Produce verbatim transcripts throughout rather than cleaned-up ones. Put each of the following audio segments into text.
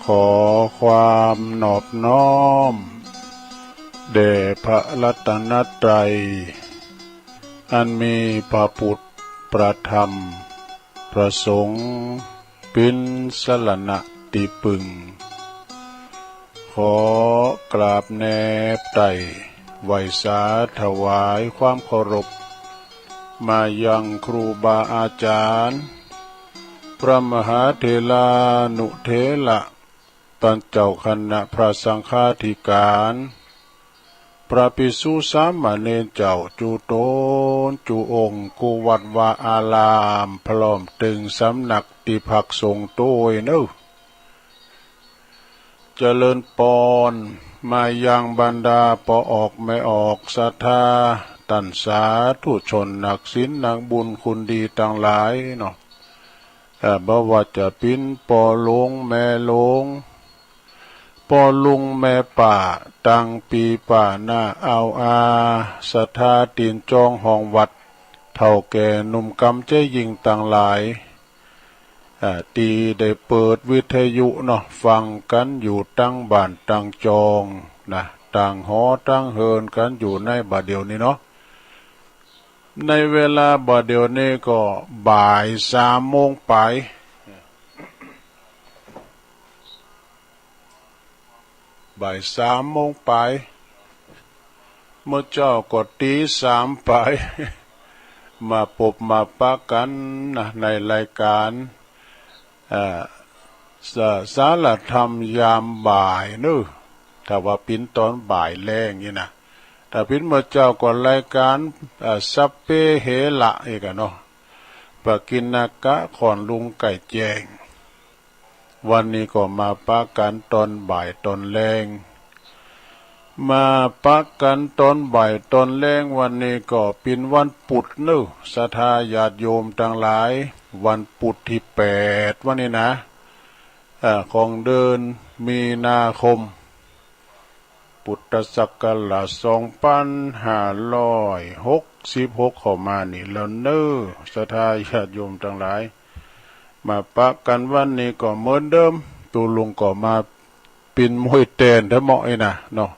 ขอความนอบน้อมแด่พระรัตนตรัย อันมีพระพุทธ พระธรรม พระสงฆ์ เป๋นสรณะตี้ปึง ขอกราบแนบไต่ไหว้สาถวายความเคารพ มายังครูบาอาจารย์ พระมหาเถรานุเถระ ปัญจเจ้าคณะพระสังฆาธิการ พระภิกษุสามเณรเจ้า จุตนจุองค์ กู้วัดวาอาราม พร้อมเถิงสำนักตี้พักสงฆ์โตยเนอ เจริญปอน มายังบรรดาป้อออกแม่ออกศรัทธา ต้านสาธุชนนักศีลนักบุญคุณดีตังหลายเนาะ เอ่อ บ่ว่าจะเป๋นป้อหลวงแม่หลวง ป้อลุงแม่ป้า ตังปีป้าน้าอาวอา ศรัทธาตี๋นจองห้องวัด เฒ่าแก่หนุ่มกำใจ๋ยิ่งตังหลาย เอ่อ ตี้ได้เปิดวิทยุเนาะ ฟังกั๋นอยู่ตังบ้านตังจองนะ ตังหอตังเฮือนกั๋นอยู่ในบ่าเดี่ยวนี้เนาะ ในเวลาบ่าเดี่ยวนี้ก็บ่ายสามโมงปลาย บ่ายสามโมงปลาย เมื่อเจ๊าก็ตี๋สามปลาย มาปบมาปะกั๋นนะ ในรายการ เอ่อ ส- สารธรรมยามบ่ายเนอ ถ้าว่าเป๋นตอนบ่ายแลงนี่นะ ถ้าเป๋นเมื่อเจ๊าก็รายการ เอ่อ สัพเพเหระ อีกอะเนาะ ปกิณกะ ขอนลุงไก่แจ้ง วันนี้ก็มาปะกั๋นตอนบ่ายตอนแลง มาปะกั๋นตอนบ่ายตอนแลง วันนี้ก็เป๋นวันปุธเนอ ศรัทธาญาติโยมตังหลาย วันปุธตี้แปดวันนี้นะ เอ่อ ของเดือนมีนาคม พุทธศักราชสองปันห้าร้อยหกสิบหกเข้ามานี่แล้วเนอ ศรัทธาญาติโยมตังหลาย มาปะกั๋นวันนี้ก็เหมือนเดิม ตุ๊ลุงก็มาเป๋นม้วยแตนแท้เหมาะอี้นะเนาะ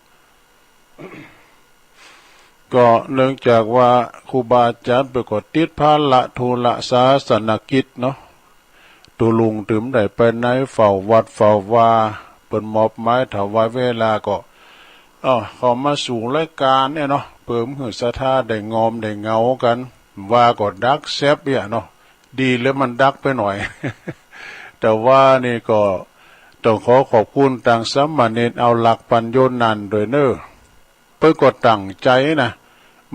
ก็เนื่องจากว่าครูบาอาจ๋ารย์เปิ้นก็ติดภาระธุระศาสนกิจเนาะ ตุ๊ลุงตึงได้ไปไหน เฝ้าวัดเฝ้าวา เปิ้นมอบหมายถวายเวลาก็ เอ้อ เข้ามาสู่รายการเนี่ยเนาะ เปิ้นหื้อศรัทธาได้งอมได้เหงากั๋น ว่าก็ดักแซบเนี่ยเนาะ ดีแล้วมันดักไปหน่อย แต่ว่านี่ก็ต้องขอขอบคุณตางสามเณรเอาหลักปัญโยนันท์ด้วยเนอ เปิ้นก็ตั้งใจ๋นะ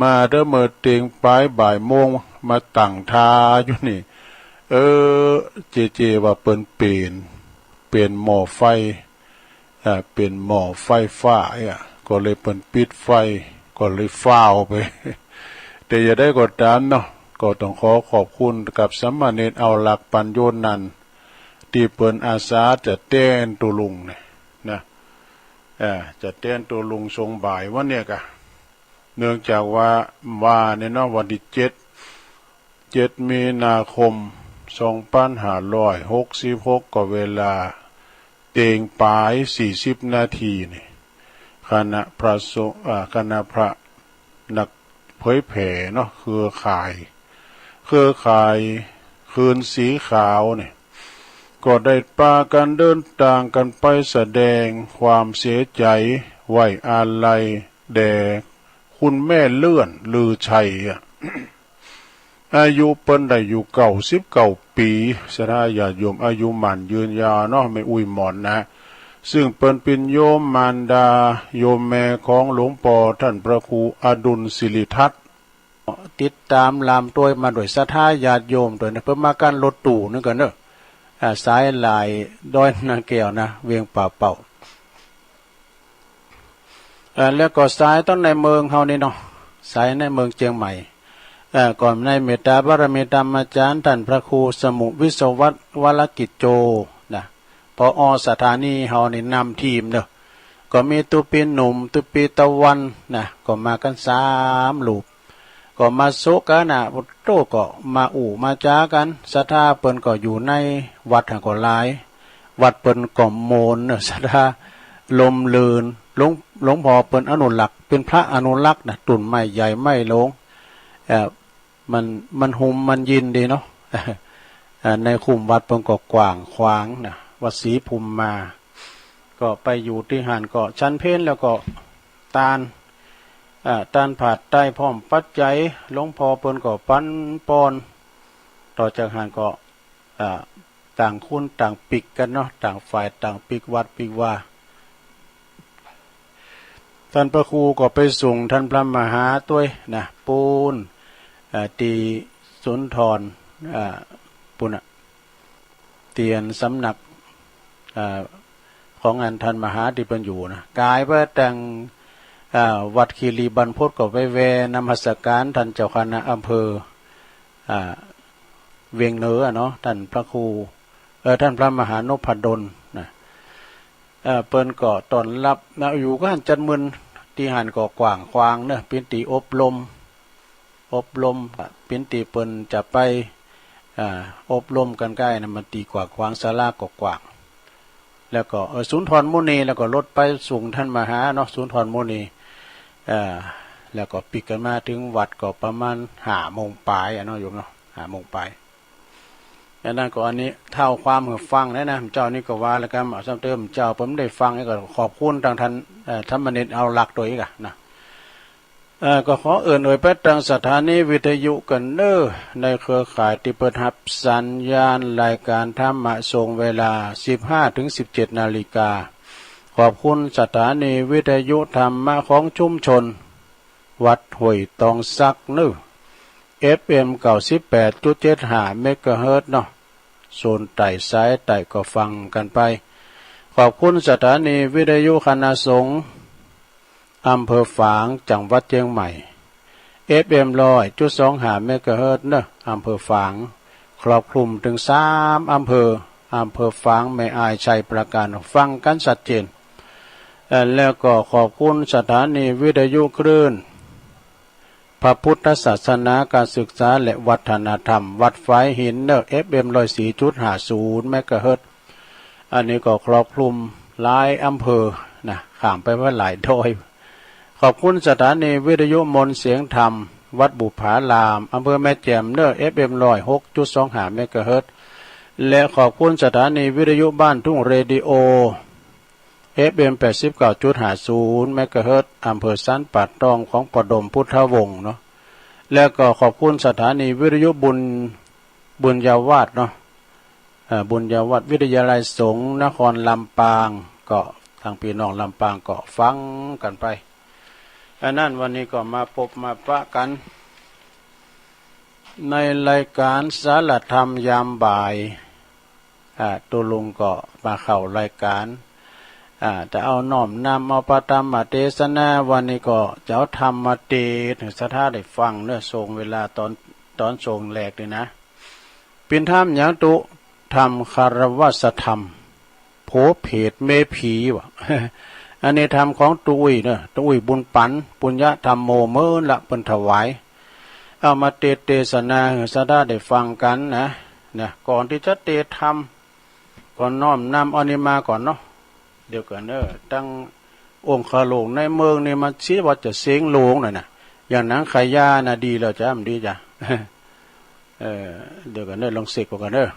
มาเต๊อะเมื่อเต็งปลายบ่ายโมง มาตั้งท่าอยู่นี่ เออ เจเจว่าเปิ้นเป๋น เป๋นหม้อไฟ อ่า เป๋นหม้อไฟฟ้าเนี่ย ก็เลยเปิ้นปิดไฟ ก็เลยฟ้าวไป แต่อย่างใดก็ต๋ามเนาะ ก็ต้องขอขอบคุณกับสามเณรเอาหลักปัญโยนันท์ ตี้เปิ้นอาสาจะแตนตุ๊ลุงเนี่ยนะ เอ่อ จะแตนตุ๊ลุงสงบ่ายวันเนี่ยกะ เนื่องจากว่า ว่าเนี่ยเนาะ วันตี้เจ็ด เจ็ดมีนาคม สองปันห้าร้อยหกสิบหก ก็เวลาเต็งป๋ายสี่สิบนาทีนี่ คณะพระสงฆ์ อ่า คณะพระ นักเผยแผ่เนาะ เครือข่าย เครือข่ายคืนสีขาวเนี่ย ก็ได้ปากั๋นเดินตางกั๋นไปแสดงความเสียใจ๋ ไว้อาลัยแด่คุณแม่เลื่อนลือชัยอะ อายุเปิ้นได้อยู่เก้าสิบเก้าปี๋ ศรัทธาญาติโยมอายุหมั้นยืนยาวเนาะ แม่อุ๊ยหมอนนะ ซึ่งเปิ้นเป๋นโยมมารดา โยมแม่ของหลวงป้อท่านพระครูอดุลศิริทัศน์ ติดต๋ามลามตวยมาโดยศรัทธาญาติโยมโดยนะ เปิ้นมากั๋นรถตู้นึ่งกั๋นเนอะ อ่า สายหลายดอยนาแก้วนะ เวียงป่าเป้า เอ่อ แล้วก็สายตังในเมืองเฮานี่เนาะ สายในเมืองเจียงใหม่ เอ่อ ก็ในเมตตาบารมีธรรมาจ๋ารย์ท่านพระครูสมุห์วิศวัตร วรกิจโจ นะ ผอ.สถานีเฮานี่นำทีมเนาะ ก็มีตุ๊ปีหนุ่ม ตุ๊ปีตะวันนะ ก็มากั๋นสามรูป ก็มาโซะกั๋นนะ พุทโธ ก็มาอู้มาจ๋ากั๋น ศรัทธาเปิ้นก็อยู่ในวัดหั้นก็หลาย วัดเปิ้นก็โมนเนอะ ศรัทธาร่มรื่น หลวง หลวงพ่อเปิ้นอนุรักษ์ เป็นพระอนุรักษ์นะ ต้นไม้ใหญ่ไม้หลวง เอ่อ มัน มันห่มมันเย็นดีเนาะ เอ่อ ในคุ้มวัดเปิ้นก็กว้างขวางนะ วัดศรีภูมิมา ก็ไปอยู่ตี้หั้นก็ฉันเพลแล้วก็ตาน เอ่อ ตานผาดไตร้พร้อมปัจจัย หลวงพ่อเปิ้นก็ปันปอน ต่อจากหั้นก็ อ่า ต่างคนต่างปิ๊กกั๋นเนาะ ต่างฝ่ายต่างปิ๊กวัดปิ๊กวา ท่านพระครูก็ไปส่งท่านพระมหาตวยนะ ปู๊น อ่า ตี้สุนทร อ่า ปู๊นน่ะ ตี้อันสำนัก อ่า ของอันท่านมหาตี้เปิ้นอยู่นะ ก๋ายไปตาง อ่า วัดคีรีบรรพตก็ไปแว่นมัสการท่านเจ้าคณะอำเภอ อ่า เวียงเหนือเนาะ ท่านพระครู เอ่อ ท่านพระมหานพดลนะ เอ่อ เปิ้นก็ต้อนรับนะ อยู่ก็หั้นจัดมื้อ ตี้หั้นก็กว้างขวางเนอะ เป๋นตี้อบรม อบรม เป๋นตี้เปิ้นจะไป อ่า อบรมกั๋นใก้นะ มันตี้กว้างขวาง ศาลาก็กว้าง แล้วก็ เอ่อ สุนทรมุนี แล้วก็รถไปส่งท่านมหาเนาะ สุนทรมุนี เอ่อ แล้วก็ปิ๊กกั๋นมาเถิงวัดก็ประมาณห้าโมงปลายอะเนาะโยมเนาะ ห้าโมงปลาย อันนั้นก็อันนี้เท้าความหื้อฟังนะนะ เจ้านี่ก็ว่าแล้วกั๋น เอาซ้ำเติม เจ้าเปิ้นได้ฟังนี่ก็ขอบคุณตางท่าน เอ่อ ธรรมนิตเอาหลักตัวอีกอะนะ เอ่อ ก็ขอเอิ้นเอ่ยไปตางสถานีวิทยุกั๋นเน้อ ในเครือข่ายตี้เปิ้นฮับสัญญาณรายการธรรมะช่วงเวลาสิบห้าถึงสิบเจ็ดนาฬิกา ขอบคุณสถานีวิทยุธรรมะของชุมชน วัดห้วยตองสักเน้อ เอฟเอ็ม เก้าสิบแปดจุดเจ็ดห้าเมกะเฮิรตซ์เนาะ โซนใต้สายใต้ก็ฟังกั๋นไป ขอบคุณสถานีวิทยุคณะสงฆ์อำเภอฝาง จังหวัดเชียงใหม่ เอฟเอ็ม ร้อยจุดสองห้าเมกะเฮิรตซ์เน้อ อำเภอฝาง ครอบคลุมเถิงสามอำเภอ อำเภอฝาง แม่อาย ชัยปราการ ฟังกั๋นชัดเจน เอ่อ แล้วก็ขอบคุณสถานีวิทยุคลื่นพระพุทธศาสนา การศึกษาและวัฒนธรรม วัดฝายหินเน้อ เอฟเอ็ม ร้อยสี่จุดห้าศูนย์เมกะเฮิรตซ์ อันนี้ก็ครอบคลุมหลายอำเภอนะ ข้ามไปว่าหลายดอย ขอบคุณสถานีวิทยุมนต์เสียงธรรม วัดบุปผาราม อำเภอแม่แจ่มเน้อ เอฟเอ็ม ร้อยหกจุดสองห้าเมกะเฮิรตซ์ และขอบคุณสถานีวิทยุบ้านทุ่งเรดิโอ เอฟเอ็ม แปดสิบเก้าจุดห้าศูนย์เมกะเฮิรตซ์อำเภอสันป่าตองของพ่อดมพุทธวงศ์เนาะ แล้วก็ขอบคุณสถานีวิทยุบุญ บุญญาวาสเนาะ เอ่อ บุญญาวาสวิทยาลัยสงฆ์นครลำปาง ก็ตางพี่น้องลำปางก็ฟังกั๋นไป อันนั้นวันนี้ก็มาปบมาปะกั๋น ในรายการสารธรรมยามบ่าย อ่า ตุ๊ลุงก็มาเข้ารายการ อ่า จะเอาน้อมนำเอาพระธรรมเทศนา วันนี้ก็จะเอาธรรมมาเทศน์หื้อศรัทธาได้ฟังเน้อ ช่วงเวลาตอน ตอนช่วงแรกนี่นะ เป๋นธรรมหยังตุ๊ ธรรมคารวะธรรม ผัวเพศเมียผีวะ อันนี้ธรรมของตุ๊อุ้ยเน้อ ตุ๊อุ้ยบุญปัน ปุญญธรรมโม เมินละเปิ้นถวาย เอามาเทศน์เทศนาหื้อศรัทธาได้ฟังกั๋นนะ นะ ก่อนตี้จะเทศน์ธรรม ก็น้อมนำเอานี่มาก่อนเนาะ เดี๋ยวก่อนเน้อ ตังองค์ข้าหลวงในเมืองนี่มันสิว่าจะเสียงหลงหน่อยนะ อย่างหนังขายยานะ ดีแล้วจ้ะ มันดีจ้ะ เออ เดี๋ยวก่อนเน้อ ลองเสกก่อนเน้อ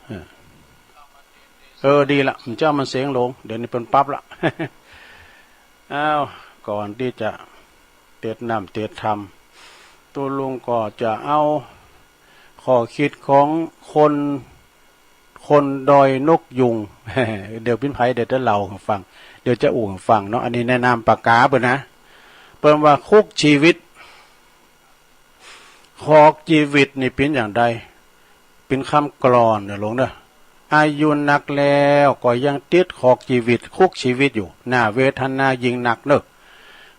เออ เออ ดีละ มันเจ้ามันเสียงหลง เดี๋ยวนี้เปิ้นปรับละ อ้าว ก่อนตี้จะเทศน์น้ำเทศน์ธรรม ตุ๊ลุงก็จะเอาข้อคิดของคน คนดอยนกยูง เดี๋ยวปิ้นไผเดี๋ยวจะเล่าหื้อฟัง เดี๋ยวจะอู้หื้อฟังเนาะ อันนี้แนะนำปากกาเปิ้นนะ เปิ้นว่าคุกจีวิต ขอกจีวิตนี่เป๋นอย่างใด เป๋นคำกลอนเน้อหลวงเน้อ อายุนักแล้วก็ยังติดขอกจีวิต คุกจีวิตอยู่ น่าเวทนายิ่งนักเน้อ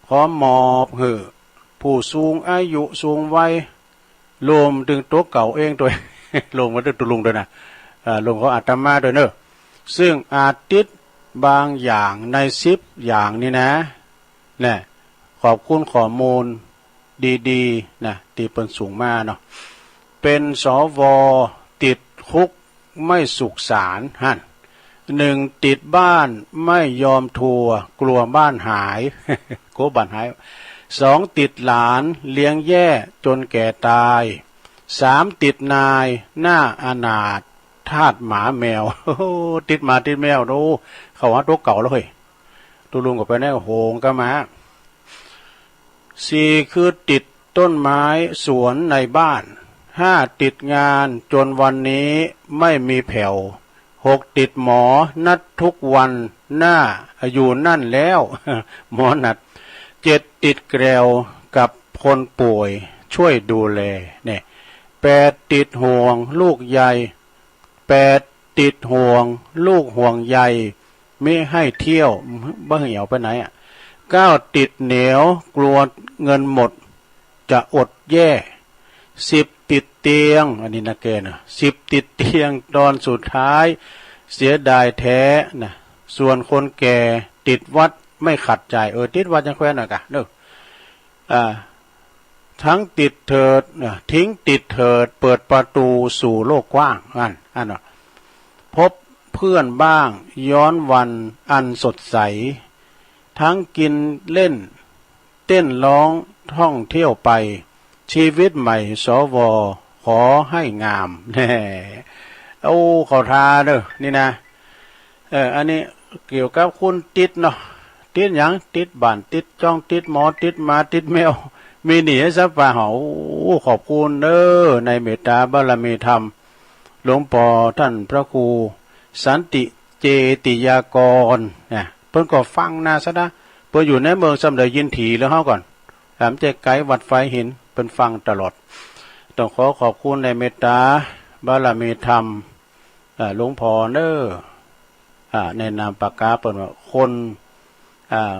ขอมอบหื้อผู้สูงอายุสูงวัย รวมถึงตัวเก่าเองด้วย รวมกันด้วยตุ๊ลุงด้วยนะ เอ่อ รวมของอาตมาด้วยเน้อ ซึ่งอาจติดบางอย่างในสิบอย่างนี้นะ แน่ ขอบคุณข้อมูลดีๆ นะ ตี้เปิ้นส่งมาเนาะ เป็น สว ติดคุกไม่สุขสาร หั้น หนึ่งติดบ้านไม่ยอมทวง กลัวบ้านหาย กลัวบ้านหาย สองติดหลานเลี้ยงแย่จนแก่ตาย สามติดนายหน้าอนาถ ทาสหมาแมว โอ้โห ติดหมาติดแมว ดู เขาหาตัวเก่าแล้วเฮ้ย ตุ๊ลุงก็ไปในโหงก็มา สี่คือติดต้นไม้สวนในบ้าน ห้าติดงานจนวันนี้ไม่มีแผ่ว หกติดหมอนัดทุกวันหน้าอยู่นั่นแล้ว หมอนัด เจ็ดติดแกวกับคนป่วยช่วยดูแล เนี่ย แปดติดห่วงลูกใย แปดติดห่วงลูกห่วงใย ไม่ให้เที่ยว บ่ให้เอาไปไหนอะ เก้าติดเหนียวกลัวเงินหมด จะอดแย่ สิบติดเตียง อันนี้นะแกนะ สิบติดเตียงตอนสุดท้าย เสียดายแท้นะ ส่วนคนแก่ติดวัดไม่ขัดใจ เออ ติดวัดยังแควนหน่อยกะเนอะ อ่า ทั้งติดเถิดนะ ทิ้งติดเถิด เปิดประตูสู่โลกกว้าง อัน อันน่ะ พบเพื่อนบ้าง ย้อนวันอันสดใส ทั้งกินเล่น เต้นร้องท่องเที่ยวไป ชีวิตใหม่ สว ขอให้งาม แน่ โอ้ เข้าท่าเด้อ นี่นะ เออ อันนี้เกี่ยวกับคนติดเนาะ ติดหยัง ติดบ้าน ติดจ้อง ติดหมอ ติดหมา ติดแมว มีหนี้สัปปะเหา โอ้ ขอบคุณเด้อ ในเมตตาบารมีธรรม หลวงพ่อท่านพระครูสันติเจติยากร นะ เปิ้นก็ฟังนาซะนะ เปิ้นอยู่ในเมืองส่ำใดยินถีแล้วเฮาก่อน แอมเจ๊ไกวัดไฟหิน เปิ้นฟังตลอด ต้องขอขอบคุณในเมตตาบารมีธรรม อ่า หลวงพ่อเนอ อ่า ในนามปากกาเปิ้นว่าคน อ่า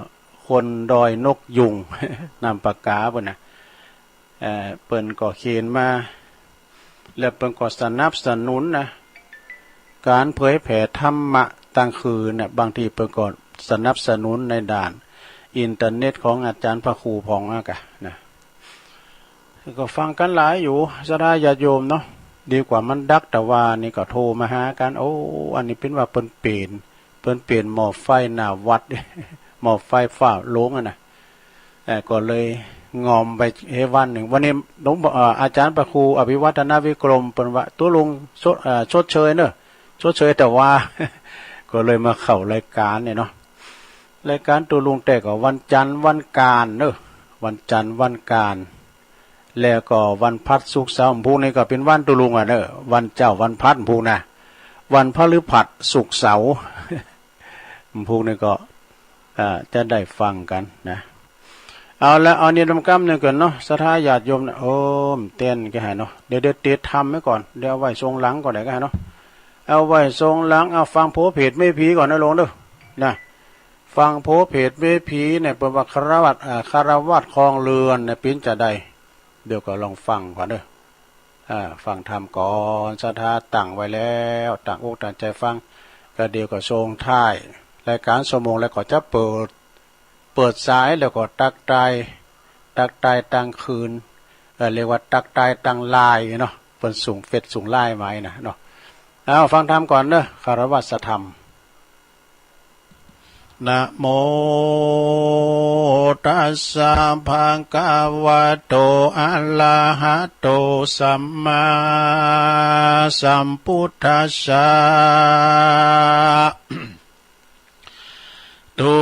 คนดอยนกยูง นามปากกาเปิ้นนะ เอ่อ เปิ้นก็เขียนมา แล้วเปิ้นก็สนับสนุนนะ การเผยแผ่ธรรมะตางคืนน่ะ บางทีเปิ้นก็สนับสนุนในด้านอินเทอร์เน็ตของอาจารย์พระครูพองอะกะนะ ก็ฟังกันหลายอยู่ ศรัทธาญาติโยมเนาะ ดีกว่ามันดัก แต่ว่านี่ก็โทรมาหากัน โอ้ อันนี้เปิ้นว่าเปิ้นเปลี่ยน เปิ้นเปลี่ยนหม้อไฟหน้าวัด หม้อไฟฟ้าหลวงอะนะ เอ่อ ก็เลยงอมไปเฮวันหนึ่ง วันนี้หลวงพ่อ เอ่อ อาจารย์พระครูอภิวัฒนวิกรม เปิ้นว่าตุ๊ลุงชด เอ่อ ชดเชยเนอะ ชดเชยแต่ว่า ก็เลยมาเข้ารายการเนี่ยเนาะ รายการตุ๊ลุงแต่ก็วันจันทร์วันการเนอะ วันจันทร์วันการ แล้วก็วันพฤหัสศุกร์เสาร์ พรุ่งนี้ก็เป็นวันตุ๊ลุงอะเนอะ วันเจ้าวันพฤหัสพรุ่งนะ วันพฤหัสศุกร์เสาร์ พรุ่งนี้ก็ อ่า จะได้ฟังกันนะ เอาละ เอานี่นำกำหนึ่งก่อนเนาะ ศรัทธาญาติโยมนะ โอ้ม เต้นแกหาเนาะ เดี๋ยว เดี๋ยวเตรียมทำไว้ก่อน เดี๋ยวเอาไว้ทรงหลังก่อนได้แกหาเนาะ เอาไว้ทรงหลัง เอาฟังโผเพจแม่ผีก่อนนะหลวงเด้อ นะ ฟังโผเพจแม่ผีเนี่ย เปิ้นว่าคารวาส อ่า คารวาสครองเรือนเนี่ย เปิ้นจะได้ เดี๋ยวก็ลองฟังก่อนเด้อ อ่า ฟังธรรมก่อน ศรัทธาตั้งไว้แล้ว ตั้งอกตั้งใจฟัง ก็เดี๋ยวก็ส่งท้ายรายการชั่วโมงแล้วก็จะเปิด เปิดสายแล้วก็ทักทาย ทักทายตางคืน เอ่อ เรียกว่าทักทายตางไลน์เนาะ เปิ้นส่งเฟซส่งไลน์มานะเนาะ เอาฟังธรรมก่อนเด้อ คารวะธรรม นะโม ตัสสะ ภะคะวะโต อะระหะโต สัมมาสัมพุทธัสสะ ทุ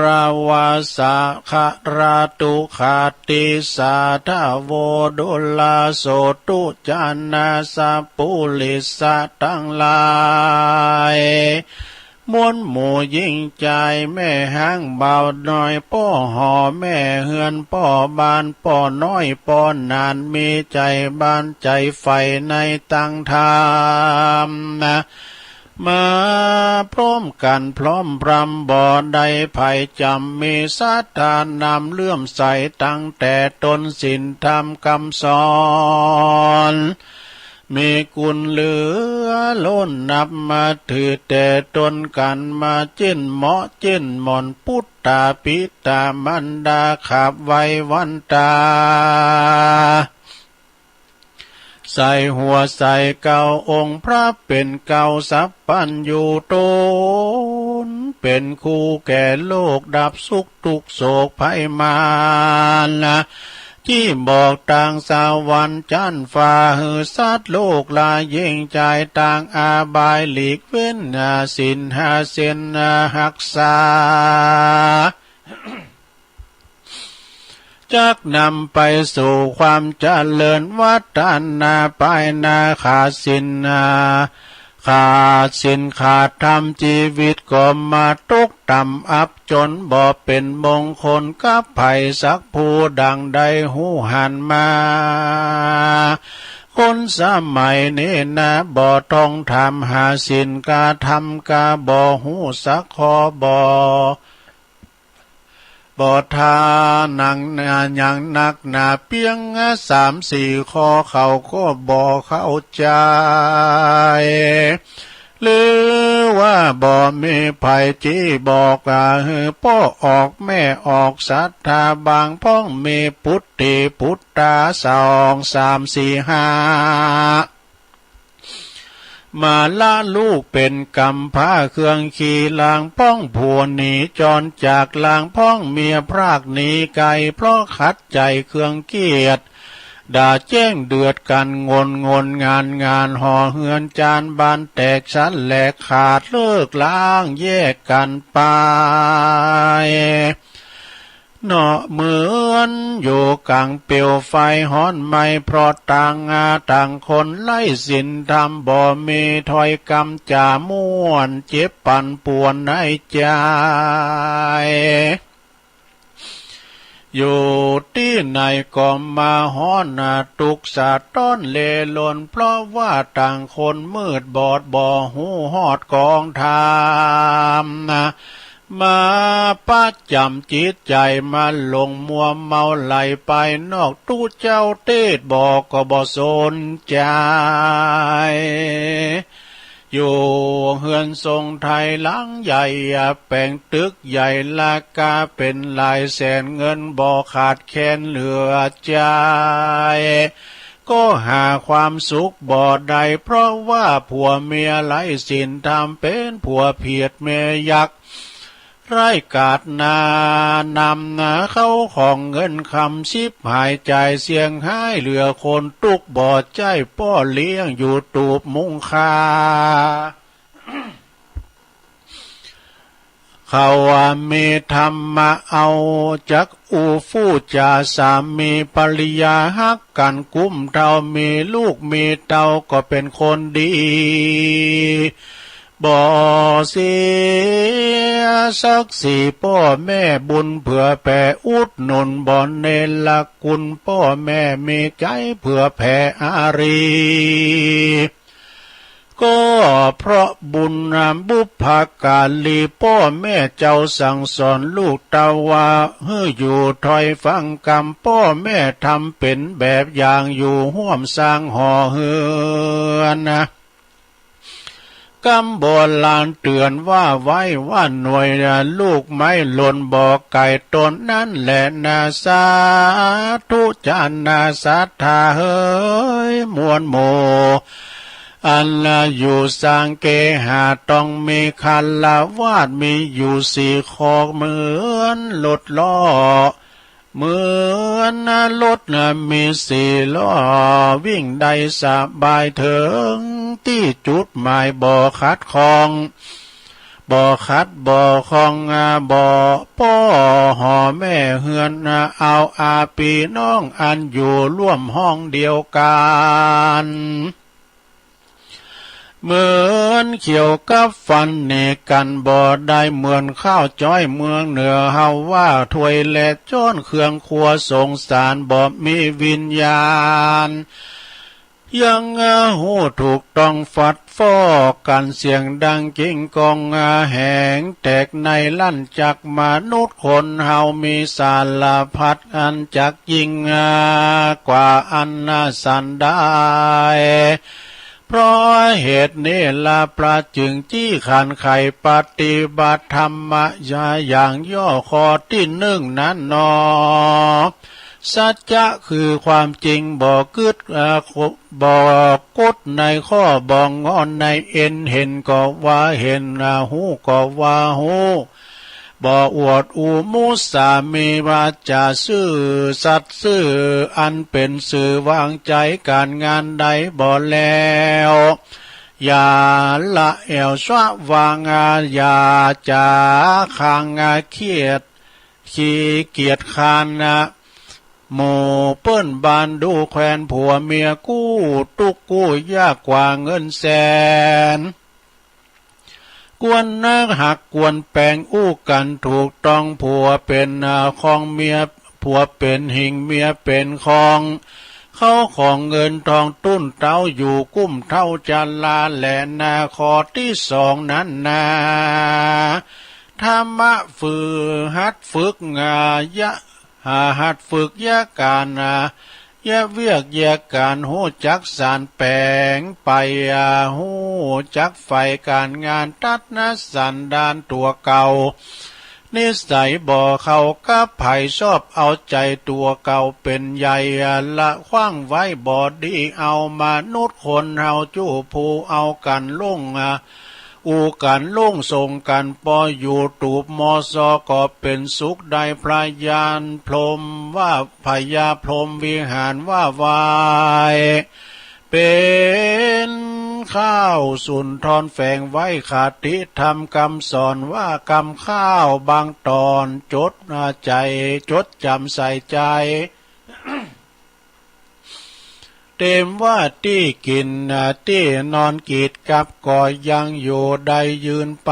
ระวะสะ คะระตุ ขัตติสา ทะโว ทุระโสตุ จานะ สัพพุริสะตังหลาย มวลหมู่หญิงจาย แม่ฮ้างบ่าวน้อย ป้อหอแม่เฮือน ป้อบ้าน ป้อน้อย ป้อหนาน มีใจ๋บ้านใจ๋ใฝ่ในตางธรรมนะ มาพร้อมกั๋นพร้อมพร่ำบ่ได้ ใผจ๋ำมีศรัทธานำเลื่อมใส ตั้งแต่ต้นศีลธรรมกำสอน มีคุณเหลือล้นนับมาถือแต่ต้นกั๋นมา เจ้นเหมาะเจ้นหม่อน ปุตตาปิตามารดาขับไหว้วันตา ใส่หัวใส่เกล้าองค์พระเป๋นเกล้าสัพพัญญูต๋น เป๋นครูแก่โลกดับสุขทุกข์โศกภัยมาร นะ จี้บอกตางสวรรค์จั๊นฟ้า หื้อสัตว์โลกละเย้งใจ๋ตางอบายหลีกเว้น นะ ศีลห้าเส้น นะ ฮักษา จักนำไปสู่ความเจริญวัฒนา ไปนาขาดศีลนา ขาดศีลขาดธรรม ชีวิตก็มาตกต่ำอับจน บ่เป๋นมงคลกับใผสักผู้ดังได้ฮู้หันมา คนสมัยนี้นะ บ่ต้องถามหาศีลกาธรรมกา บ่ฮู้สักข้อ บ่ บ่ถามหนังหยังนักหนา เปียงสามสี่ข้อเขาก็บ่เข้าใจ๋ หรือว่าบ่มีใผจี้บอก หื้อป้อออกแม่ออกศรัทธา บางพ่องมีปุตติปุตตา สอง สาม สี่ ห้า มาละลูกเป๋นกำพร้าเครื่องขี่ ลางพ่องผัวหนีจรจาก ลางพ่องเมียพรากหนีไกล เพราะขัดใจ๋เครื่องเกียจ ด่าแจ้งเดือดกันงนงนงานงาน หอเฮือนจานบานแตกสลายขาด เลิกล้างแยกกันไป เนาะ เหมือนอยู่กลางเปลวไฟฮ้อนไหม้ เพราะต่าง ต่างคนไร้ศีลธรรม บ่มีถ้อยกำจ๋าม่วน เจ็บปั่นป่วนในใจ๋ อยู่ตี้ไหนก็มาฮ้อน ทุกข์สะท้อนเล่ร่อน เพราะว่าต่างคนมืดบอด บ่ฮู้ฮอดกองธรรม มาประจ๋ำจิตใจ๋ มาหลงมัวเมาไหลไปนอก ตุ๊เจ้าเตศน์บอกก็บ่สนใจ๋ อยู่เฮือนทรงไทยหลังใหญ่ แป๋งตึกใหญ่ราคาเป๋นหลายแสน เงินบ่ขาดแคลนเหลือใจ๋ ก็หาความสุขบ่ได้ เพราะว่าผัวเมียไร้ศีลธรรม เป๋นผัวเผียดเมียยักษ์ ไร้กาดนานำนา เข้าของเงินคำฉิบหาย ใจ๋เสียหายเหลือคน ตุ๊กข์บ่ใจ้ป้อเลี้ยงอยู่ตูบมุงคา เขาว่ามีธรรมะเอาจักอู้ ผู้จาสามีภรรยาฮักกั๋น กุ้มเถ้ามีลูกมีเต้าก็เป๋นคนดี บ่เสียศักดิ์ศรีป้อแม่ บุญเผื่อแผ่อุดหนุน บ่เนรคุณป้อแม่ มีใจ๋เผื่อแผ่อารี ก็เพราะบุญบุพการี ป้อแม่เจ้าสั่งสอนลูกเต้าว่า หื้ออยู่ถ้อยฟังกำ ป้อแม่ทำเป๋นแบบอย่างอยู่ ฮ่วมสร้างหอเฮือนนะ กำโบราณเตือนว่าไว้ว่าหน่วย ลูกไม้หล่นบ่ไกลต้น นั้นแหละนา สาธุจานา ศรัทธาเฮยมวลหมู่ อันอยู่สร้างเคหะ ต้องมีฆราวาส มีอยู่สี่ข้อ เหมือนรถล้อ เหมือนรถมีสี่ล้อ วิ่งได้สบาย เถิงตี้จุดหมาย บ่ขัดข้อง บ่ขัดบ่ข้อง บ่ป้อหอแม่เฮือน เอาอาปี้น้องอันอยู่ร่วมห้องเดียวกั๋น เหมือนเขี้ยวกับฟันหนีกั๋นบ่ได้ เหมือนข้าวจ้อยเมืองเหนือเฮาว่า ถ้วยและจ๊อนเครื่องครัวสงสาร บ่มีวิญญาณ ยังฮู้ถูกต้องฟัดฟ้อกั๋น เสียงดังกิ้งก้องแหงแตกใน ลั่นจักมนุษย์คนเฮา มีสารพัดอันจักยิ่งกว่าอันสันได้ เพราะเหตุนี้ละพระจึงจี้ขันไขปฏิบัติธรรมะอย่างย่อข้อตี้นึ่งนั้นหนอ สัจจะคือความจริง บ่กึ๊ด อ่า บ่กุดในข้อ บ่งอนในเอ็น เห็นก็ว่าเห็น อ่า ฮู้ก็ว่าฮู้ บ่อวดอู้มุสา มีวาจาซื่อสัตย์ซื่อ อันเป๋นสื่อวางใจ๋ ก๋านงานใดบ่แล้ว อย่าละแอ่วชะวาง อ่า อย่าจ๋าคาง อ่า เคียด ขี้เกียจคร้านนะ หมู่เปิ้นบ้านดูแควน ผัวเมียกู้ตุ๊กข์กู้ยากกว่าเงินแสน ควรนะฮักควรแปงอู้กั๋นถูกต้อง ผัวเป๋น อ่า ของเมีย ผัวเป๋นหิ่งเมียเป๋นของ เข้าของเงินทองตุ้นเต๊าอยู่กุ้มเต๊าจะลาแลนา ข้อตี้สองนั้นนา ธรรมะฝึกหัดฝึกงายะ หาหัดฝึกยะก๋านนะ ยะเวียกยะก๋าน ฮู้จักสานแป๋งไป อ่า ฮู้จักใฝ่ก๋านงาน ตัดนะสันดานตั๋วเก่า นิสัยบ่เข้ากับใผ ชอบเอาใจ๋ตั๋วเก่าเป๋นใหญ่ อ่า ละขว้างไว้บ่ดี เอามนุษย์คนเฮาจู้ผู้เอากั๋นลุ่ง อ่า อู้กั๋นลุ่งส่งกั๋นปอ อยู่ตูบมอซอ ก็เป๋นสุขได้ พยานพรหมว่า พญาพรหมวิหารว่าไว้ เป๋นข้าวสุนทรแฝงไว้ คติธรรมกำสอนว่ากำข้าวบางต๋อน จดใจ๋ จดจ๋ำใส่ใจ๋ เตรียมว่าตี้กิ๋น ตี้นอน กีดกับก็ยังอยู่ได้ยืนไป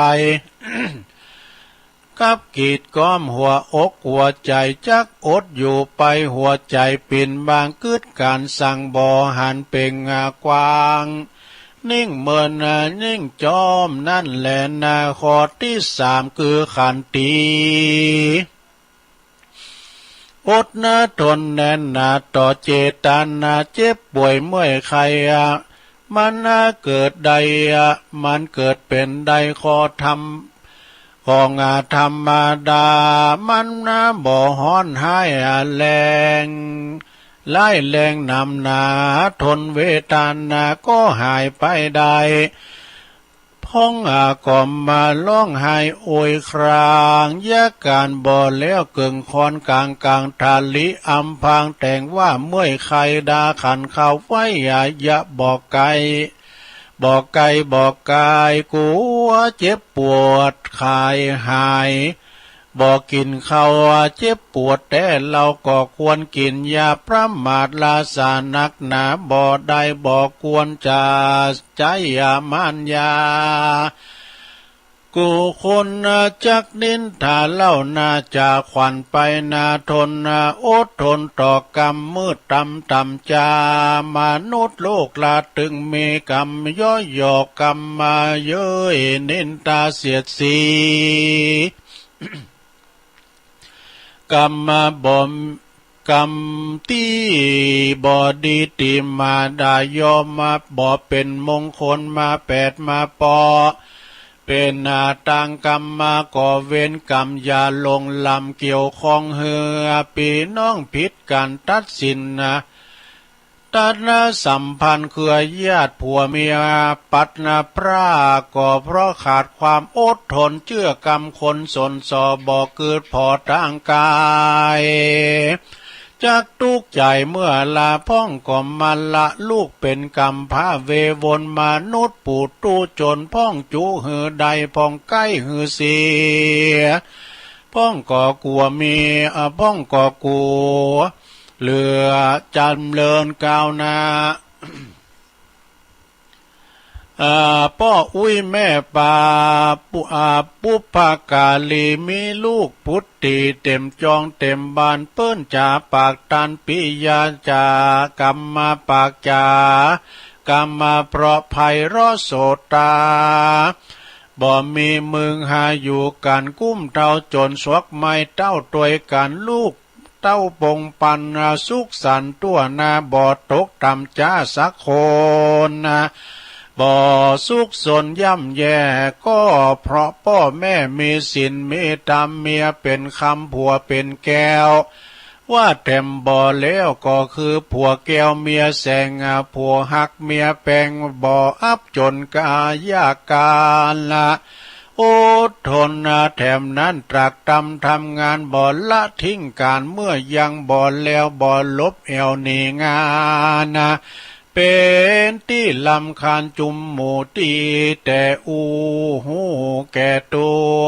กับกีดก้อมหัวอกหัวใจ๋ จักอดอยู่ไป หัวใจ๋ปิ่นบาง กึ๊ดก๋านสั่งบ่หันเป่งกว้าง นิ่งเมินนิ่งจ้อม นั่นแหละนา ข้อตี้สามคือขันติ อดนะทนแน่นหนาต่อเจตนา เจ็บป่วยเมื่อยไข้อะ มันนะเกิดได้อะ มันเกิดเป๋นได้ ข้อธรรม ของอะธรรมดา มันนะบ่ฮ้อนฮ้ายอะแรง ร้ายแรงหนำหนา ทนเวทนาก็หายไปได้ พ่องอาก็มาร้องไห้โอยคราง ยะก๋านบ่แล้วเกิ่งคอนกลางกลาง ทาลิอำพรางแต่งว่าเมื่อยไข้ดาขันเข้าไว้ อย่า อย่าบอกไกล บอกไกลบอกกาย กลัวเจ็บปวดไข้หาย บ่กิ๋นข้าวเจ็บปวดแต๊ เหล้าก็ควรกิ๋น อย่าประมาทราสานักหนา บ่ได้บ่ควรจะใจ๊มารยา กู้คนจักนินทาเล่านา จะขวัญไปนาทนนา อดทนต่อกรรมมืดต่ำต่ำจา มนุษย์โลกลาตึงมีกรรมย่อหยอกกรรมมาเย้ยนินทาเสียดสี กรรมมาบ่ กรรมตี้บ่ดีติมาดายอมมาบ่เป๋นมงคลมาแปดมาปอ เป๋นหน้าต่างกรรมมาก่อเวรกรรม อย่าหลงลำเกี่ยวข้องเหือ ปี้น้องผิดกั๋นตัดสินนะ ตัดนะสัมพันธ์เครือญาติผัวเมีย ปัดนะพรากก็เพราะขาดความอดทน เจื้อกำคนสนสอบ่เกิดผ่อตางกาย จักตุ๊กข์ใจ๋เมื่อลา พ่องก็มาละลูกเป๋นกำพร้า เววนมนุษย์ปุถุชน พ่องจุหือได้ พ่องใก้หือเสีย พ่องก็กลัวมี อ่า พ่องก็กลัว เหลือจ๋ำเริญก้าวหน้า อ่า ป้ออุ๊ยแม่ปา ปุ อ่า ปุพกาลี มีลูกปุตติเต๋มจองเต๋มบ้าน เปิ้นจ๋าปากตัน ปิยาจ๋ากำมาปากจ๋ากำมาเพราะไพเราะโสตา บ่มีมึงหาอยู่กั๋น กุ้มเต้าจ๋นสวกไม้เต้าตวยกั๋น ลูกเต้าปงปันสุขสันต์ตั้วหน้า บ่ตกต่ำจ๊าสักคนนะ บ่สุขสนย่ำแย่ ก็เพราะป้อแม่มีศีลมีธรรม เมียเป๋นคำผัวเป๋นแก้ว ว่าแถมบ่แล้วก็คือผัวแก้วเมียแสง ผัวฮักเมียแปง บ่อับจนกายาการละ อดทนแถมนั้นตรากตรำทำงาน บ่ละทิ้งการเมื่อยังบ่แล้ว บ่หลบแอ่วหนีงาน เป็นตี้รำคาญจุมหมู่ตี้ แต่อู้ฮู้แก่ตัว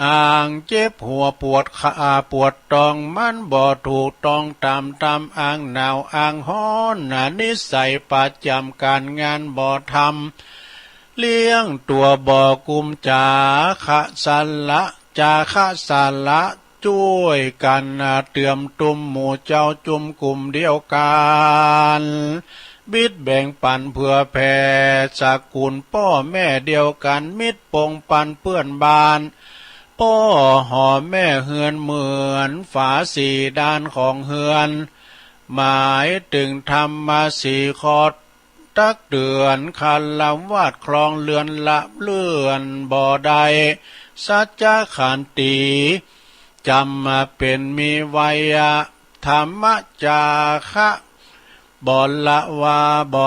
อ่างเจ็บหัวปวดขาปวดตอง มันบ่ถูกต้องตามตามอ่างหนาวอ่างฮ้อน นิสัยประจำการงานบ่ทำ เลี้ยงตัวบ่กุม จาคะสละ จาคะสละ จ้วยกั๋นเติมตุ้มหมู่เจ้าจุมกลุ่มเดียวกั๋น บิดแบ่งปั๋นเผื่อแผ่ สกุลป้อแม่เดียวกั๋น มิตรปงปันเปื้อนบ้าน ป้อหอแม่เฮือนเหมือนฝาสี่ด้านของเฮือน หมายเถิงธรรมะสี่ข้อ ตักเตื๋อนฆราวาสครองเฮือนละเลื่อนบ่ได้ สัจจะขันติจ๋ำเป๋นมีไว้ ธรรมจาคะบ่ละว่าบ่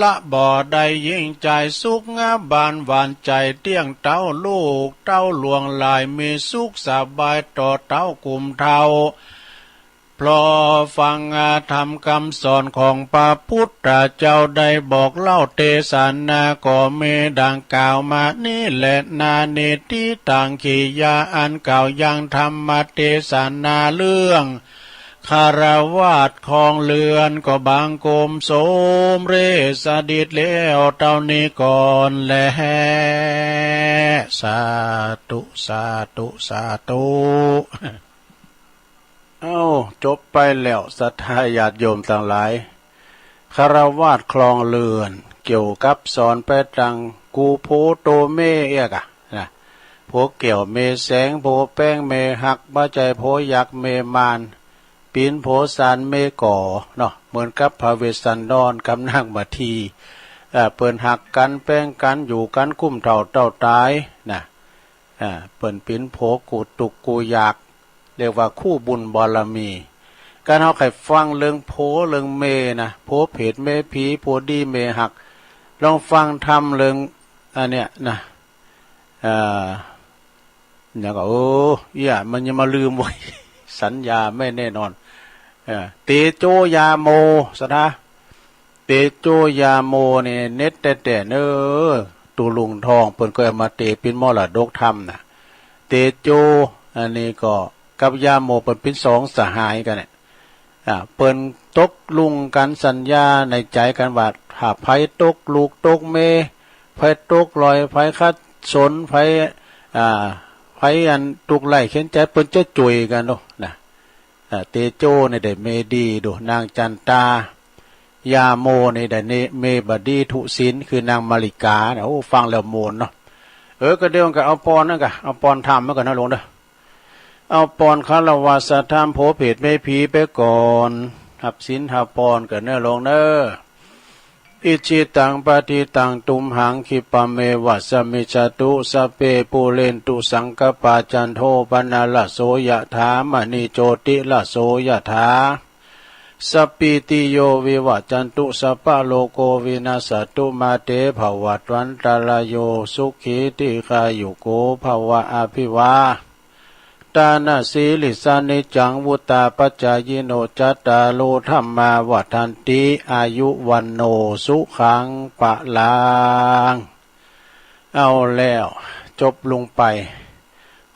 ละบ่ได้ ยิ่งใจ๋สุขงาบานหวานใจ๋ เตี้ยงเต๊าลูกเต๊าหลวงหลาย มีสุขสบายต่อเต๊ากลุ่มเฒ่า เพราะฟังธรรมคำสอนของพระพุทธเจ้าได้บอกเล่าเตสนา ก็มีดังกล่าวมานี้แหละนา นิติตัง กิริยาอันกล่าวยังธรรมเตสนาเรื่องฆราวาสครองเฮือน ก็บังคมสมเร็จสำเร็จแล้วเต้านี้ก่อนแล สาธุ สาธุ สาธุ เอ้า จบไปแล้ว ศรัทธาญาติโยมตังหลาย ฆราวาสครองเฮือน เกี่ยวกับสอนไปตังกูโผโตเมเอียกะนะ โผแก้วเมแสง โผแปงเมฮัก บ่ใจ้โผยักษ์เมมาร ปิ๋นโผสานเมก๋อเนาะ เหมือนกับพระเวสสันดรกับนางมาที เอ่อ เปิ้นฮักกั๋นแปงกั๋น อยู่กั๋นกุ้มเฒ่าเต้าต๋ายนะ อ่า เปิ้นปิ๋นโผกู้ตุ๊กข์กู้ยาก เรียกว่าคู่บุญบารมี การเฮาใค่ฟังเรื่องโผเรื่องเมนะ โผเผดเมผี โผดีเมฮัก ลองฟังธรรมเรื่องอันเนี้ยนะ เอ่อ แล้วก็ โอ้ เอี้ย มันยังมาลืมไว้ สัญญาไม่แน่นอน เอ่อ เตโจยาโม ศรัทธา เตโจยาโมนี่เน็ตแต๊ๆ เน้อ ตุ๊ลุงทองเปิ้นก็เอามาเตปิ๋นมรดกธรรมนะ เตโจ อันนี้ก็กับยาโมเปิ้นปิ๋นสองสหายกั๋นเนี่ย อ่า เปิ้นตกลุงกั๋นสัญญาในใจ๋กั๋นว่า ถ้าใผตกลูกตกเม ใผตกล่อย ใผขัดสน ใผ อ่า ใผอันตุ๊กข์ไร้เข็ญใจ๋ เปิ้นจะจ้วยกั๋นโดนะ อ่า เตโจนี่ได้เมดีโด นางจันตา ยาโมนี่ได้เมบ่ดีทุศิล คือนางมาริกานะ โอ้ ฟังแล้วม่วนเนาะ เออ ก็เดี๋ยวก็เอาปอนนั่นกะ เอาปอนธรรมมาก่อนนะหลวงเด้อ เอาปอนฆราวาสธรรมโผเผดเมผีไปก่อน ฮับศีลฮับปอนก่อนเน้อหลวงเน้อ อิจฉิตัง ปะทิตัง ตุมหัง ขิปปะเมวะ สะมิชฌะตุ สัพเพ ปูเรนตุ สังกัปปา จันโท ปะนะระโส ยะถา มะณิ โชติระโส ยะถา สัพพีติโย วิวัชชันตุ สัพพะโรโค วินัสสันตุ มา เต ภะวัตวันตะราโย สุขี ทีฆายุโก ภะวะ อะภิวา ทานะสีลิสสะ นิจจัง วุฑฒาปะจายิโน จัตตาโร ธัมมา วัฑฒันติ อายุ วัณโณ สุขัง พะลัง เอาแล้ว จบลงไป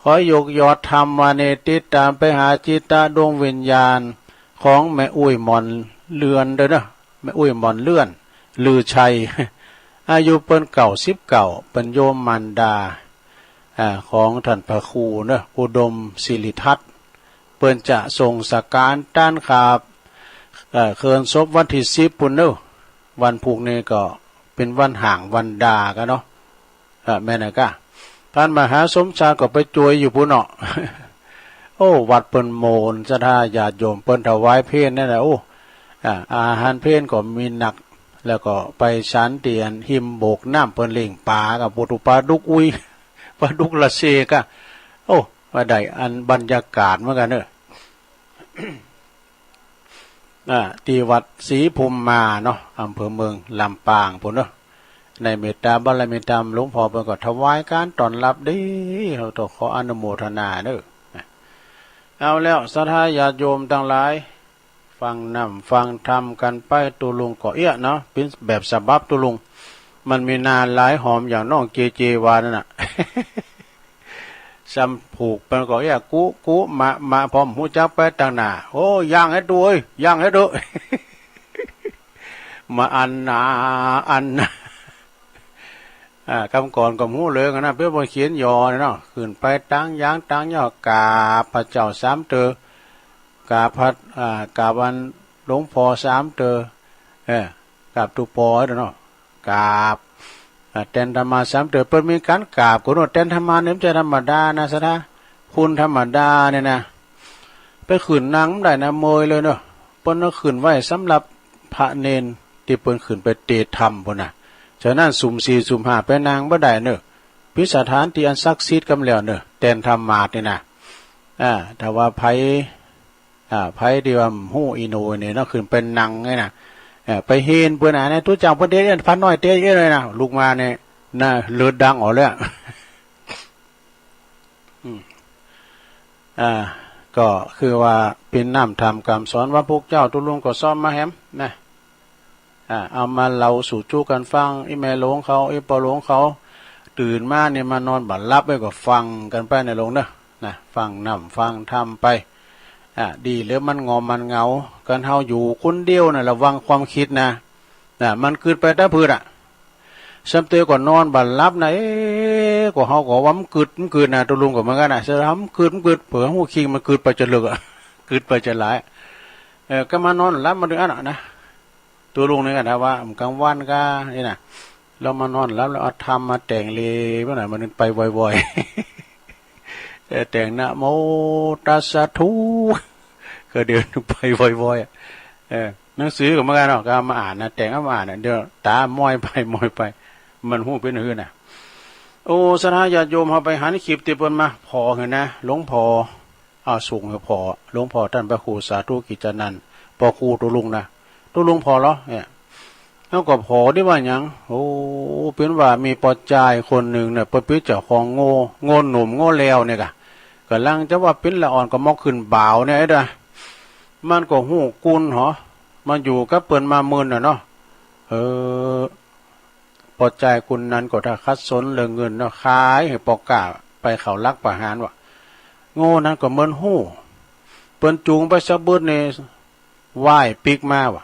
ขอยกยอดธรรมมาเนติดตามไปหาจิตตะดวงวิญญาณของแม่อุ้ยหมอนเรือนเด้อเนาะ แม่อุ้ยหมอนเรือน ลือชัย อายุเปิ้นเก้าสิบเก้า เปิ้นโยมมารดา อ่า ของท่านพระครูเนาะ อุดมสิริทัศน์ เปิ้นจะส่งสังฆารต้านขาบ เอ่อ เคลื่อนศพวันตี้สิบปู้นเนาะ วันพุธนี้ก็เป๋นวันห่างวันดากั๋นเนาะ อ่า แม่นนะกะ ท่านมหาสมชายก็ไปจ้วยอยู่ปู้นเนาะ โอ้ วัดเปิ้นโมน ศรัทธาญาติโยมเปิ้นถวายเพลนั่นแหละ โอ้ อ่า อาหารเพลก็มีนัก แล้วก็ไปฉันเตียนหิมโบกน้ำเปิ้นเลี้ยงปลากับปู้น ปลาดุกอุย ปลาดุกละเซกะ โอ้ ว่าได้อันบรรยากาศเหมือนกันเนอะ อ่า ที่วัดศรีภูมิมาเนาะ อำเภอเมืองลำปางพู้นเนาะ ในเมตตาบารมีธรรม หลวงพ่อเปิ้นก็ถวายการต้อนรับดี เฮาต้องขออนุโมทนาเนอะ เอาแล้ว ศรัทธาญาติโยมทั้งหลาย ฟังน้ำฟังธรรมกันไป ตุ๊ลุงก็เอี้ยเนาะ เป็นแบบฉบับตุ๊ลุง มันมีนาหลายหอมอย่างน้องเจเจว่านั่นน่ะ ซ้ำผูกมันก็เอี้ย กุ กุ มะ มะ พร้อมฮู้จักไปตังหน้า โอ้ ย่างให้ดูเอ้ย ย่างให้ดู มาอันหนา อันหนา อ่า กำก่อนก็ฮู้เลยนะ เปิ้นบ่เขียนยอเนาะ ขึ้นไปตังยางตังยอด กราบพระเจ้าสามเตื้อ กราบพระ อ่า กราบอันหลวงพ่อสามเตื้อ เออ กราบตุ๊ปอเนาะ กราบ อ่า แตนธรรมาสามเตื้อ เปิ้นมีการกราบกันเนาะ แตนธรรมาเนี่ยมันจะธรรมดานะ ศรัทธา คนธรรมดาเนี่ยนะ ไปขึ้นนั่งบ่ได้นะ เมื่อยเลยเนาะ เปิ้นเอาขึ้นไว้สำหรับพระเณรที่เปิ้นขึ้นไปเตธรรมพู้นน่ะ ฉะนั้นซุ่มสี่ซุ่มห้าไปนั่งบ่ได้เนาะ ปิดสถานที่อันศักดิ์สิทธิ์กำแล้วเนาะ แตนธรรมานี่นะ อ่า ถ้าว่าไผ อ่า ไผที่ว่าฮู้อีโหนนี่เนาะ ขึ้นไปนั่งนี่นะ เออ ไปเห็นเปิ้นน่ะ เนี่ย ตุ๊เจ้าเปิ้นเตเอี้ยน พระน้อยเตเอี้ยนเลยนะ ลุกมาเนี่ย น่ะ เลือดดังออกเลยอะ อืม อ่า ก็คือว่าเป็นน้ำธรรมคำสอนว่าพวกเจ้าตุ๊ลุงก็ซ้อมมาแหมนะ อ่า เอามาเล่าสู่จุกันฟัง อีแม่หลวงเขา อีปอหลวงเขา ตื่นมาเนี่ยมานอนบ่หลับไว้ก็ฟังกันไปนะลุงเนาะ นะ ฟังน้ำฟังธรรมไป อ่า ดีแล้วมันงอมมันเหงา กันเฮาอยู่คนเดียวน่ะ ระวังความคิดนะ นะ มันกึดไปแต่พื้นอะ ซ้ำเตยก็นอนบ่หลับนะ เอ๊ะ ก็เฮาก็ว่ามันกึด มันกึดนะ ตุ๊ลุงก็เหมือนกันนะ เสือมันกึด มันกึด เผื่อฮู้คิงมันกึดไปจะเลิกอะ กึดไปจะหลาย เออ ก็มานอนหลับมาถึงอันน่ะนะ ตุ๊ลุงนี่ก็ถามว่า กลางวันก็นี่นะ เรามานอนหลับแล้วเอาธรรมมาแต่งเลย เมื่อไหร่มันไปบ่อยๆ เออ แต่งนะโมตัสสะทุกข์ ก็เดี๋ยวไปบ่อยๆอะ เออ หนังสือก็เหมือนกันเนาะ ก็เอามาอ่านนะ แต่งเอามาอ่านนะ เดี๋ยวตาม้อยไปม้อยไป มันฮู้เป็นหื้อน่ะ โอ้ ศรัทธาญาติโยม เฮาไปหันคลิปที่เปิ้นมาผ่อหื้อนะ หลวงพ่อ เอาส่งให้ผ่อ หลวงพ่อท่านพระครูสาธุกิจจานันท์ ปอครูตุ๊ลุงนะ ตุ๊ลุงผ่อเหรอเนี่ย แล้วก็ผ่อได้ว่าหยัง โอ้ เป็นว่ามีปอจายคนหนึ่งเนี่ย เปิ้นเป็นเจ้าของโง่ โง่หนุ่มโง่แล้วเนี่ยกะ กำลังจะว่าเป็นละอ่อนก็มอกขึ้นบ่าวเนี่ยไอ้เด้อ มันก็ฮู้กุนเหรอ มันอยู่กับเปิ้นมาเมินน่ะเนาะ เออ ปอจายกุนนั้นก็ถ้าขัดสนเรื่องเงินเนาะ ขายให้ปอก้าไปเข้าลักประหารว่ะ โง่นั้นก็เหมือนฮู้ เปิ้นจูงไปสะบึดนี่ ไหว้ปิ๊กมาว่ะ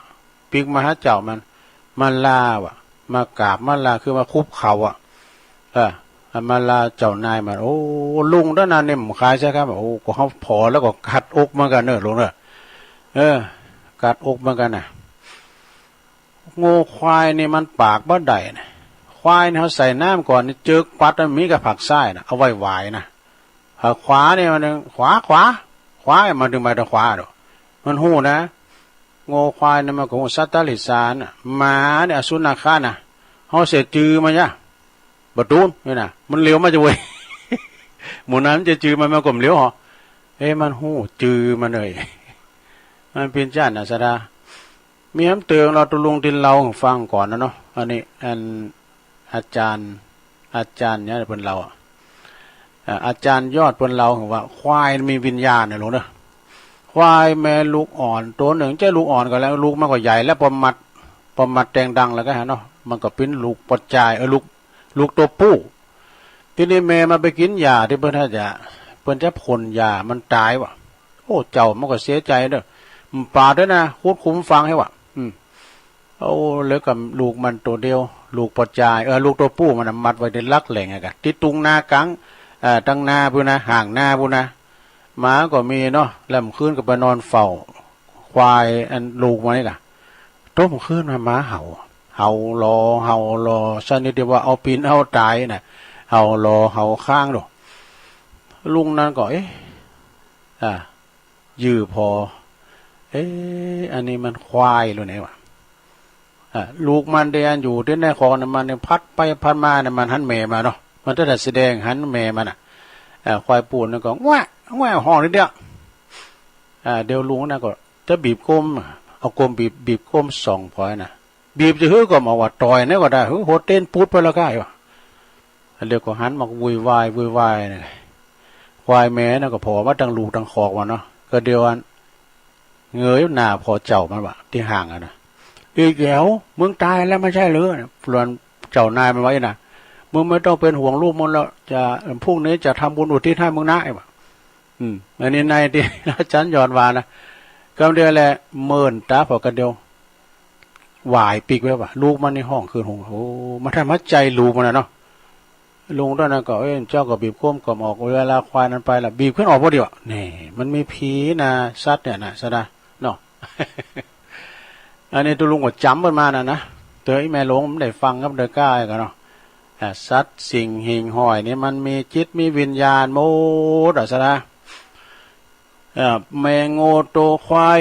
ปิ๊กมาหาเจ้ามัน มาลาว่ะ มากราบมาลา คือมาคุกเข่าอ่ะ เออ มาลาเจ้านายมัน โอ้ ลุงด้านนั้นเนี่ยมันขายใช่ครับ โอ้ ก็เขาผ่อแล้วก็กัดอกเหมือนกันเนอะลุงเนอะ เออ กัดอกเหมือนกันน่ะ โง่ควายนี่มันปากบ่ได้นะ ควายนี่เขาใส่น้ำก่อนนี่ เจิกปัดมันมีกับผักไส้นะ เอาไว้หวายนะ ผักขวาเนี่ยมันขวา ขวา ขวา มันถึงไปทางขวาดอก มันฮู้นะ โง่ควายนี่มันก็ฮู้สัตว์ตาลิสานน่ะ หมาเนี่ยอสุนัขะนะ เขาเสียจือมันเนี่ย บ่ตูนนี่นะ มันเหลียวมาจะเว้ย หมู่นั้นมันจะจือมัน มันก็บ่เหลียวหรอ เอ้ย มันฮู้จือมันเลย มันเป็นจ้านน่ะ ศรัทธา มีคำเตือนเราตุ๊ลุงที่เล่าให้ฟังก่อนนะเนาะ อันนี้ อัน อาจารย์ อาจารย์เนี่ยเปิ้นเล่าอะ อ่า อาจารย์ยอดเปิ้นเล่าว่า ควายมีวิญญาณนะลุงเนอะ ควายแม่ลูกอ่อนตัวหนึ่ง ใช่ลูกอ่อนก็แล้ว ลูกมันก็ใหญ่แล้ว พอมัด พอมัดแตงดังแล้วก็ฮะเนาะ มันก็เป็นลูกปอจาย เออ ลูก ลูกตัวผู้ ทีนี้แม่มาไปกินหญ้าที่เปิ้นให้ยา เปิ้นจะพ่นยา มันตายว่ะ โอ้ เจ้ามันก็เสียใจเด้อ มันปาดด้วยนะ ขุดขุมฝังให้ว่ะ อืม โอ้ เหลือกับลูกมันตัวเดียว ลูกปอจาย เออ ลูกตัวผู้มันน่ะ มัดไว้ในลักแหล่งอะกะ ที่ตุงนากลาง เอ่อ ตังนาพู้นนะ ห่างนาพู้นนะ หมาก็มีเนาะ แล้วมันคืนก็ไปนอนเฝ้า ควายอันลูกมันนี่กะ ต้มคืนมาหมาเห่า เห่าหลอ เห่าหลอ ชนิดที่ว่าเอาปีนเอาตายน่ะ เห่าหลอ เห่าค้างดู ลุงนั้นก็ เอ๊ะ อ่า ยื้อผ่อ เอ๊ะ อันนี้มันควายหรือไงวะ อ่ะ ลูกมันเดียนอยู่ที่ในคลองน่ะ มันเนี่ยพัดไปพัดมาเนี่ย มันหันแม่มาเนาะ มันจะได้แสดงหันแม่มันน่ะ เอ่อ ควายปู่นั่นก็ แหว่ แหว่ ฮ้องนิดเดียว อ่า เดี๋ยวลุงนั่นก็จะบีบก้ม เอาก้มบีบ บีบก้มส่องพลอยนะ บีบจะหื้อก็มาว่าต่อยนี่ก็ได้ หื้อหัวเต้นปุ๊ดไปแล้วก็อยู่ เดี๋ยวก็หันมาวุ่นวาย วุ่นวายเนี่ย ควายแม่นั่นก็โผล่มาตั้งลูกตั้งคอกมาเนาะ ก็เดี๋ยวอัน เงยหน้าพอเจ้ามันว่า ที่ห่างอะนะ "อีแจ๋ว มึงตายแล้วไม่ใช่หรือ" ส่วนเจ้านายมันว่าอีกนะ "มึงไม่ต้องเป็นห่วงลูกมึงแล้ว จะ พรุ่งนี้จะทำบุญอุทิศให้มึงนะ" ไอ้ว่า อืม อันนี้ในที่ อาจารย์ย้อนว่านะ กำเดียวแหละ เมินตาพอกันเดียว หวายปีกไว้ว่า ลูกมันนี่ฮ้องคืนหง โอ้ มันทำให้ใจลูกมันนะเนาะ ลุงตอนนั้นก็ เอ้ย เจ้าก็บีบก้มก้มออก เวลาควายนั้นไปละ บีบขึ้นออกพอดีวะ นี่ มันมีผีนะ สัตว์เนี่ยนะ ซะนะ เนาะ อันนี้ตุลุงก็จำมันมานะนะ เต๋ออีแม่หลวงมันได้ฟังกับเดอก้ากันเนาะ อ่า สัตว์สิ่งหิ่งห้อยนี่มันมีจิตมีวิญญาณหมดอะ ซะนะ เอ่อ แม่โง่โตควาย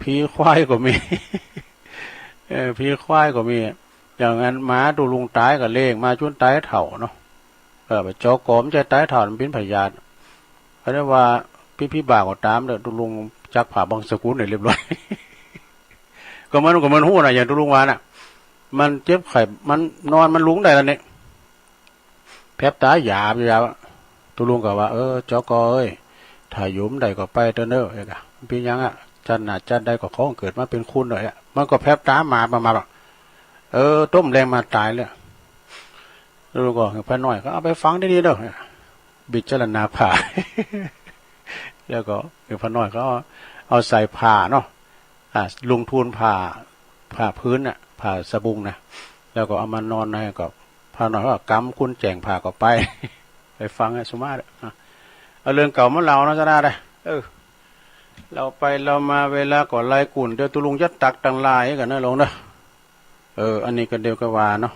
ผีควายก็มี เออ ผีควายก็มี อย่างนั้นหมาตุลุงต๋ายก็เลี้ยงมาจนต๋ายเฒ่าเนาะ เออ ไปเจาะกอมันจะต๋ายเฒ่า มันเป็นพยาธิ เขาเรียกว่าพิษพิษบาปก็ต๋ามเด้อ ตุลุงจักผ่าบังสกุลเนี่ยเรียบร้อย ก็มัน ก็มันฮู้นะ อย่างตุลุงว่าน่ะ มันเจ็บไข้ มันนอน มันลุกได้แล้วเนี่ย แผลบต๋าหยาบหยาบอะ ตุลุงก็ว่า เออ เจาะกอเอ้ย ถ้าอยู่บ่ได้ก็ไปเถอะเนอะ เอ้ยกะ มันเป็นหยังอะ จันทร์หน้าจันทร์ใดก็ขอเกิดมาเป็นคนหน่อยอะ มันก็แผลบต๋ามาประมาณว่า เออ ต้มแรงมาต๋ายเลย ตุลุงก็ พระน้อยก็เอาไปฝังที่นี่เนอะ พิจารณาผ่า แล้วก็ พระน้อยก็เอา เอาใส่ผ่าเนาะ อ่า ลงทุนผ่า ผ่าพื้นน่ะ ผ่าสะบุงนะ แล้วก็เอามานอนให้กับพระน้อย ก็กำกุญแจงผ่าก็ไป ไปฟังให้สุมาเด้อ อ่ะ เอาเรื่องเก่ามาเล่านะ ซะนะเด้อ เออ เล่าไปเล่ามาเวลาก็ไล่กุ่น เดี๋ยวตุลุงจะตักตังหลายกันนะ ลงเด้อ เออ อันนี้ก็เดียวกันว่าเนาะ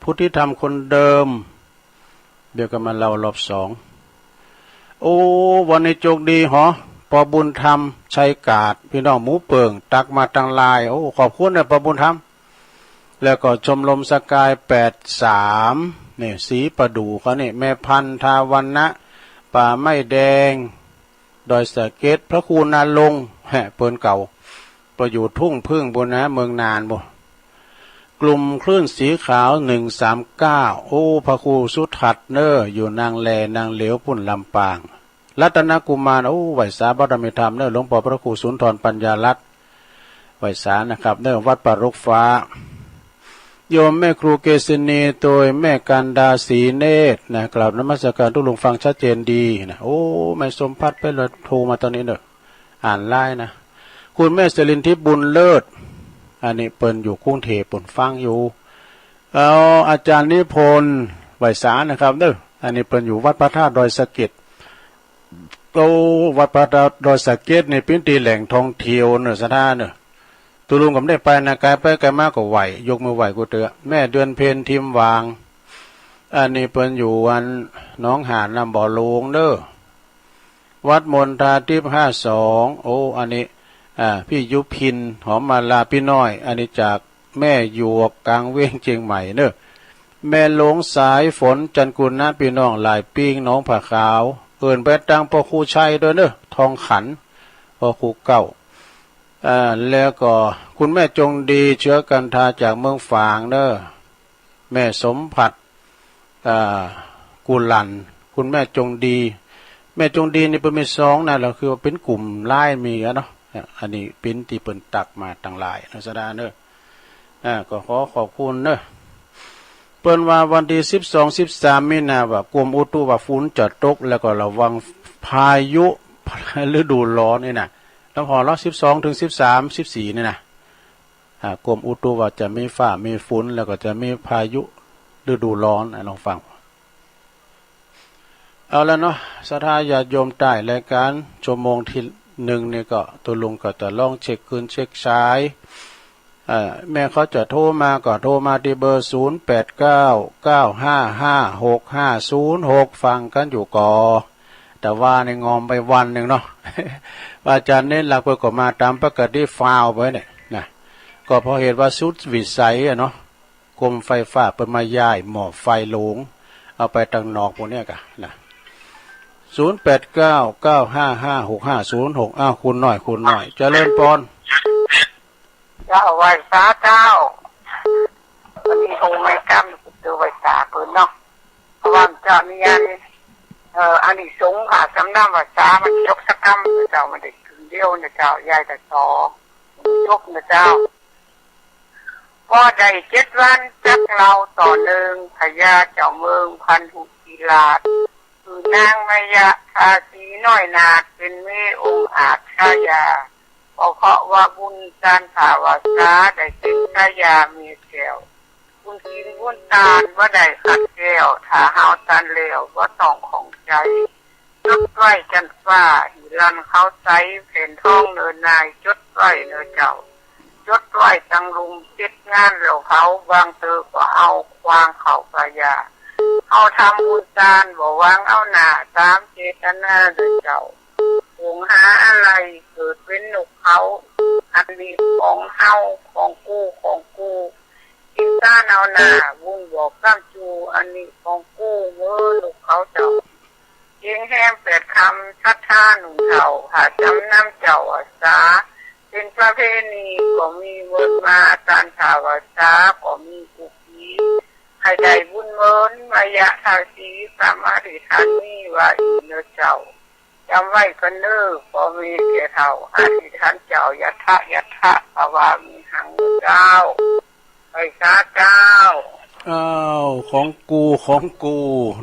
ผู้ที่ทำคนเดิม เดี๋ยวก็มาเล่ารอบสอง โอ้ วันนี้โชคดีหอ ปอบุญธรรม ชัยกาด พี่น้องหมูเปิ่ง ตักมาตังหลาย โอ้ ขอบคุณนะปอบุญธรรม แล้วก็ชมรมสกายแปดสาม นี่ สีประดู่เขานี่ แม่พันธุ์ ทาวันนะ ป่าไม้แดง ดอยสะเก็ด พระครูณรงค์ แฮะ เปิ้นเก่า ไปอยู่ทุ่งผึ้งบุญนะ เมืองน่านบุญ กลุ่มคลื่นสีขาว หนึ่งสามเก้า โอ้ พระครูสุทัศน์เนอ อยู่นางแลนางเหลียว ปุ้นลำปาง รัตนกุมาร โอ้ ไหว้สาบารมีธรรมเนอ หลวงพ่อพระครูสุนทรปัญญารัตน์ ไหว้สานะครับเนอ วัดป่ารุกฟ้า โยมแม่ครูเกษินี โดยแม่กันดา ศรีเนตรนะ กราบนมัสการ ตุลุงฟังชัดเจนดีนะ โอ้ แม่สมพัดไปเลย โทรมาตอนนี้เนอะ อ่านไลน์นะ คุณแม่สิรินทิพย์ บุญเลิศ อันนี้เปิ้นอยู่กรุงเทพฯ เปิ้นฟังอยู่ เอา อาจารย์นิพนธ์ ไหว้สานะครับเนอะ อันนี้เปิ้นอยู่วัดพระธาตุดอยสะเก็ด โอ้ วัดพระธาตุดอยสะเก็ดนี่เปิ้นตี้แหล่งท่องเที่ยวเนอะ สถานเนอะ ตุลุงก็บ่ได้ไปนะ ไกลไปไกลมาก็ไหว้ ยกมือไหว้กูเตื้อ แม่เดือนเพ็ญ ทิมหว่าง อันนี้เปิ้นอยู่อันหนองหานน้ำบ่อหลวงเนอะ วัดมณฑาทิพย์ ห้าสอง โอ้ อันนี้ อ่า พี่ยุพิน หอมมาลา พี่น้อย อันนี้จากแม่หยวก กลางเวียงเชียงใหม่เนอะ แม่หลวงสายฝน จันกุณนะ พี่น้องหลายปิ้ง หนองผาขาว เอิ้นไปตังพ่อครูชัยด้วยเนอะ ทองขัน พ่อครูเก่า อ่า แล้วก็คุณแม่จงดี เชื้อกันทา จากเมืองฝางเนอะ แม่สมผัส อ่า กุลัน คุณแม่จงดี แม่จงดีนี่เปิ้นมีสองนะ แล้วคือว่าเปิ้นกลุ่มไลน์มีอะเนาะ อันนี้เปิ้นตี้เปิ้นตักมาตังหลายเนอะ สะดาเนอะ อ่า ก็ขอขอบคุณเนอะ เปิ้นว่าวันที่สิบสอง สิบสามมีนาว่ากรมอุตุว่าฝนจะตก แล้วก็ระวังพายุฤดูร้อนนี่นะ แล้วพอแล้ว สิบสอง ถึง สิบสาม สิบสี่ นี่นะ อ่า กรมอุตุว่าจะมีฟ้ามีฝน แล้วก็จะมีพายุฤดูร้อน อ่ะ ลองฟัง เอาละเนาะ ศรัทธาญาติโยมใต้รายการ ชั่วโมงที่หนึ่งนี่ก็ ตุลุงก็จะลองเช็คคลื่นเช็คสาย เอ่อ แม่เขาจะโทรมาก็โทรมาที่เบอร์ ศูนย์แปดเก้า เก้าห้าห้า หกห้าศูนย์หก ฟังกันอยู่ก่อ แต่ว่าในงอมไปวันหนึ่งเนาะ อาจารย์เน้นหลักเปิ้นก็มาตามปกติฟาวไปเนี่ยนะ ก็เพราะเหตุว่าสุดวิสัยอะเนาะ กรมไฟฟ้าเปิ้นมาย้ายหม้อไฟหลวง เอาไปตังนอกพวกเนี้ยกะนะ ส ศูนย์แปดเก้า เก้าห้าห้า หกห้าศูนย์หก อ้าว คุณหน่อย คุณหน่อย เจริญพร เจ้า ไหว้สาเจ้า วันนี้คงไม่กล้ำ ตัวไหว้สาเปิ้นเนาะ เพราะว่าเจ้านี่ยัง เอ่อ อานิสงส์ค่ะ สำนักไหว้สามันจบสักกำ เจ้ามันได้ถึงเดียวนะเจ้า ยายแต่สอง จบนะเจ้า พอได้เจ็ดวันจักเล่าต่อเนื่อง พญาเจ้าเมืองพันธุศิราช คือนางมายาทาสีน้อยนาถ เป็นเมยองอาจชายา ก็เพราะว่าบุญจานทาวาสา ได้เป็นชายาเมยแก้ว บุญศีลบุญตานบ่ได้ขัดแก้ว ถ้าเฮาตันแล้วบ่ต้องข้องใจ จดไว้จันฟ้า หิรัญเขาใส แผ่นทองเนินนาย จดไว้เนอเจ้า จดไว้ตังลุมเจ็ดงานแล้วเขา บางเตอก็เอาควางเข้าพญา เอาทำบุญตานบ่หวังเอาหน้า ตามเจตนาเนอเจ้า หวงหาอะไรเกิดเป็นนกเขา อันนี้ของเฮา ของกู ของกู กินตานเอาหน้า บุญบอกกำจู อันนี้ของกู เว้อนกเขาเจ้า เจียงแฮมแปดคำ ศรัทธาหนุ่มเฒ่า หาจำนำเจ้าอาสา เป็นประเพณีก็มีเวิร์นมา ตานทาวาสาก็มีกุกกี ให้ได้บุญเมิน มายะทาสี สมาธิทานนี้ว่าอีกเนอเจ้า จำไว้กันเนอ พ่อแม่แก่เฒ่า อธิษฐานเจ้า ยัตถะ ยัตถะ ภะวามิหัง เจ้า ไหว้สาเจ้า อ้าว ของกู ของกู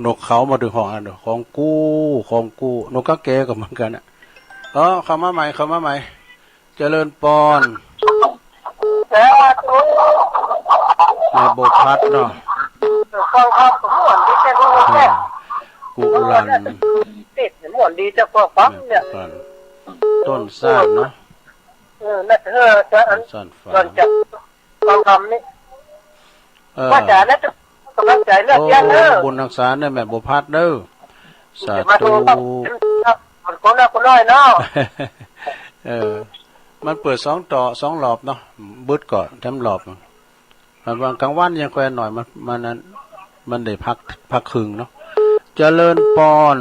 นกเขามาถึงห้องอันเดียว ของกู ของกู นกกาแกก็เหมือนกันอะ เออ เข้ามาใหม่ เข้ามาใหม่ เจริญพร สาธุ แม่บัวพัดเนาะ เข้า เข้า สมบูรณ์ดีจ้ะ เออ กุลัน ติดสมบูรณ์ดีจ้ะ พวกฟังเนี่ย แม่บัวพัด ต้นซ่านเนาะ เออ น่าจะ เออ จะ ต้นซ่านฟ้า ก่อนจะ ฟังคำนี้ เออ ว่าจ๋านะ กำลังใจเลือกเพียงเด้อ โอ้ บุญรักษาเด้อแม่บัวพัดเด้อ สาธุ คนละคนน้อยเนาะ เออ มันเปิดสองต่อ สองรอบเนาะ บึดก่อนแถมรอบ มันว่ากลางวันยังค่อยหน่อย มัน มันนั้น มันได้พัก พักครึ่งเนาะ เจริญพร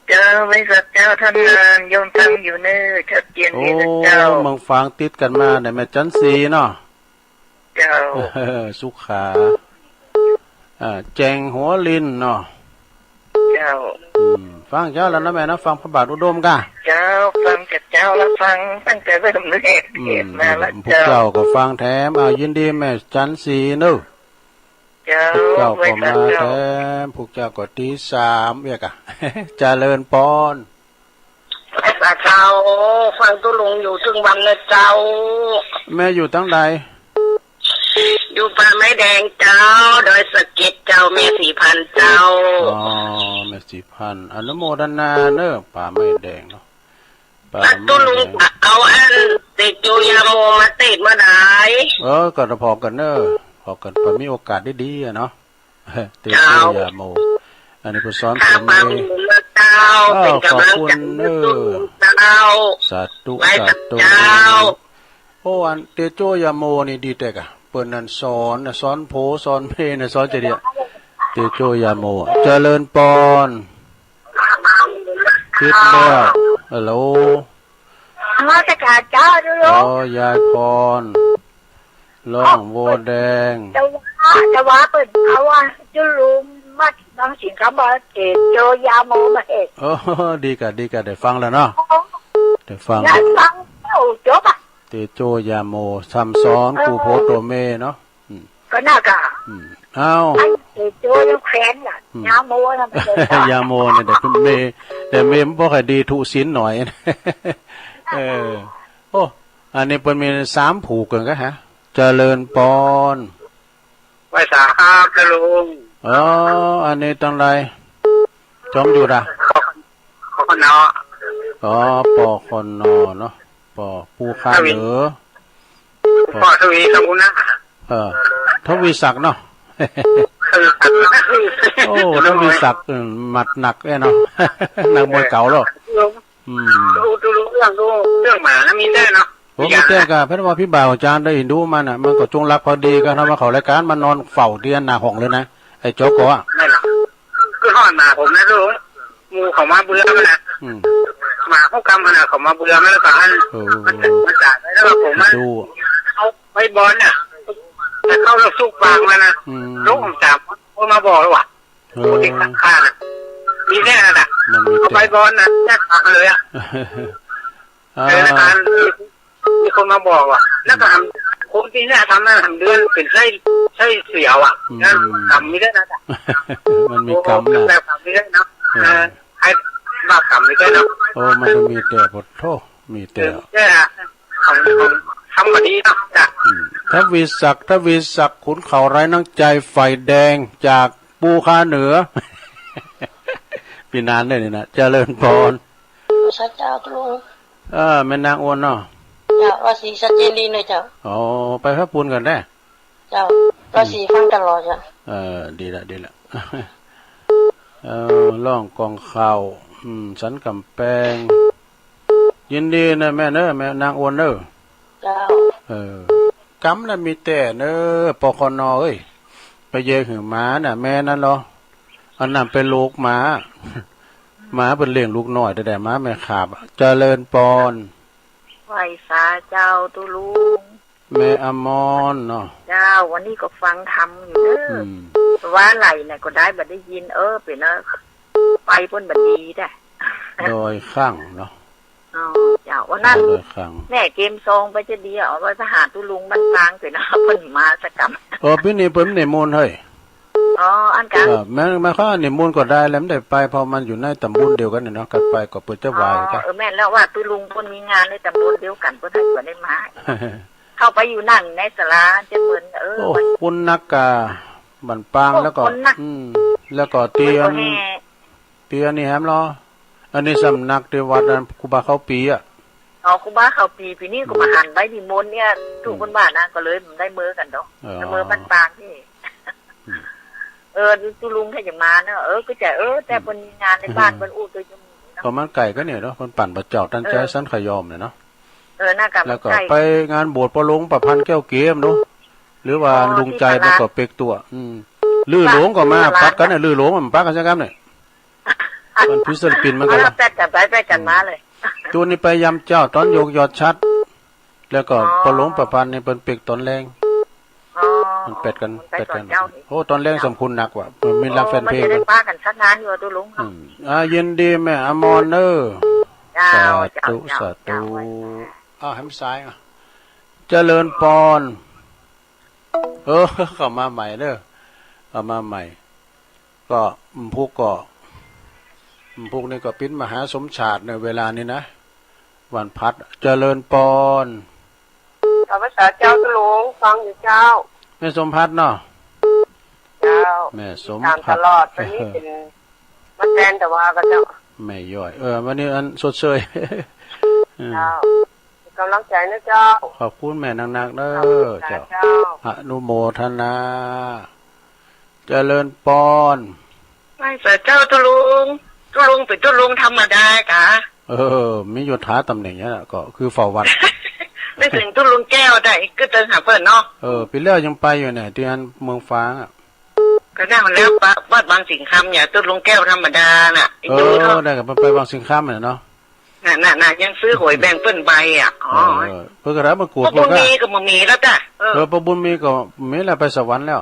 เจ้า ไหว้สาเจ้า ท่านนาน โยมฟังอยู่เนอ ชัดเจนดีนะเจ้า โอ้ เมืองฝางติดกันมาเนี่ย แม่จันสีเนาะ เจ้า เออ สุขา อ่า แจงหัวลินเนาะ เจ้า อืม ฟังเจ้าแล้วนะแม่นะ ฟังพระบาทอุดมกะ เจ้า ฟังจากเจ้าแล้ว ฟังตั้งแต่เริ่มเลย อืม เทศน์มาแล้ว พวกเจ้า เจ้าก็ฟังแถม เอา ยินดีแม่จันสีเนอะ เจ้า พวกเจ้าก็มาแถม ไหว้สาเจ้า พวกเจ้าก็ตีสามเอียกอะ เจริญพร ไหว้สาเจ้า ฟังตุ๊ลุงอยู่ถึงวันนะเจ้า แม่อยู่ตังใด อยู่ป่าไม้แดงเจ้า ดอยสะเก็ดเจ้า แม่สีพันธุ์เจ้า อ๋อ แม่สีพันธุ์ อนุโมทนาเนอะ ป่าไม้แดงเนาะ ป่าไม้แดง ตุ๊ลุงเอาอันเตโจยาโมมาเตศน์เมื่อใด เออ ก็พอกันเนอะ พอกัน พอมีโอกาสดีๆอะเนาะ เตโจยาโม อันนี้ผู้สอนผมเอง เจ้า เออ เป็นกำลังใจ ขอบคุณเนอะ เจ้า สาธุ ไหว้สาเจ้า สาธุ โอ้ อันเตโจยาโมนี่ดีแต๊กอะ เปิ้นนั่นสอนนะ สอนโผ สอนเพนะ สอนจะเดีย เตโจยาโม เจริญพร ติดแล้ว ฮัลโหล นมัสการเจ้า จุลุง อ๋อ ยายพร ร้องโวแดง แต่ว่า แต่ว่าเปิ้นเอาว่าจุลุงมาบางสิ่งคำว่าเตโจยาโมมาเฮ็ด โอ้ ดีกะ ดีกะ ได้ฟังแล้วเนาะ อ๋อ ได้ฟัง ได้ฟัง โอ้ จบอะ เตโจยาโม ซ้ำซ้อน เออ กูโผโตเมเนาะ อืม ก็น่ากะ อืม เอ้า อันเตโจยังแขวนน่ะ อืม ยาโมน่ะมันเตโจ ยาโมเนี่ย เดี๋ยวเมย์ เดี๋ยวเมย์มันบ่ค่อยดี ทุศีลหน่อย เออ โอ้ อันนี้เปิ้นมีสามผูกกันกะฮะ เจริญพร ไหว้สาครับ เจ้าลุง อ๋อ อันนี้ตังใด จอมหยุดอะ ขอขนอ อ๋อ ปอขนอเนาะ ปอ ปู่ข้าเหนือ ปอ ปอทวีสกุลนะ เออ ทวีศักดิ์เนาะ เออ โอ้ ทวีศักดิ์ อืม หมัดหนักแน่เนาะ นักมวยเก่าแล้ว อืม ดู ดู ดูเรื่อง ดูเรื่องหมานะ มีแน่เนาะ โอ้ มีแน่กะ เพิ่นว่าพี่บ่าวอาจารย์ได้ดูมันน่ะ มันก็จงรักภักดีกันนะ มาเข้ารายการ มันนอนเฝ้าเตียงหน้าห้องเลยนะ ไอ้จอกออะ นั่นล่ะ คือฮอดหมาผมนะลุง หมู่เขามาเบื่อมันนะ อืม หมาเขากำมันนะ เขามาเบื่อมันแล้วก็หัน เออ มันจะ มันจะแล้วก็ผมมัน ดู เอาไปบอลน่ะ แต่เข้าแล้วซุกปากมันนะ อืม ลูกผมสามคนมาบอกแล้วว่ะ เออ ผู้ที่ข้างๆน่ะ มีแค่นั้นน่ะ มันมีแต่ เอาไปบอลน่ะ แยกปากเลยอ่ะ อ่า เออ แล้วกัน มีคนมาบอกว่ะ แล้วก็ทำ คนที่เนี่ยทำนั่นทำเดือนเป็นไส้ ไส้เสียวอ่ะ อืม นั่นทำไม่ได้นะจ๊ะ มันมีกรรมนะ โอ้โห แบบทำไม่ได้นะ เออ เออ ให้บาปกรรมไม่ได้นะ โอ้ มันมีแต่ ปะโถ มีแต่ เออ เนี่ยนะ ของ ของทำแบบนี้นะจ๊ะ อืม ทวีศักดิ์ ทวีศักดิ์ ขุนเขาไร้น้ำใจ ฝ่ายแดง จากภูคาเหนือ พี่นานเนี่ยนี่นะ เจริญพร สาเจ้าตุลุง เออ แม่นางอ้วนเนาะ เจ้า ว่าสีชัดเจนดีเลยเจ้า อ๋อ ไปพระปูนก่อนได้ เจ้า ว่าสีฟังตลอดเจ้า เออ ดีละ ดีละ เออ ร้องกองข่าว อืม สันกำแพง ยินดีนะแม่เนอะ แม่นางอ้วนเนอะ เจ้า เออ กรรมน่ะมีแต่เนอะ ปคน เอ้ย ไปแยกหือหมาน่ะ แม่นั่นเหรอ อันนั้นเป็นลูกหมา หมาเป็นเลี้ยงลูกน้อยแต่ๆ หมาแม่ขาบ เจริญปอน ไหว้สาเจ้าตุลุง แม่อมรเนาะ เจ้า วันนี้ก็ฟังธรรมอยู่เด้อ อืม ว่าไหลน่ะก็ได้บ่ได้ยิน เออ เป็นเออ ไปเปิ้นบ่ดีแท้ ดอยข้างเนาะ อ๋อ เจ้า วันนั้น ดอยข้าง แม่เกมซองไปจะดี เอาไว้ไปหาตุลุงบ้านกลางเถอะนะ เปิ้นมาสักกำ เออ ปีนี้เปิ้นนิมนต์เฮ้ย อ๋อ อันกลาง เออ แม่น แม่นเขานิมนต์ก็ได้แหละ ไม่ได้ไป เพราะมันอยู่ในตำบลเดียวกันเนี่ยเนาะ กันไปก็เปิ้นจะไหว้กัน อ๋อ เออ แม่นแล้วว่าตุลุงเปิ้นมีงานในตำบลเดียวกัน เปิ้นให้บ่ได้มา เข้าไปอยู่นั่งในศาลาเจ้าเปิ้น เออ โอ้ คนนักกะ บ้านปาง โอ้ แล้วก็ คนนัก อืม แล้วก็เตียน เปิ้นก็แห่ เตียนนี่แหมเหรอ อันนี้สำนักที่วัดนั้น ครูบาเข้าปีอะ อ๋อ ครูบาเข้าปี ปีนี้ก็มาหันไปนิมนต์เนี่ย ถูก อืม คนบ้านนะ ก็เลยได้เมือกันดอก อ๋อ ได้เมือบ้านปางนี่ อืม เออ ตุลุงถ้าจะมาเนาะ เออ ก็จะ เออ แต่ อืม เปิ้นมีงานในบ้าน อืม เปิ้นอู้ตัวจะมีเนาะ ก็มันไกลกันเนี่ยเนาะ เปิ้นปั่นบ่เจ้าตันใจ เออ สันขยอมเนี่ยเนาะ เออ น่ากลับ แล้วก็ ใกล้ ไปงานบวชพ่อหลวงประพันธ์แก้วเกมเนาะ หรือว่า อ๋อ ลุงใจ ที่ศาลา มันก็เปกตัว อืม ลือหลวงก็มา ที่ศาลา ปัดกันเนี่ย ลือหลวงมันปัดกันใช่ไหมเนี่ย มันพิศิลปินมันก็ เอาละ แปดกันไป แปดกันมาเลย อืม ตัวนี้ไปยามเจ้าตอนยกยอดชัด แล้วก็ อ๋อ พ่อหลวงประพันธ์นี่เปิ้นเปกตอนแลง อ๋อ มันแปดกัน มันไป แปดกัน ตอนเจ้านี่ โอ้ ตอนแลง เจ้า สำคัญนักว่ะ มันมีรักแฟนเพลง อ๋อ มันจะได้ปะกันสักงานอยู่ตุลุงเนาะ อืม อ่า ยินดีแม่อมรเนอะ เจ้า สาธุ เจ้า สาธุ เจ้า อ่า แหมสายอ่ะ เจริญปอน เออ เข้ามาใหม่เด้อ เข้ามาใหม่ ก็ อืม พุกก็ อืม พุกนี่ก็ปิ้นมาหาสมชาติในเวลานี้นะ วันพัด เจริญปอน ข้าพเจ้าเจ้าตุลุงฟังอยู่เจ้า แม่สมพัดเนาะ เจ้า แม่สมพัด ตามตลอด วันนี้เป็นมาแทนแต่ว่าก็เจ้า แม่ย้อย เออ วันนี้อันชดเชย เออ เจ้า กำลังใจนะเจ้า ขอบคุณแม่นักๆเด้อ ขอบคุณค่ะ เจ้า เจ้า อนุโมทนา เจริญปอน ไหว้สาเจ้าตุลุง ตุลุงเป็นตุลุงธรรมดากะ เออ มียศถาตำแหน่งเนี่ยแหละ ก็คือเฝ้าวัด นึกถึงตุลุงแก้วได้ ก็เติงหาเปิ้นเนาะ เออ ปีแล้วยังไปอยู่เนี่ย ที่อันเมืองฟ้างอ่ะ ก็นั่นแล้วปะ วัดบางสิงห์คำเนี่ย ตุลุงแก้วธรรมดาน่ะ เออ อยู่เนาะ ได้กับไปบางสิงห์คำเนี่ยเนาะ น่ะ น่ะ น่ะ ยังซื้อหวยแบ่งเปิ้นใบอ่ะ อ๋อ เออ เปิ้นก็ได้มากวด พระบุญมีก็บ่มีแล้วจ้ะ เออ เออ พระบุญมีก็มีแล้ว ไปสวรรค์แล้ว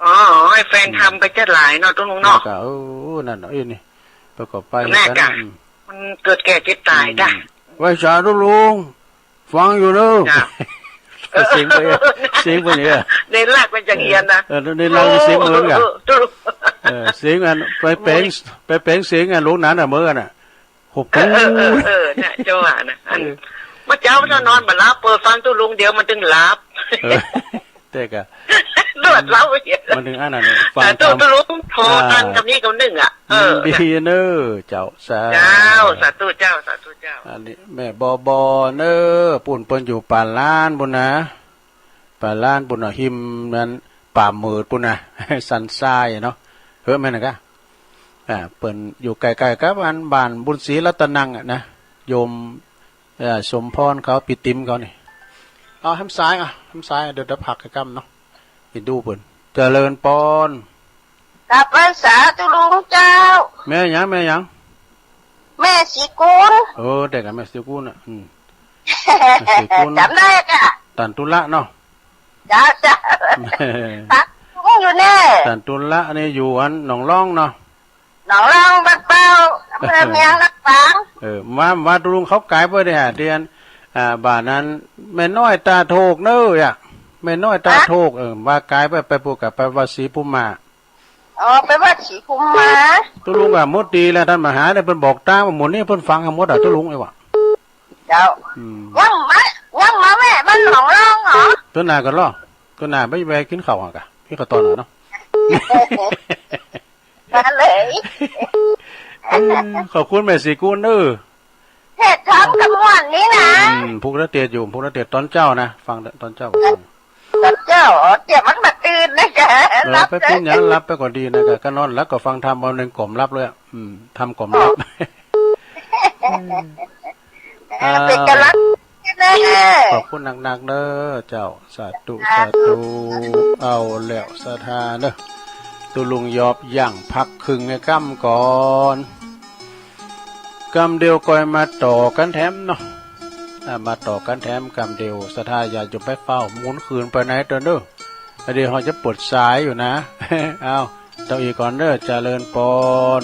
อ๋อ ให้แฟนทำไปจะหลายเนาะ ตรงนู้นเนาะ แล้วก็ เออ นั่นเนาะ เอ้ย นี่ ประกอบไป แน่จ้ะ กัน อืม มันเกิดแก่เจ็บตายจ้ะ อืม ไหว้สาธุลุง ฟังอยู่เนอะ จ้ะ เสียงไป เสียงไปเนี่ย ในลากเป็นจังเอียนนะ เออ ในลากเป็นเสียงเหมือนกัน เออ เออ เสียงอัน ไปแปลง โอ้ย ไปแปลงเสียงอันหลวงนั้นน่ะ เหมือนกันน่ะ โอ้โห เออ เออ เออ เออ เนี่ย เจ้าว่านะ อัน เออ เมื่อเช้าเจ้านอนบ่หลับ เปิดฟังตุลุงเดียวมันถึงหลับ เออ แต่กะ นวดเล้าเหีย มันถึงอันนั้นเนี่ย ฟังธรรม แต่ตุลุงโทรตัน อ่า กับนี่กับหนึ่งอ่ะ เออ ยินดีเนอะเจ้า สา เจ้า สาธุเจ้า สาธุเจ้า อันนี้แม่บอบอเนอะ ปู้นเปิ้นอยู่ป่าล้านปู้นนะ ป่าล้านปู้นน่ะ หิมนั้น ป่าเหมิดปู้นนะ สันทรายเนาะ เฮ้ย แม่นนะกะ อ่า เปิ้นอยู่ใกล้ๆกับอันบ้านบุญศรีรัตนังอะนะ โยม เอ่อ สมพรเขา ปีติมเขานี่ เอาแหมสายอ่ะ แหมสายอ่ะ เดี๋ยว เดี๋ยวพักกะกำเนาะ ไปดูเปิ้น เจริญปอน ส กราบไหว้สาธุลุงเจ้า แม่หยัง แม่หยัง แม่ศรีกุล โอ้ แต่กับแม่ศรีกุลน่ะ อืม แม่ศรีกุล จำได้ค่ะ ตันตุละเนาะ เจ้า เจ้า ตันตุละอยู่แน่ ตันตุละนี่อยู่อันหนองล่องเนาะ หนองล่องบ้านเป้า อำเภอเมืองลำปาง เออ ว่า ว่าตุลุงเขากายไปได้หาเดือน อ่า บ้านนั้น แม่น้อยตาโทกเนอะ อ่ะ แม่น้อยตาโทก เออ ว่ากายไป ไปปลูกกับไปวัดศรีภูมิมา อ๋อ ไปวัดศรีภูมิมา ตุลุงอะ หมดดีแล้ว ท่านมหาเนี่ย เพิ่นบอกตางว่าหมู่นี้เพิ่นฟังกันหมดอะ ตุลุงไอ้วะ เจ้า อืม ยังมา ยังมาแวะบ้านหนองล่องเหรอ ตัวหน้าก็รอ ตัวหน้าไปแวะกินข้าวอะกะ กินข้าวตอนหน่อยเนาะ มาเลย เออ ขอบคุณแม่ศรีกุลเด้อ เทศน์ธรรมกลางวันนี้นะ อืม พุกนักเทศน์อยู่ พุกนักเทศน์ตอนเช้านะ ฟังตอนเช้า ตอนเช้า อ๋อ เดี๋ยวมันมาตื่นนะกะ เออ หลับ ไปเป็นหยัง หลับไปก็ดีนะกะ ก็นอนแล้วก็ฟังธรรมเอาหนึ่งกล่อมหลับเลยอะ อืม ธรรมกล่อมหลับ เออ เป็นกำลังใจนะ ขอบคุณนักๆเด้อเจ้า สาธุ สาธุ เอาแล้วศรัทธาเด้อ ตุลุงยอบยังพักครึ่งให้กำก่อน กำเดียวก่อยมาต่อกันแถมเนาะ อ่า มาต่อกันแถมกำเดียว ศรัทธาอย่าจงไปเฝ้า หมุนคืนไปไหนเด้อเด้อ เดี๋ยวเขาจะปวดสายอยู่นะ เอา ต้องอีกก่อนเด้อ เจริญปอน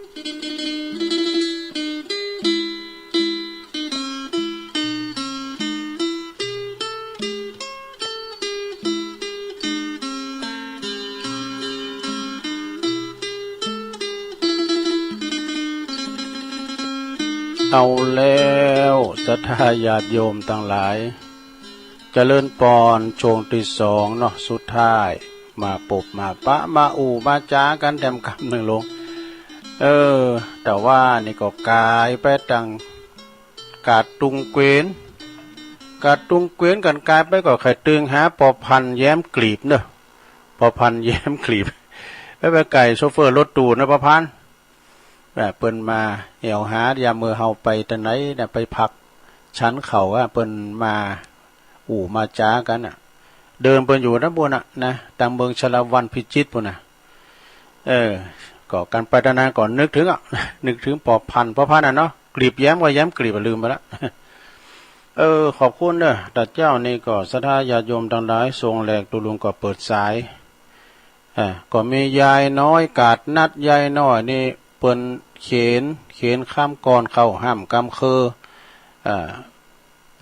เอาแล้ว ศรัทธาญาติโยมตังหลาย เจริญปอน ช่วงตี้สองเนาะ สุดท้าย มาปบมาปะ มาอู้มาจ๋ากั๋นแถมกำนึ่งลง เออ แต่ว่านี่ก็ก๋ายไปตังกาดตุงเกวียน กาดตุงเกวียนกั๋นก๋ายไปก็ใค่ตึงหาปอพันธุ์แย้มกลีบเนาะ ปอพันธุ์แย้มกลีบ ไป ไปไก่โชเฟอร์รถตู้นะ ปอพันธุ์ ว่าเปิ้นมาแอ่วหา ยามมื้อเฮาไปตางไหนนะ ไปพักฉันข้าวอะ เปิ้นมาอู้มาจ๋ากั๋นน่ะ เดิมเปิ้นอยู่ตางปู้นน่ะนะ ตางเมืองชาละวันพิจิตรปู้นน่ะ เออ ก็กั๋นไปตางนั้นก็นึกถึงอะ นึกถึงปอพันธุ์ ปอพันธุ์อะเนาะ กลีบแย้มก็แย้มกลีบอะ ลืมไปละ เออ ขอบคุณเด้อ ตาเจ้านี่ก็ศรัทธาญาติโยมตังหลาย ช่วงแรกตุ๊ลุงก็เปิดสาย อ่า ก็มียายน้อยกาดนัด ยายน้อยนี่เปิ้นเขียน เขียนคำก่อนเข้าฮ่ำกำเคือ อ่า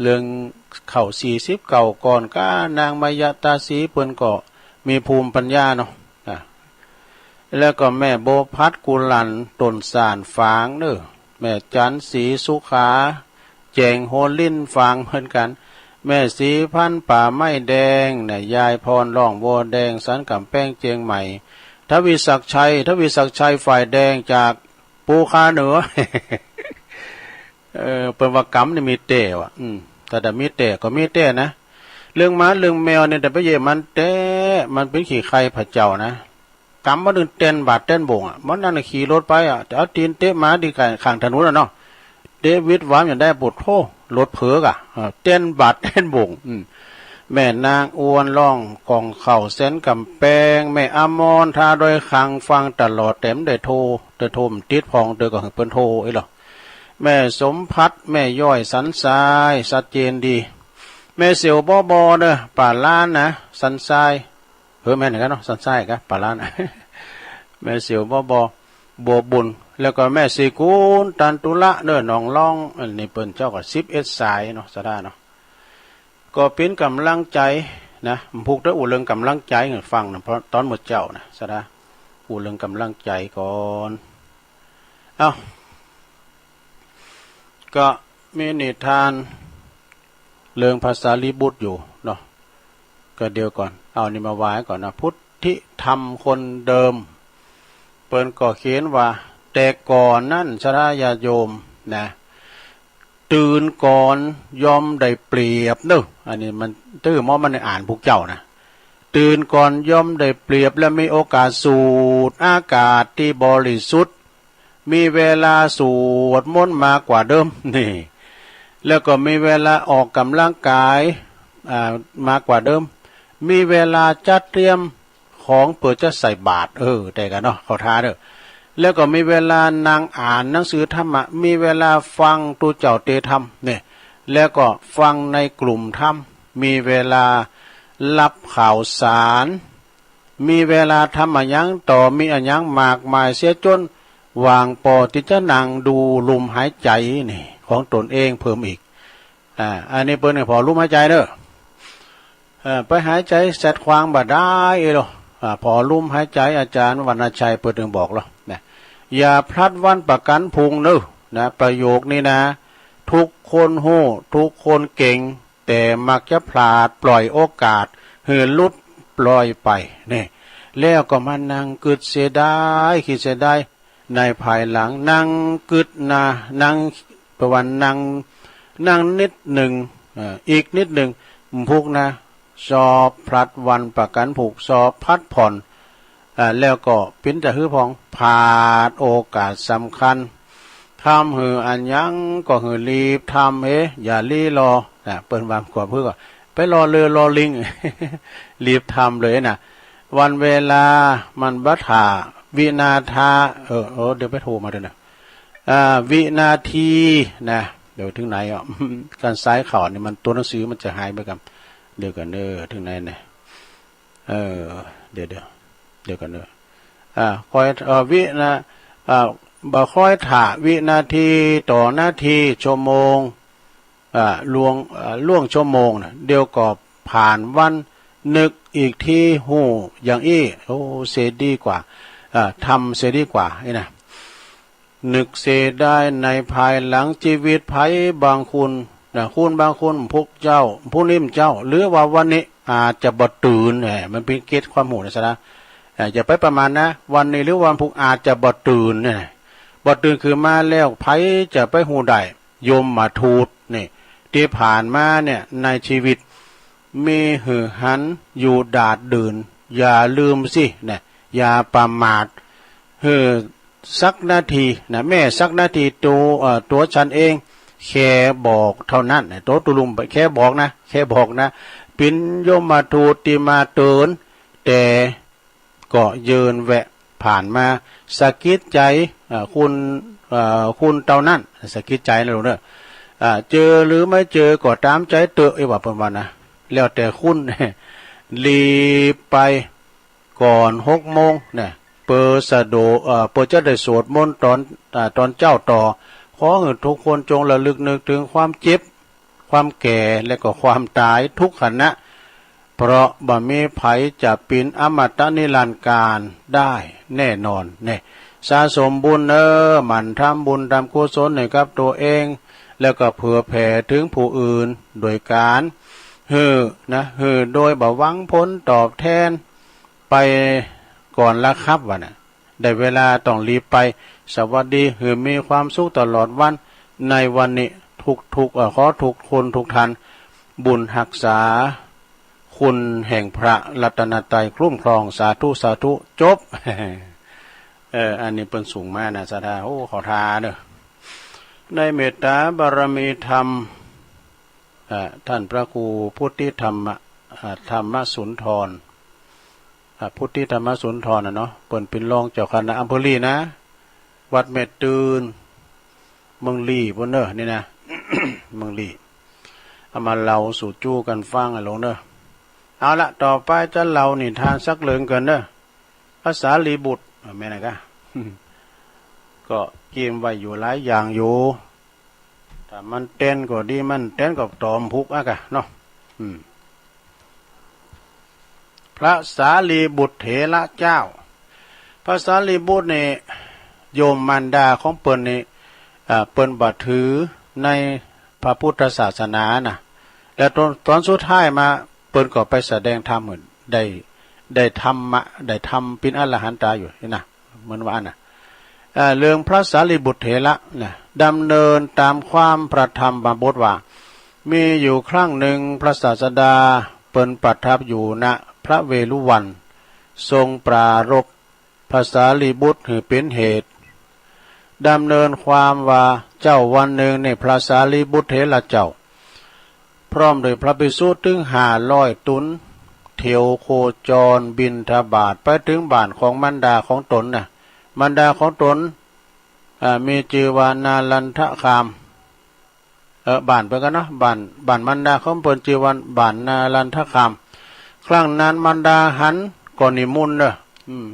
เรื่องเข้าสี่สิบเก้าก่อน ก็นางมายาตาสีเปิ้นก็มีภูมิปัญญาเนาะ อ่า แล้วก็แม่บัวพัดกุหลันต้นสานฝางเนอะ แม่จันทร์ศรีสุขา แจงโฮลินฝางเหมือนกั๋น แม่ศรีพันธุ์ป่าไม้แดงเนี่ย ยายพรร้องวัวแดงสันกำแพงเจียงใหม่ ทวีศักดิ์ชัย ทวีศักดิ์ชัยฝ่ายแดงจากภูคาเหนือ เออ เปิ้นว่ากำนี่มีแต๊ว่ะ อืม แต่ แต่มีแต๊ก็มีแต๊นะ เรื่องหมาเรื่องแมวเนี่ย แต่ไปเยาะมันแต๊ มันเป๋นขี้ใคร่พระเจ้านะ กำมันนึ่งแต๊นบาดแต๊นบ่งอะ มันนั่นน่ะขี่รถไปอะ แต่เอาตี๋นเตะหมาตี้ข้างถนนอะเนาะ เตะวิดหวามอย่างได้ โผดโธ่ รถเผิกอะ เออ แต๊นบาดแต๊นบ่ง อืม แม่นางอ้วนร้องกล่องข้าวแสนกำแพง แม่อมรท่าดอยคางฟังตลอด แต่บ่ได้โทร แต่โทรบ่ติดพ่อง เตอก็หื้อเปิ้นโทรอี้หรอ แม่สมภัทร แม่ย้อยสันทราย ชัดเจนดี แม่เสี่ยวบ่บ่เนอะ ป่าล้านนะ สันทราย เออ แม่นกั๋นเนาะ สันทรายกับป่าล้าน แม่เสี่ยวบ่บ่ บัวบุญ แล้วก็แม่ศรีกูล ตันตุละเนอะ หนองลอง อันนี้เปิ้นเจ้าก็สิบเอ็ดสายเนาะ ศรัทธาเนาะ ก็เป๋นกำลังใจ๋นะ ผูกได้อู้เรื่องกำลังใจ๋หื้อฟังนะ เพราะต๋อนมื้อเจ๊านะ ศรัทธา อู้เรื่องกำลังใจ๋ก่อน เอ้า ก็มีนิทานเรื่องพระสารีบุตรอยู่เนาะ ก็เดี๋ยวก่อน เอานี่มาว่าก่อนนะ พุทธิธรรมคนเดิม เปิ้นก็เขียนว่า แต่ก่อนนั้น ศรัทธาญาติโยมนะ ตื่นก่อนย่อมได้เปรียบเนอะ อันนี้มัน ตื้อหมอมันอ่านพวกเจ้านะ ตื่นก่อนย่อมได้เปรียบ และมีโอกาสสูดอากาศที่บริสุทธิ์ มีเวลาสวดมนต์มากกว่าเดิม นี่ แล้วก็มีเวลาออกกำลังกาย อ่า มากกว่าเดิม มีเวลาจัดเตรียมของเปื้อจะใส่บาตร เออ แต่กันเนาะ เข้าท่าเด้อ แล้วก็มีเวลานั่งอ่านหนังสือธรรมะ มีเวลาฟังตุ๊เจ้าเตธรรม เนี่ย แล้วก็ฟังในกลุ่มธรรม มีเวลารับข่าวสาร มีเวลาทำอะหยังต่อมีอะหยังมากมายเสียจนว่างปอตี้จะนั่งดูลมหายใจ๋นี่ ของตนเองเพิ่มอีก อ่า อันนี้เปิ้นให้ผ่อลมหายใจ๋เนอะ เอ่อ ไปหายใจ๋แซดขวางบ่ได้เอโล อ่า ผ่อลมหายใจ๋ อาจารย์วรรณชัยเปิ้นถึงบอกเนาะ นะ อย่าพลัดวันประกันพรุ่งเนอะ นะ ประโยคนี้นะ ทุกคนฮู้ ทุกคนเก่ง แต่มักจะพลาดปล่อยโอกาสหื้อหลุดปล่อยไป นี่ แล้วก็มานั่งกึ๊ดเสียดาย คิดเสียดาย ในภายหลัง นั่งกึ๊ดนะ นั่ง ประมาณนั่ง นั่งนิดหนึ่ง เอ่อ อีกนิดหนึ่ง พุกนะ สอบพลัดวันประกันพรุ่ง สอบพักผ่อน อ่า แล้วก็เป๋นตาหื้อพ่อง พลาดโอกาสสำคัญ ทำหื้ออะหยังก็หื้อรีบทำเฮ้ อย่าลี้รอ นะ เปิ้นว่าความหื้อก็ไปรอเรือรอลิง รีบทำเลยนะ วันเวลามันบ่ถ่า วินาทา เออ เออ เดี๋ยวไปโทรมาด้วยนะ อ่า วินาทีนะ เดี๋ยวถึงไหนอ่ะ การสายข่าวนี่มันตัวหนังสือมันจะหายไปกับ เดี๋ยวก่อนเด้อ ถึงไหนเนี่ย เออ เดี๋ยว เดี๋ยว เดี๋ยวก่อนเด้อ อ่า คอย เอ่อ วินะ อ่า บ่ค่อยถ่าวินาทีต่อนาที ชั่วโมง เอ่อ ล่วง เอ่อ ล่วงชั่วโมงนะ เดี๋ยวก็ผ่านวัน นึกอีกทีฮู้อย่างอี้ โอ้ เสียดีกว่า เอ่อ ทำเสียดีกว่า นี่นะ นึกเสียดายในภายหลัง ชีวิตใผบางคนนะ คนบางคน พวกเจ้า ผู้นี้เจ้า หรือว่าวันนี้อาจจะบ่ตื่น แหม มันเป็นเกณฑ์ความฮู้นะซะนะ เอ่อ อย่าไปประมาทนะ วันนี้หรือวันพุธอาจจะบ่ตื่นเนี่ย บ่ตื่นขึ้นมาแล้ว ใผจะไปฮู้ได้ ยมทูตนี่ ที่ผ่านมาเนี่ย ในชีวิต มีหื้อหันอยู่ดาดดื่น อย่าลืมสินะ อย่าประมาท หื้อสักนาทีนะ แม้สักนาที ตัว เอ่อ ตัวฉันเอง แค่บอกเท่านั้นนะ ตัวตุลุม แค่บอกนะ แค่บอกนะ เป็นยมทูตที่มาเตือน แต่ ก็เยินแวะผ่านมา สะกิดใจ เอ่อ คุณ เอ่อ คุณเต้านั้น สะกิดใจนะลูกเนอะ อ่า เจอหรือไม่เจอก็ตามใจเตอะ เอ้ย ว่าเปิ้นว่านะ แล้วแต่คุณ รีบไปก่อนหกโมงนะ เปิดสะดวก เอ่อ เปิดจะได้สวดมนต์ตอน อ่า ตอนเจ๊าต่อ ขอให้ทุกคนจงระลึกนึกถึงความเจ็บ ความแก่และก็ความตายทุกขณะ เพราะบ่มีใผจะเป็นอมตะนิรันดร์กาลได้แน่นอนเนี่ย สะสมบุญเนอะ หมั่นทำบุญทำกุศลให้กับตัวเอง แล้วก็เผื่อแผ่ถึงผู้อื่น โดยการหื้อนะ หื้อโดยบ่หวังผลตอบแทน ไปก่อนละครับ ว่าน่ะ ได้เวลาต้องรีบไป สวัสดี หื้อมีความสุขตลอดวัน ในวันนี้ทุกๆ เอ่อ ขอทุกคนทุกท่าน บุญฮักษา คุณแห่งพระรัตนตรัยคุ้มครอง สาธุ สาธุ จบ เออ อันนี้เปิ้นส่งมานะ ศรัทธา โอ้ ขอทาเด้อ ในเมตตาบารมีธรรม อ่า ท่านพระครูพุทธิธรรมะ อ่า ธรรมสุนทร อ่า พุทธิธรรมสุนทรน่ะเนาะ เปิ้นเป็นรองเจ้าคณะอำเภอลีนะ วัดแม่ตื่น เมืองลีพู้นเนอะ นี่นะ เมืองลี เอามาเล่าสู่จู้กันฟังอะหลวงเนอะ เอาละ ต่อไปจะเล่านิทานสักเรื่องกันเนอะ พระสารีบุตร อ่า แม่นนะกะ ก็เกรียมไว้อยู่หลายอย่างอยู่ ถ้ามันแต๊นก็ดี มันแต๊นก็ตอมพุกอะกะเนาะ อืม พระสารีบุตรเถระเจ้า พระสารีบุตรนี่ โยมมารดาของเปิ้นนี่ อ่า เปิ้นบ่ถือในพระพุทธศาสนานะ แล้วตอน ตอนสุดท้ายมา เปิ้นก็ไปแสดงธรรมได้ ได้ธรรมะ ได้ธรรมเป็นอรหันตาอยู่นี่นะ เหมือนว่านะ เอ่อ เรื่องพระสารีบุตรเถระนะ ดำเนินตามความพระธรรมบทว่า มีอยู่ครั้งหนึ่งพระศาสดาเปิ้นประทับอยู่ณพระเวฬุวัน ทรงปรารภพระสารีบุตรหื้อเป็นเหตุ ดำเนินความว่าเจ้าวันหนึ่งนี่พระสารีบุตรเถระเจ้า พร้อมด้วยพระภิกษุถึงห้าร้อยตน เที่ยวโคจรบิณฑบาตไปถึงบ้านของมารดาของตนนะ มารดาของตน อ่า มีชื่อว่านาลันทคาม เออ บ้านเปิ้นกันเนาะ บ้าน บ้านมารดาของเปิ้นชื่อว่าบ้านนาลันทคาม ครั้งนั้นมารดาหันก็นิมนต์เด้อ อืม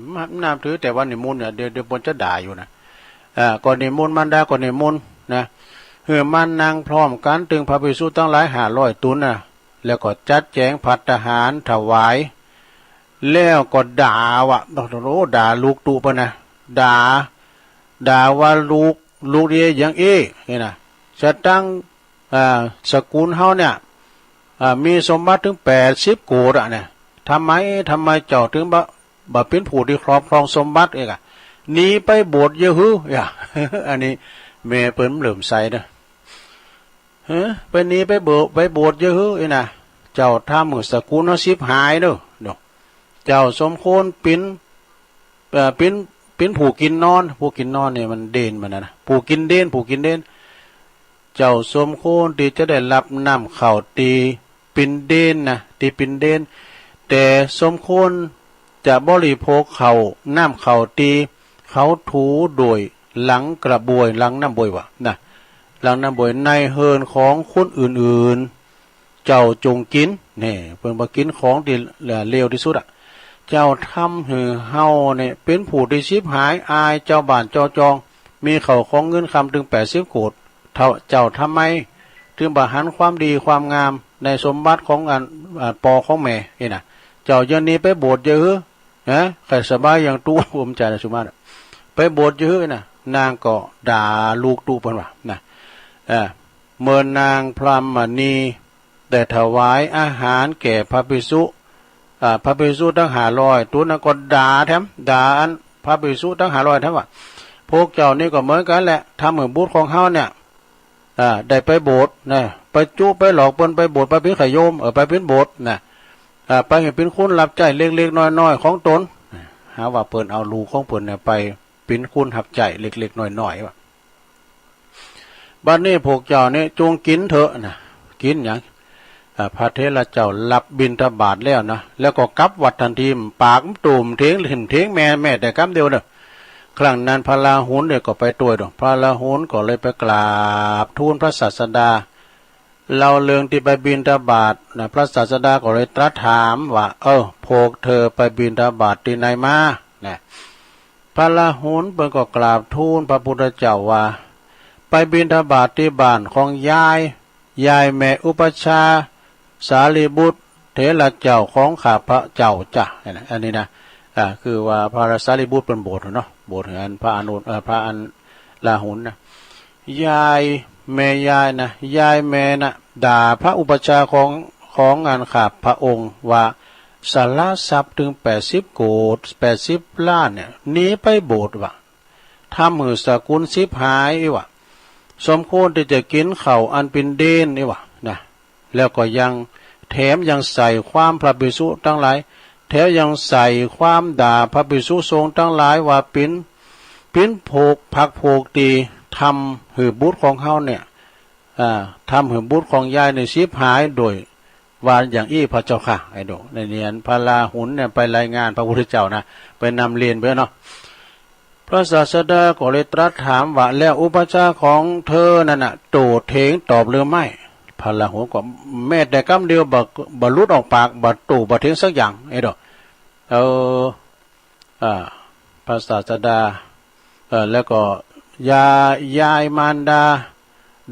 นับถือแต่ว่านิมนต์เนี่ย เดี๋ยว เดี๋ยวเปิ้นจะด่าอยู่นะ อ่า ก็นิมนต์ มารดาก็นิมนต์นะ หื้อมานั่งพร้อมกันตึงพระภิกษุทั้งหลายห้าร้อยตนนะ แล้วก็จัดแจงภัตตาหารถวาย แล้วก็ด่าว่ะ โอ้โห ด่าลูกตุ๊เปิ้นนะ ด่า ด่าว่าลูก ลูกเดียอย่างอี้ นี่นะ สตังค์ อ่า สกุลเฮาเนี่ย อ่า มีสมบัติถึงแปดสิบโกฏอะเนี่ย ทำไม ทำไมเจ้าถึงบ่ บ่เป็นผู้ที่ครอบครองสมบัติเองอะ หนีไปบวชเยอะหื้อ อย่า อันนี้แม่เปิ้นเหลื่อมใสเด้อ เฮ้อ ไปหนีไปบวช ไปบวชเยอะหื้อ นี่นะ เจ้าทำหื้อสกุลเฮาฉิบหายเด้อ เนาะ เจ้าสมควรเป็น เอ่อ เป็น เป็นผู้กินนอน ผู้กินนอนเนี่ยมันเด่นมันนะนะ ผู้กินเด่น ผู้กินเด่น เจ้าสมควรที่จะได้รับน้ำข้าวที่เป็นเด่นนะ ที่เป็นเด่น แต่สมควรจะบริโภคข้าว น้ำข้าวที่เขาถูโดยหลังกระบวย หลังน้ำบวยว่ะนะ หลังน้ำบวยในเฮือนของคนอื่นๆ เจ้าจงกิน นี่ เปิ้นว่ากินของที่เลวที่สุดอะ เจ้าทำหื้อเฮาเนี่ยเป็นผู้ที่ฉิบหาย อายเจ้าบ้านเจ้าจอง มีข้าวของเงินคำถึงแปดสิบโกฏ เฒ่า เจ้าทำไมถึงบ่หันความดีความงามในสมบัติของอัน อ่า ปอของแม่นี่นะ เจ้าเดี๋ยวนี้ไปโบสถ์เยอะหื้อ ฮะ ใครสบายอย่างตู้ ผมจ่ายนะสุมาตย์อะ ไปโบสถ์เยอะหื้อนะ นางก็ด่าลูกตู้เปิ้นว่านะ เออ เมื่อนางพรหมณี ได้ถวายอาหารแก่พระภิกษุ อ่า พระภิกษุทั้งห้าร้อย ตัวนั้นก็ด่าแถม ด่าอันพระภิกษุทั้งห้าร้อยแถมว่า พวกเจ้านี่ก็เหมือนกันแหละ ทำให้บุตรของเฮาเนี่ย อ่า ได้ไปโบสถ์นะ ไปจุไปหลอกเปิ้นไปโบสถ์ ไปเป๋นขยม เออ ไปเป๋นโบสถ์นะ อ่า ไปให้เป๋นคนรับใช้เล็กๆน้อยๆของตน หาว่าเปิ้นเอาลูกของเปิ้นเนี่ยไปเป๋นคนรับใช้เล็กๆน้อยๆว่า บัดนี้พวกเจ้านี่จงกินเถอะนะ กินหยัง อ่า พระเถระเจ้ารับบิณฑบาตแล้วนะ แล้วก็กลับวัดทันที ปากมันตูมเถงเห็นเถงแม่ แม้แต่กำเดียวเนอะ ครั้งนั้นพระราหุลเนี่ยก็ไปตวยดอก พระราหุลก็เลยไปกราบทูลพระศาสดา เล่าเรื่องที่ไปบิณฑบาตนะ พระศาสดาก็เลยตรัสถามว่า เออ พวกเธอไปบิณฑบาตที่ไหนมา นะ พระราหุลเปิ้นก็กราบทูลพระพุทธเจ้าว่า ไปบิณฑบาตที่บ้านของยาย ยายแม่อุปัชฌาย์สารีบุตรเถระเจ้าของข้าพระเจ้าจ้ะ อันนี้นะ อ่า คือว่าพระสารีบุตรเปิ้นโบสถ์เนาะ โบสถ์อันพระอานนท์ เอ่อ พระอันราหุลนะ ยายแม่ยายนะ ยายแม่นะ ด่าพระอุปัชฌาย์ของ ของอันข้าพระองค์ว่า สละทรัพย์ถึงแปดสิบโกฏ แปดสิบล้านเนี่ย หนีไปโบสถ์ว่ะ ทำหื้อสกุลฉิบหายอีหว่า สมควรที่จะกินข้าวอันเป็นเดนอีหว่านะ แล้วก็ยัง แถมยังใส่ความพระภิกษุทั้งหลาย แถมยังใส่ความด่าพระภิกษุสงฆ์ทั้งหลายว่าเป๋น เป๋นพวกพรรคพวกที่ทำหื้อบุตรของเฮาเนี่ย อ่า ทำหื้อบุตรของยายเนี่ยฉิบหายโดย ว่าอย่างอี้พระเจ้าค่ะ ไอ้ดู ในเนียนพระราหุลเนี่ยไปรายงานพระพุทธเจ้านะ ไปนำเรียนไปเนาะ พระศาสดาก็เลยตรัสถามว่า แล้วอุปัชฌาย์ของเธอนั่นน่ะ โต้เถียงตอบหรือไม่ พระราหุลก็แม้แต่กำเดียวบ่ บ่หลุดออกปาก บ่โต้บ่เถียงสักอย่าง ไอ้ดู เออ อ่า พระศาสดา เอ่อ แล้วก็อย่ายายมารดา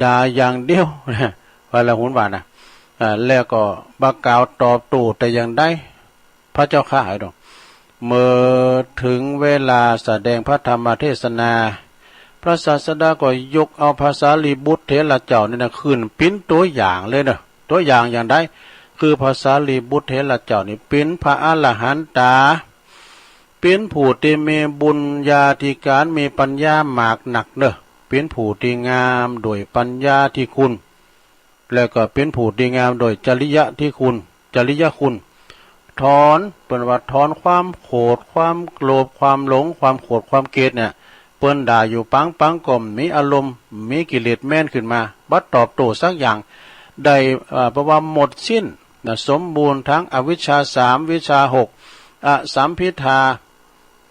ด่าอย่างเดียว พระราหุลว่านะ อ่า แล้วก็บ่กล่าวตอบโต้แต่อย่างใด พระเจ้าข้า ไอ้ดอก เมื่อถึงเวลาแสดงพระธรรมเทศนา พระศาสดาก็ยกเอาพระสารีบุตรเถระเจ้านี่นะ ขึ้นเป๋นตัวอย่างเลยเนอะ ตัวอย่างอย่างใด คือพระสารีบุตรเถระเจ้านี่เป๋นพระอรหันตา เป๋นผู้ที่มีบุญญาธิการ มีปัญญามากนักเนอะ เป๋นผู้ที่งามโดยปัญญาธิคุณ แล้วก็เป๋นผู้ที่งามโดยจริยะธิคุณ จริยคุณ ถอน เปิ้นว่าถอนความโขด ความโลภ ความหลง ความโขด ความเกลียดเนี่ย เปิ้นด่าอยู่ปังปังก็มีอารมณ์ มีกิเลสแม้นขึ้นมา บ่ตอบโต้สักอย่าง ได้ เอ่อ แปลว่าหมดสิ้นนะ สมบูรณ์ทั้งอวิชชาสาม วิชชาหก อสัมพิทา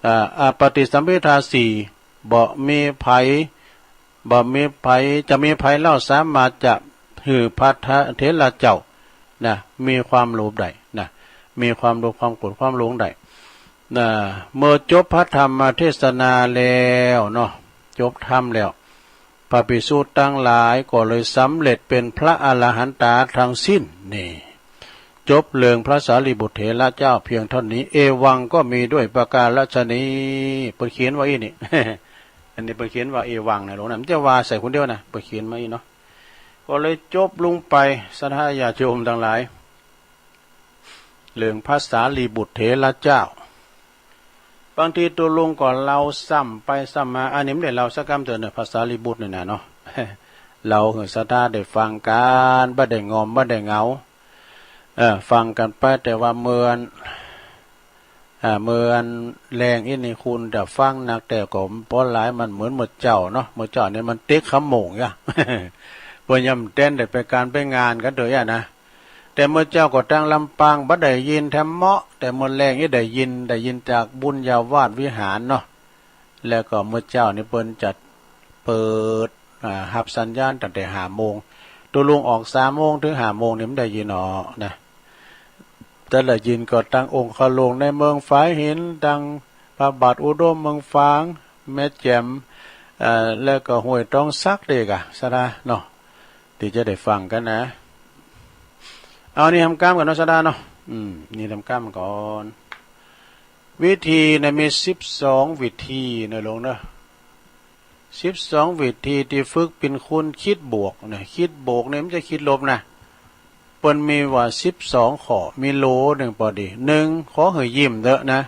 เอ่อ อปฏิสัมพิทาสี่ บ่มีไผ บ่มีไผ จะมีไผเล่าสามารถจะหื้อพระเถระเจ้านะ มีความโลภได้นะ มีความโลภ ความโกรธ ความหลงได้นะ เมื่อจบพระธรรมเทศนาแล้วเนาะ จบธรรมแล้ว พระภิกษุทั้งหลายก็เลยสำเร็จเป็นพระอรหันตาทั้งสิ้น นี่ จบเรื่องพระสารีบุตรเถระเจ้าเพียงเท่านี้ เอวังก็มีด้วยประการฉะนี้ เปิ้นเขียนไว้อี้นี่ อันนี้เปิ้นเขียนว่าเอวังนะหลวงนะ มันจะว่าใส่คนเดียวนะ เปิ้นเขียนมาอี้เนาะ ก็เลยจบลงไป ศรัทธาญาติโยมทั้งหลาย เรื่องพระสารีบุตรเถระเจ้า บางทีตัวลุงก็เล่าซ้ำไปซ้ำมา อันนี้ไม่ได้เล่าสักกำเตือนเนอะ พระสารีบุตรเนี่ยนะเนาะ เล่าให้ศรัทธาได้ฟังกัน บ่ได้งอม บ่ได้เหงา เออ ฟังกันไป แต่ว่าเมื่ออัน อ่า เมื่ออันแลงอี้นี่คุณจะฟังนัก แต่ก็บ่หลาย มันเหมือนเมื่อเจ้าเนาะ เมื่อเจ้านี่มันเต๊กขโมงยะ เปิ้นยำแต้นได้ไปการไปงานกันเถอะยะนะ แต่เมื่อเจ้าก็ตั้งลำปาง บ่ได้ยินแถมเมาะ แต่เมื่อแลงอี้ได้ยิน ได้ยินจากบุญญาวาสวิหารเนาะ แล้วก็เมื่อเจ้านี่เปิ้นจะเปิด อ่า รับสัญญาณตั้งแต่ห้าโมง ตัวลุงออกสามโมงถึงห้าโมงนี่มันได้ยินออกนะ แต่ได้ยินก็ตั้งองค์ขลุงในเมืองฝายหิน ตั้งพระบาทอุดมเมืองฝาง แม่แจ่ม เอ่อ แล้วก็ห้วยตองสักเด้อกะ สะดาเนาะ ที่จะได้ฟังกันนะ เอานี่ทำกล้ามก่อนเนาะ สะดาเนาะ อืม นี่ทำกล้ามก่อน วิธีนะมีสิบสองวิธีนะหลวงเนาะ สิบสองวิธีที่ฝึกเป็นคนคิดบวกนะ คิดบวกเนี่ยมันจะคิดลบนะ เปิ้นมีว่าสิบสองข้อ มีโหลหนึ่งปอดี หนึ่ง ขอให้ยิ้มเถอะนะ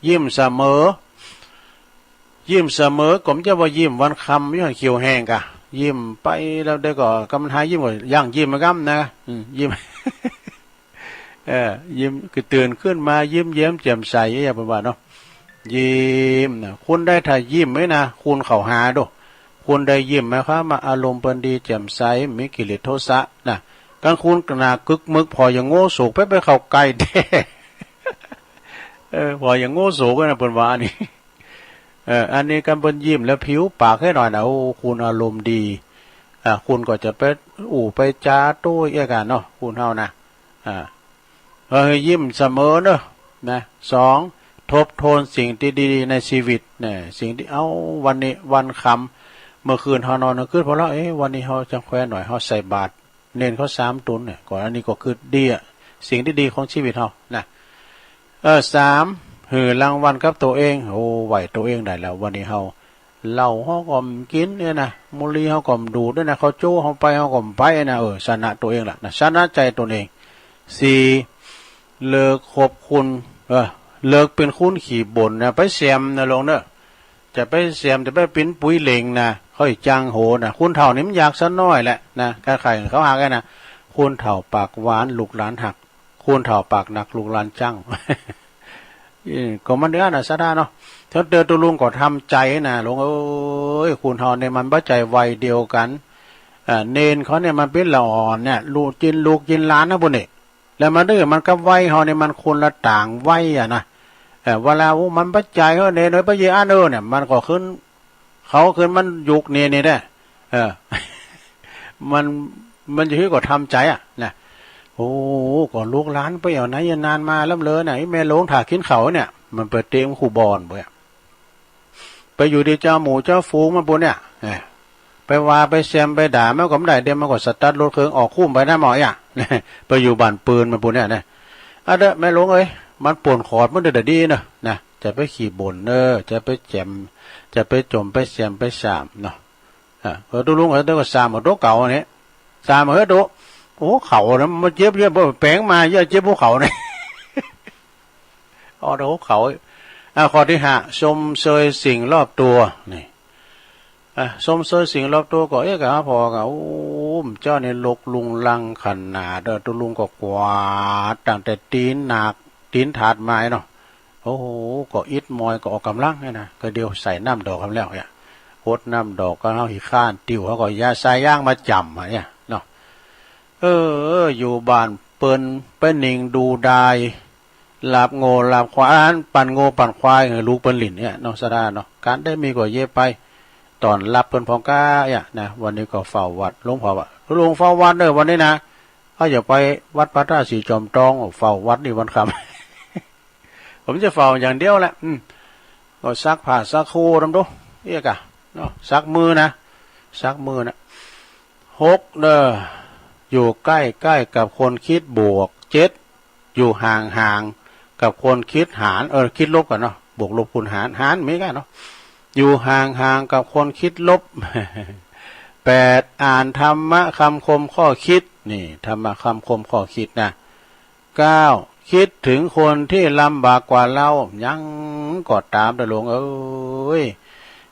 ยิ้มเสมอ ยิ้มเสมอ ก็บ่ใจ้ว่ายิ้มวันค่ำ ย้อนเขียวแห้งกะ ยิ้มไปแล้วเดี๋ยวก็ กำมันหายยิ้มก็ย่างยิ้มเหมือนกันนะ อืม ยิ้ม เออ ยิ้ม คือตื่นขึ้นมายิ้มแย้มแจ่มใส อย่างเปิ้นว่าเนาะ ยิ้มนะ คนใดถ้ายิ้มไว้นะ คนเข้าหาโด คนใดยิ้มหมายความว่าอารมณ์เปิ้นดีแจ่มใส มีกิเลสโทสะนะ กลางคนหน้ากึกมึก ผ่ออย่างโง่โสก ไปไปเข้าใกล้แท้ เออ ผ่ออย่างโง่โสกนะ เปิ้นว่าอันนี้ เออ อันนี้กำเปิ้นยิ้มแล้วผิวปากให้หน่อยนะ โอ้ คนอารมณ์ดี อ่า คนก็จะไปอู้ไปจาโต้เอี้ยกันเนาะ คนเฮานะ อ่า เออ ยิ้มเสมอเนอะ นะ สอง ทบทวนสิ่งที่ดีๆในชีวิต เนี่ย สิ่งที่ เอ้า วันนี้ วันค่ำ เมื่อคืนเฮานอนกลางคืน พอแล้ว เอ๊ะ วันนี้เฮาจังแควหน่อย เฮาใส่บาตร เณรเขาสามต๋นเนี่ย ก่อนอันนี้ก็คือดีอะ สิ่งที่ดีของชีวิตเฮานะ เออ สาม หื้อรางวัลกับตัวเอง โอ้ ไหวตัวเองได้แล้ว วันนี้เฮา เหล้าเฮาก็บ่กินเนี่ยนะ บุหรี่เฮาก็บ่ดูดเนี่ยนะ เขาโจ้เฮาไป เฮาก็บ่ไปนะ เออ ชนะตัวเองละนะ ชนะใจตนเอง สี่ เลิกคบคน เออ เลิกเป็นคนขี้บ่นนะ ไปแซมนะหลวงเนอะ จะไปแซม จะไปปิ้นปุ๋ยเหล่งนะ เขาอีกจังโหนะ คนเฒ่านี่มันอยากซะน้อยแหละนะ ใครๆเขาหากันนะ คนเฒ่าปากหวาน ลูกหลานฮัก คนเฒ่าปากหนัก ลูกหลานจัง เออ ก็มันเดือดนะ สะดาเนาะ เถิงเตอตุลุงก็ทำใจนะ หลวงเอ้ย คนเฒ่าเนี่ยมันบ่ใจ้วัยเดียวกัน อ่า เณรเขาเนี่ยมันเป๋นละอ่อนเนี่ย ลูกจินลูกจินหลานนะปุ้นนี่ แล้วมาดื้อมันกับวัยเฮาเนี่ยมันคนละต่างวัยอะนะ เออ เวลา โอ้ มันบ่ใจ้ เออ เณรเอ้ย ไปเยียะอัน เออ เนี่ย มันก็ขึ้น เขาขึ้นมันยุคนี้นี่แหละ เออ มัน มันจะหื้อก็ทำใจอะนะ โอ้ ก็ลูกหลานไปเอาไหนนานมาล้ำเลยนะ ไอ้แม่หลวงถ่ากินเขาวเนี่ย มันไปเตะมันคู่บอลเว้ย ไปอยู่ที่เจ้าหมู่เจ้าฝูงมันปุ้นเนี่ย เออ ไปว่าไปแซมไปด่ามันก็บ่ได้เดียว มันก็สตาร์ทรถเครื่องออกคุ้มไปนะหมออ่ะ ไปอยู่บ้านปืนมันปุ้นเนี่ยนะ อ่ะเด้อแม่หลวงเอ้ย มันป่นขอดมันเด้อดีเนอะนะ จะไปขี้บ่นเนอะ จะไปแจ่ม จะไปจมไปแซมไปสามเนาะ อ่ะ เออ ตุลุงเอ้ย เดี๋ยวก็สามเอาตัวเก่าอันนี้ สามเอาเฮ้ยตัว โอ้ เขานะ มันเจ็บเยอะ แปลงมาเยอะ เจ็บหัวเข่าเนี่ย เอาแต่หัวเข่า อ่ะ ข้อที่ห้า ชมเชยสิ่งรอบตัว นี่ อ่ะ ชมเชยสิ่งรอบตัวก็ เอ๊ะ กะพอก็ โอ้ เจ้านี่รกรุงรังขนาด เออ ตุลุงก็กวาดตั้งแต่ตีนหนัก ตีนถาดไม้เนาะ โอ้โห ก็อิดมอยก็ออกกำลังเนี่ยนะ ก็เดียวใส่น้ำดอกกันแล้วเนี่ย หดน้ำดอกก็เอาขี้ข้านติว เขาก็ยาสายยางมาจ่ำอะเนี่ยเนาะ เออ อยู่บ้านเปิ้นไปนิ่งดูดาย หลับโง่หลับควาย อันปั่นโง่ปั่นควาย เออ ลูกเปิ้นหลิ้นเนี่ยเนาะ สะดาเนาะ การได้มีก็เยอะไป ตอนรับเปิ้นพองก้าเนี่ยนะ วันนี้ก็เฝ้าวัด หลวงพ่อว่า หลวงเฝ้าวัดเนอะวันนี้นะ เอาอย่าไปวัดพระธาตุสีจอมทอง เฝ้าวัดนี่วันค่ำ ผมจะเฝ้าอย่างเดียวแหละ อืม ก็ซักผ้าซักโครนำดู เอี้ยกะ เนาะ ซักมือนะ ซักมือนะ หก เด้อ อยู่ใกล้ๆกับคนคิดบวก เจ็ด อยู่ห่างๆกับคนคิดหาร เออ คิดลบกันเนาะ บวกลบคูณหาร หารมีกันเนาะ อยู่ห่างๆกับคนคิดลบ แปด อ่านธรรมะคำคมข้อคิด นี่ ธรรมะคำคมข้อคิดนะ เก้า คิดถึงคนที่ลำบากกว่าเรา ยังก็ตามเด้อหลวงเอ้ย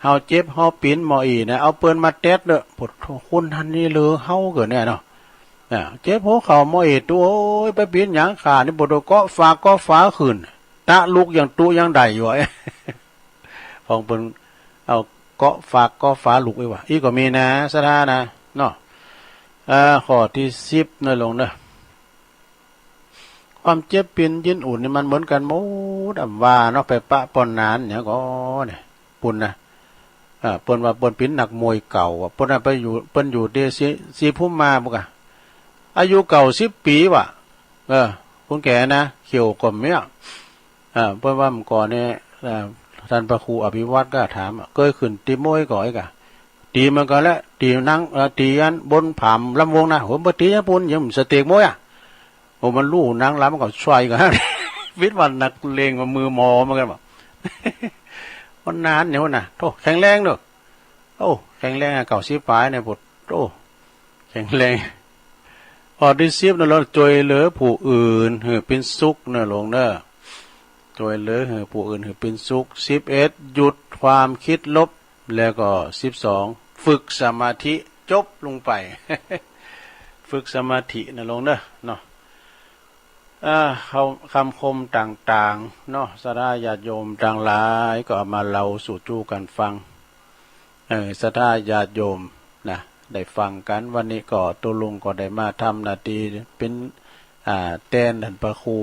เฮาเจ็บเฮาปิ้นหมออี้นะ เอาเปิ้นมาแต๊ดเด้อ โผดโธ่ คนหั้นนี่เหลือเฮาเกินเนี่ยเนาะ อ่า เจ็บหัวเข่าหมออี้ ตุ๊ โอ้ย ไปปิ้นหยังข้านี่ โผดโธ่ เกาะฟากเกาะฝาขึ้น ตะลุกยังตุ๊ยังได้อยู่ ของเปิ้นเอาเกาะฟากเกาะฝาลุกไว้ว่ะ อี้ก็มีนะ สะดานะ เนาะ อ่า ข้อที่สิบนะหลวงเนอะ ความเจ็บปิ้นยินอุ่นนี่มันเหมือนกันหมด อำว่าเนาะ ไปปะป้อนนานเนี่ยก็เนี่ย ปุ้นนะ อ่า เปิ้นว่าเปิ้นปิ้นนักมวยเก่าอะ เปิ้นน่ะไปอยู่ เปิ้นอยู่ที่ศรี ศรีภูมิมาปุ้นกะ อายุเก้าสิบปีว่ะ เออ คนแก่นะ เขียวก่อมเนี่ย อ่า เปิ้นว่าเมื่อก่อนเนี่ย อ่า ท่านพระครูอภิวัตรก็ถามอะ เคยขึ้นตีมวยก่อไอ้กะ ตีเหมือนกันแหละ ตีนัง เอ่อ ตีอันบนผามลำวงนะ โห บ่ตีอันปูน ยังสเต็กมวยอะ โอ้ มันลู่นางลำก็ช่วยกัน วิทย์วันนักเลงมันมือหมอเหมือนกันบ่ มันนานเนี่ยนะ โธ่ แข็งแรงเนอะ โอ้ แข็งแรงอะ เก้าสิบปลายเนี่ย โธ่ แข็งแรง ข้อที่สิบนะ แล้วช่วยเหลือผู้อื่นหื้อเป็นสุขเนอะหลวงเนอะ ช่วยเหลือหื้อผู้อื่นหื้อเป็นสุข สิบเอ็ด หยุดความคิดลบ แล้วก็ สิบสอง ฝึกสมาธิ จบลงไป ฝึกสมาธินะหลวงเนอะเนาะ อ่า เขา คำคมต่างๆ เนาะ ศรัทธาญาติโยมทั้งหลายก็เอามาเล่าสู่จู้กันฟัง เออ ศรัทธาญาติโยมนะ ได้ฟังกัน วันนี้ก็ตุ๊ลุงก็ได้มาทำหน้าที่เป็น อ่า แตนท่านพระครู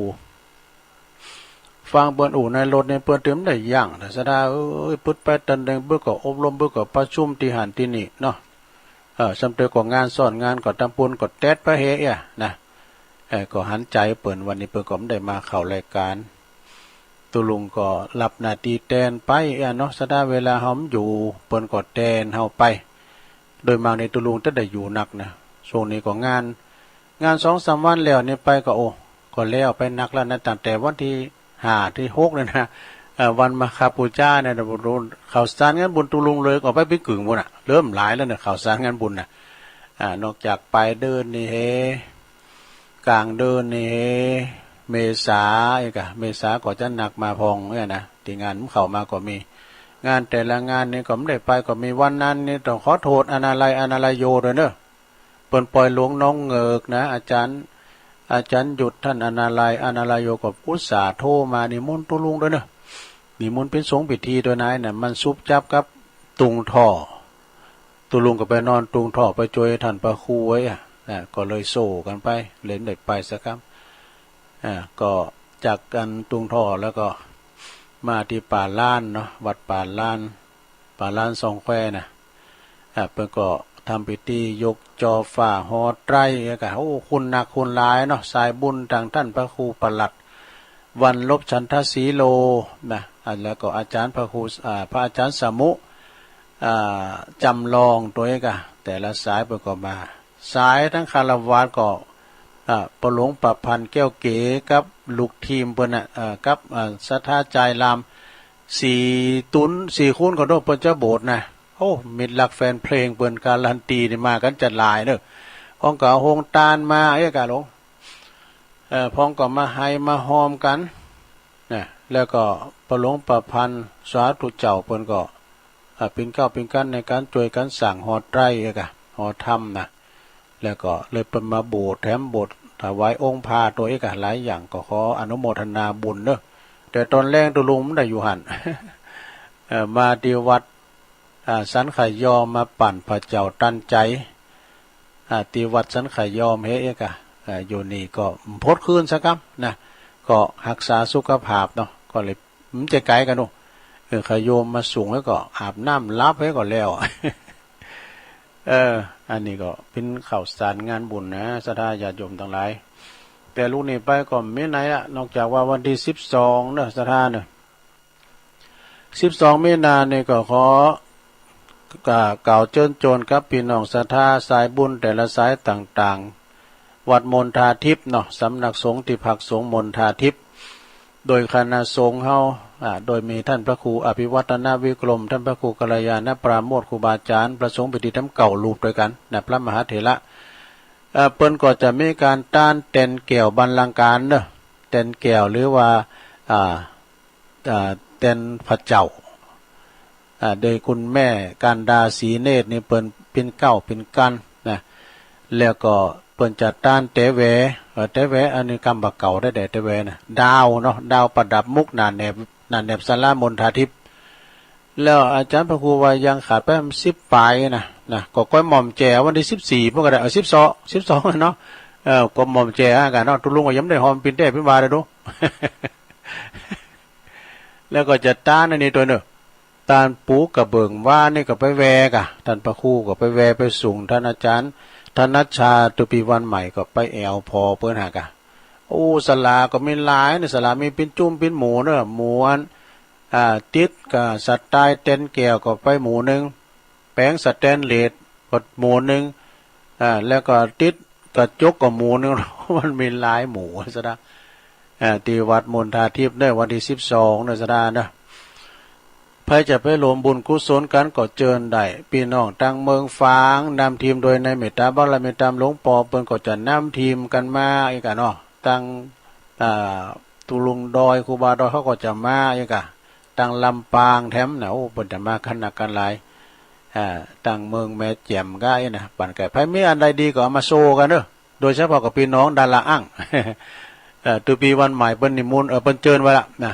ฟังเปิ้นอู้ในรถนี่เปิ้นเต็มได้ยั้งนะ ศรัทธาเอ้ย ปึ๊ดไปตันแดง เปิ้นก็อบรม เปิ้นก็ประชุมตี้หั้นตี้นี่เนาะ เออ ส่ำเติมก็งานซ้อนงานก็ตำปูนก็แต๊ดไปเฮเอียนะ เออ ก็หันใจเปิ้น วันนี้เปิ้นก็บ่ได้มาเข้ารายการ ตุ๊ลุงก็รับหน้าตี้แตนไปเอียเนาะ ศรัทธา เวลาเฮาบ่อยู่ เปิ้นก็แตนเฮาไป โดยมากนี่ตุ๊ลุงจะได้อยู่นักนะ ช่วงนี้ก็งาน งานสองสามวันแล้วนี่ไปก็ โอ้ ก็แล้วไปนักแล้วนะ ตั้งแต่วันที่ห้าที่หกนี่นะ เอ่อ วันมาฆบูชาเนี่ยนะ ข้าวสารงานบุญตุ๊ลุงเลยก็ไปปิ้งกึ่งปู้นน่ะ เริ่มหลายแล้วเนี่ย ข้าวสารงานบุญน่ะ อ่า นอกจากปลายเดือนนี่เฮ กลางเดือนนี่เฮ เมษาอีกอะ เมษาก็จะหนักมาพองเนี่ยนะ ตี้งานเข้ามาก็มี งานแต่ละงานนี่ก็บ่ได้ไปก็มี วันนั้นนี่ต้องขอโทษอานาลัย อานาลโยด้วยเนอะ เปิ้นปล่อยหลวงน้องเหงือกนะ อาจารย์ อาจารย์หยุด ท่านอานาลัย อานาลโยก็อุตส่าห์โทรมานิมนต์ตุ๊ลุงด้วยเนอะ นิมนต์เป็นสงฆ์พิธีด้วยนายน่ะ มันซุบจับกับตุงท่อ ตุ๊ลุงก็ไปนอนตุงท่อ ไปช่วยท่านพระครูไว้อะนะ ก็เลยโซ่กันไป เลยบ่ได้ไปสักคำ อ่า ก็จากกันตุงท่อแล้วก็มาตี้ป่าล้านเนาะ วัดป่าล้าน ป่าล้านสองแควน่ะ อ่า เปิ้นก็ทำพิธียกจ่อฟ้าห่อไตรแล้วก็ โอ้ คนนักคนหลายเนาะ สายบุญตางท่านพระครูประหลัด วันลบฉันทศรีโลนะ อ่า แล้วก็อาจารย์พระครู อ่า พระอาจารย์สมุ อ่า จำลองตัวเองกะ แต่ละสายเปิ้นก็มา สายทั้งฆราวาสก็ อ่า ปอหลวงประพันธ์แก้วเก๋กับลูกทีมเปิ้นน่ะ เอ่อ กับ อ่า ศรัทธาจายราม สี่ตุน สี่คูณก็โดดเปิ้นจะโบสถ์นะ โอ้ มิตรรักแฟนเพลงเปิ้นการันตีนี่มากันจะหลายเนอะ พ้องก็เอาโฮงตานมา เอ้ยกะหลวง เอ่อ พ้องก็มาไฮมาฮอมกันนะ แล้วก็ปอหลวงประพันธ์สาธุเจ้าเปิ้นก็ อ่า ปิ่นเกล้าปิ่นกั๋นในการช่วยกันสร้างหอไตรเอกอะ หอธรรมนะ แล้วก็เลยเปิ้นมาโบสถ์ แถมโบสถ์ถวายองค์พระตัวเอกอะ หลายอย่างก็ขออนุโมทนาบุญเนอะ แต่ตอนแลงตุ๊ลุงบ่ได้อยู่หั้น เอ่อ มาตี้วัด อ่า สันขยอมมาปั่นพระเจ้าตันใจ อ่า ตี้วัดสันขยอมเฮเอกอะ อ่า อยู่นี่ก็บ่พดคืนสักกำนะ ก็ฮักษาสุขภาพเนาะ ก็เลย มันจะไกลกันเนาะ เออ ขยมมาสูงแล้วก็อาบน้ำหลับให้ก่อนแล้ว เออ อันนี้ก็เป็นข่าวสารงานบุญนะ ศรัทธาญาติโยมทั้งหลาย แต่ลูกนี้ไปก็มีไหนละ นอกจากว่าวันที่สิบสองเนอะ ศรัทธาเนอะ สิบสองมีนานี่ก็ขอ กล่าวเชิญชวนกับพี่น้องศรัทธาสายบุญแต่ละสายต่างๆ วัดมณฑาทิพย์เนาะ สำนักสงฆ์ที่พักสงฆ์มณฑาทิพย์ โดยคณะสงฆ์เฮา อ่า โดยมีท่านพระครูอภิวัฒนวิกรม ท่านพระครูกัลยาณปราโมทย์ ครูบาอาจารย์ พระสงฆ์พิธีธรรมเก้ารูปด้วยกันนะ พระมหาเถระ เอ่อ เปิ้นก็จะมีการตานแตนแก้วบัลลังก์การเนอะ แตนแก้วหรือว่า อ่า อ่า แตนพระเจ้า อ่า โดยคุณแม่กันดาศรีเนตรนี่เปิ้นเป็นเกล้าเป็นกั๋นนะ แล้วก็เปิ้นจะตานแตแหว เอ่อ แตแหวอันนี้กำบ่าเก่าได้แด่แตแหวนะ ดาวเนาะ ดาวประดับมุกหน้าแหนบ หน้าแหนบศาลามณฑาทิพย์ แล้วอาจารย์พระครูว่ายังขาดไปสิบปลายนะ นะ ก็ก้อยหม่อมแจ๋วันที่สิบสี่ พวกก็ได้ เอา สิบสอง สิบสอง เนาะ เออ ก็หม่อมแจ๋กันเนาะ ตุ๊ลุงก็ยังบ่ได้ฮอมปิ่นแต้ปิ่นวาเลยดู แล้วก็จะตานอันนี้ตัวเนอะ ตานปูกระเบื้องวานี่ก็ไปแวกะ ท่านพระครูก็ไปแวไปสูง ท่านอาจารย์ ธนัชชา ตุปีวันใหม่ก็ไปแอวพอเปิ้นหากะ โอ้ ศาลาก็มีหลายเนอะ ศาลามีปิ้นจุ่มปิ้นหมู่เนอะ หมู่อัน อ่า ติดกับสไตล์แตนแก้วก็ไปหมู่หนึ่ง ปงสแตนเลสก็หมู่หนึ่ง อ่า แล้วก็ติดกระจกก็หมู่หนึ่ง มันมีหลายหมู่ซะนะ อ่า ที่วัดมณฑาทิพย์เนอะ วันที่สิบสองเนอะ ซะนะเนอะ ใผจะไปร่วมบุญกุศลกั๋นก็เจิญได้ ปี้น้องตังเมืองฝาง นำทีมโดยนายเมตตาบารมีต๋ามหลวงปอ เปิ้นก็จะนำทีมกั๋นมาอีกอะเนาะ ตัง อ่า ตุลุงดอย ครูบาดอย เขาก็จะมาอีกอะ ตังลำปางแถมนะ โอ้ เปิ้นจะมากั๋นนักกั๋นหลาย อ่า ตังเมืองแม่แจ่มก็อีกนะ บ้านใก้ ใผมีอันใดดีก็เอามาโชว์กั๋นเนอะ โดยเฉพาะกับปี้น้องดาราอั้ง เอ่อ ตุปีวันใหม่เปิ้นนิมนต์ เอ่อ เปิ้นเจิญไว้ละนะ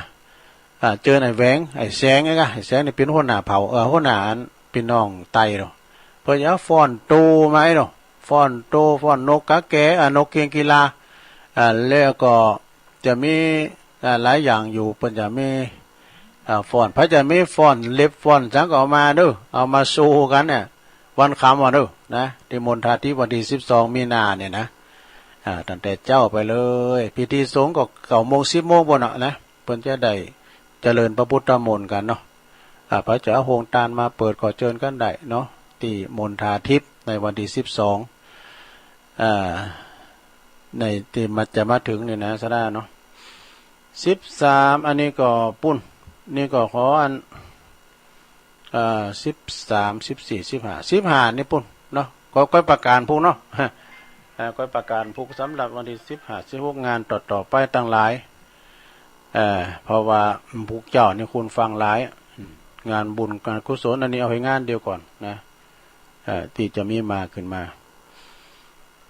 อ่า เจิญไอ้แหวง ไอ้แสงไอ้กะ ไอ้แสงนี่เป๋นหัวหน้าเผ่า เอ่อ หัวหน้าอันปี้น้องไตเนาะ เปิ้นจะเอาฟ้อนโตมาไอ้เนาะ ฟ้อนโต ฟ้อนนกกาแก อ่า นกเอี้ยงกีฬา อ่า แล้วก็จะมี อ่า หลายอย่างอยู่ เปิ้นจะมี อ่า ฟ้อน ใผจะมีฟ้อนเล็บฟ้อนสังก็เอามาเด้อ เอามาโชว์กั๋นเนี่ย วันค่ำวันเด้อนะ ที่มณฑาทิพย์วันที่สิบสองมีนาเนี่ยนะ อ่า ตั้งแต่เจ๊าไปเลย พิธีสงฆ์ก็เก้าโมงสิบโมงปู้นเนาะนะ เปิ้นจะได้เจริญพระพุทธมนต์กั๋นเนาะ อ่า ใผจะเอาโฮงตานมาเปิดก็เจิญกั๋นได้เนาะ ตี้มณฑาทิพย์ในวันที่สิบสอง อ่า ในตี้มันจะมาถึงนี่นะ ซะนะเนาะ สิบสาม อันนี้ก็ปู้น นี่ก็ขออัน อ่า สิบสาม สิบสี่ สิบห้า สิบห้า นี่ปู้นเนาะ ก็ก้อยประกาศพุกเนาะ อ่า ก้อยประกาศพุกสำหรับวันที่สิบห้า สิบหก งานต่อๆ ไปตังหลาย เอ่อ เพราะว่าพุกเจ๊านี่คนฟังหลาย งานบุญงานกุศล อันนี้เอาให้งานเดียวก่อนนะ เอ่อ ตี้จะมีมาขึ้นมา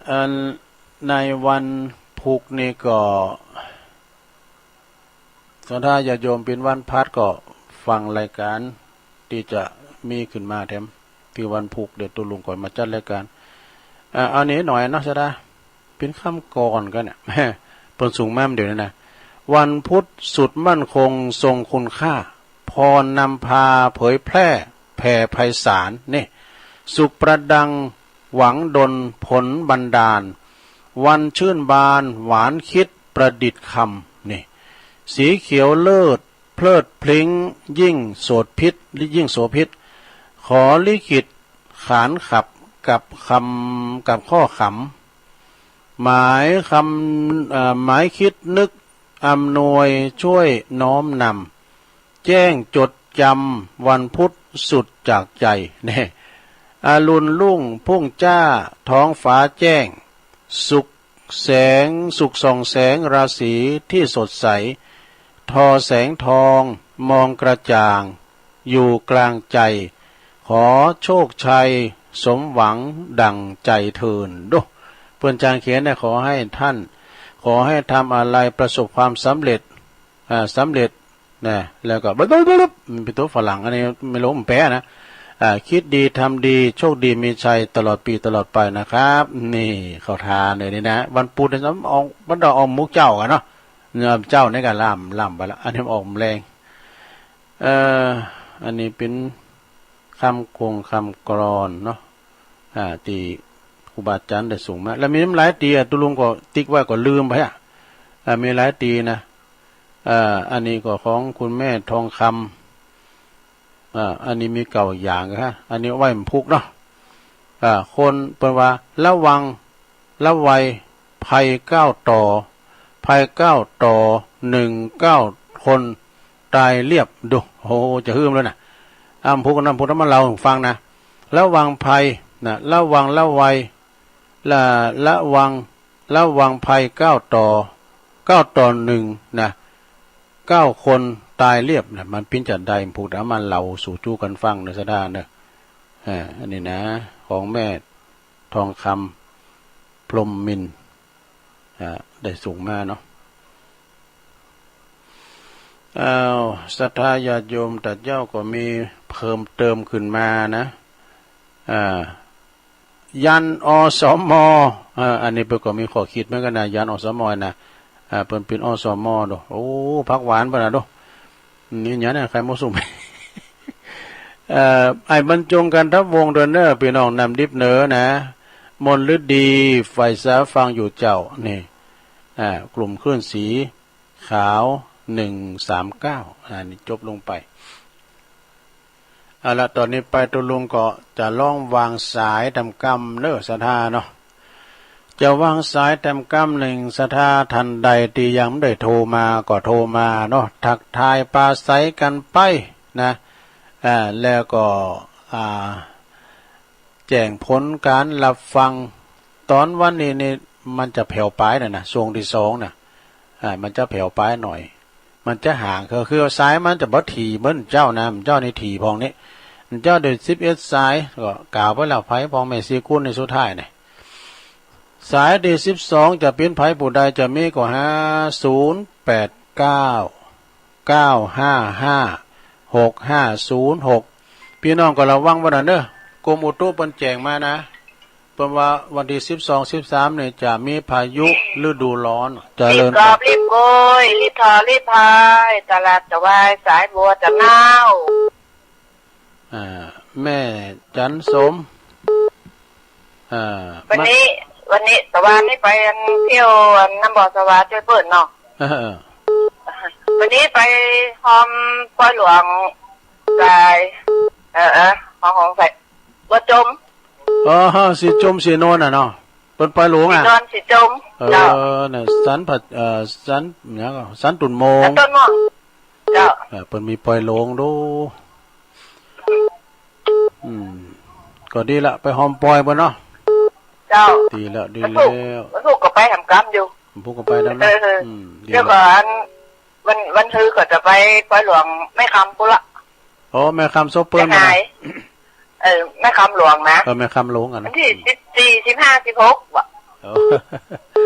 อันในวันพุกนี่ก็ ศรัทธาญาติโยมเป๋นวันพฤหัสก็ฟังรายการตี้จะมีขึ้นมาแถม ตี้วันพุกเดี๋ยวตุ๊ลุงก่อนมาจัดรายการ อ่า อันนี้หน่อยเนาะ ศรัทธา เป๋นคำกลอนกั๋นเนี่ย เปิ้นส่งมาเดี๋ยวนี้นะ วันพุธสุดมั่นคงทรงคุณค่า พรนำพาเผยแพร่แผ่ไพศาล นี่ สุขประดังหวังดลผลบันดาล วันชื่นบานหวานคิดประดิษฐ์คำ นี่ สีเขียวเลิศเพลิดพลิ้งยิ่งโสดพิษ ยิ่งโสภิต ขอลิขิตขานขับกับคำ กับข้อขำ หมายคำ เอ่อ หมายคิดนึกอำนวยช่วยน้อมนำ แจ้งจดจำวันพุธสุดจากใจ เนี่ย อรุณรุ่งพุ่งจ้าท้องฟ้าแจ้ง สุขแสง สุขส่องแสงราศีที่สดใส ทอแสงทองมองกระจ่าง อยู่กลางใจ ขอโชคชัยสมหวังดั่งใจเทิน ดู เปิ้นจางเขียนเนี่ย ขอให้ท่าน ขอให้ทำอะไรประสบความสำเร็จ อ่า สำเร็จนะ แล้วก็ มันเป๋นตั๋วฝรั่ง อันนี้ไม่รู้มันแปลนะ อ่า คิดดีทำดี โชคดีมีชัยตลอดปีตลอดไปนะครับ นี่ เข้าทางเลยนี่นะ วันพุธเนี่ยมันออก มันต้องออกมุกเจ๊ากั๋นเนาะ เจ๊านี่ก็ล้ำ ล้ำไปละ อันนี้มันออกแลง เอ่อ อันนี้เป๋นคำคงคำกลอนเนาะ อ่า ตี้ครูบาอาจ๋ารย์ได้ส่งมา แล้วมีหลายตี้อะ ตุ๊ลุงก็ติ๊กไว้ก็ลืมไปอะ อ่า มีหลายตี้นะ อ่า อันนี้ก็ของคุณแม่ทองคำ อ่า อันนี้มีเก้าอย่างฮะ อันนี้ไว้มันพุกเนาะ อ่า คนเปิ้นว่า ระวัง ระวัยภัยเก้าต่อ ภัยเก้าต่อ หนึ่งเก้า คนตายเรียบ ดู โอ้ จะหื้มแล้วนะ อ่า พุกนั้นพุกนั้นมาเล่าให้ฟังนะ ระวังภัยนะ ระวัง ระวัย ละ ระวัง ระวังภัยเก้าต่อ เก้าต่อหนึ่งนะ เก้าคนตายเรียบนะ มันเป๋นจะใด พุกนั้นมาเล่าสู่จู้กั๋นฟังเนอะ ศรัทธาเนอะ อ่า อันนี้นะ ของแม่ทองคำ พรหมมินทร์ อ่า ได้ส่งมาเนาะ อ้าว ศรัทธาญาติโยมตะเจ้าก็มีเพิ่มเติมขึ้นมานะ อ่า ยัน อสม อ่า อันนี้เปิ้นก็มีข้อคิดเหมือนกั๋นนะ ยัน อสม นะ อ่า เปิ้นเป๋น อสม ดู โอ้ ผักหวานเปิ้นนะดู นี่หยังเนี่ย ไข่มดสุก เอ่อ ไอ้บรรจงกันทะวงศ์ เด้อเนอะ ปี้น้องน้ำดิบเหนือนะ มนฤดี ไฟสาฟังอยู่เจ้า นี่ อ่า กลุ่มคลื่นสีขาว หนึ่งสามเก้า อ่า นี่จบลงไป เอาละ ต่อนี้ไปตุ๊ลุงก็จะลองวางสายแต้มกำเนอะ ศรัทธาเนาะ จะวางสายแต้มกำหนึ่ง ศรัทธาท่านใดที่ยังไม่ได้โทรมาก็โทรมาเนาะ ทักทายปราศรัยกันไปนะ อ่า แล้วก็ อ่า แจ้งผลการรับฟัง ตอนวันนี้นี่มันจะแผ่วไปน่ะนะ ช่วงที่สองน่ะ อ่า มันจะแผ่วไปหน่อย มันจะห่าง คือ คือสายมันจะบ่ถี่เหมือนเจ้านะ เจ้านี่ถี่พองนี้ เจ้าได้สิบเอ็ดสาย ก็กล่าวไปแล้ว ไผพ่อแม่สี่กุลในสุดท้ายนี่ สายที่สิบสองจะเป็นไผผู้ใดจะมีก็ ห้าศูนย์แปดเก้า เก้าห้าห้า หกห้าศูนย์หก พี่น้องก็ระวังไว้หน่อยเนอะ กรมอุตุเปิ้นแจ้งมานะ เปิ้นว่าวันที่สิบสอง สิบสามเนี่ยจะมีพายุฤดูร้อน เจริญ รีบกอบรีบโกย รีบทอรีบพาย ตลาดตะวายสายบัวตะนาว อ่า แม่จันสม อ่า วันนี้ วันนี้ ตะวันนี้ไปอันเที่ยวอันน้ำบ่อสวาช่วยเปิ้นเนาะ เออ วันนี้ไปฮอมปอยหลวงสาย เออ เออ ของ ของสาย บ่จม อ๋อ สิจมสิโนนน่ะเนาะ เปิ้นปอยหลวง สิ อ่ะ นอนสิจม เออ เจ้า น่ะ สันผัด เอ่อ สัน หยังก็ สันตุ่นโมง สันตุ่นโมง เจ้า เออ เปิ้นมีปอยหลวงดู อืม ก็ดีละ ไปฮอมปอยเปิ้นเนาะ เจ้า ดีละ ดีแล้ว วันพุธก็ไปแหมกำอยู่ วันพุธก็ไปแล้วเนาะ เออ อืม ดีละ เดี๋ยวก่อน วัน วันฮือก็จะไปปอยหลวงแม่คำปุ้นละ อ๋อ แม่คำโซเปิ้น แม่คำ มานะ เออ แม่คำหลวงนะ เออ แม่คำหลวงอะนะ วันที่สิบสี่ สิบห้า สิบหก ว่ะ เออ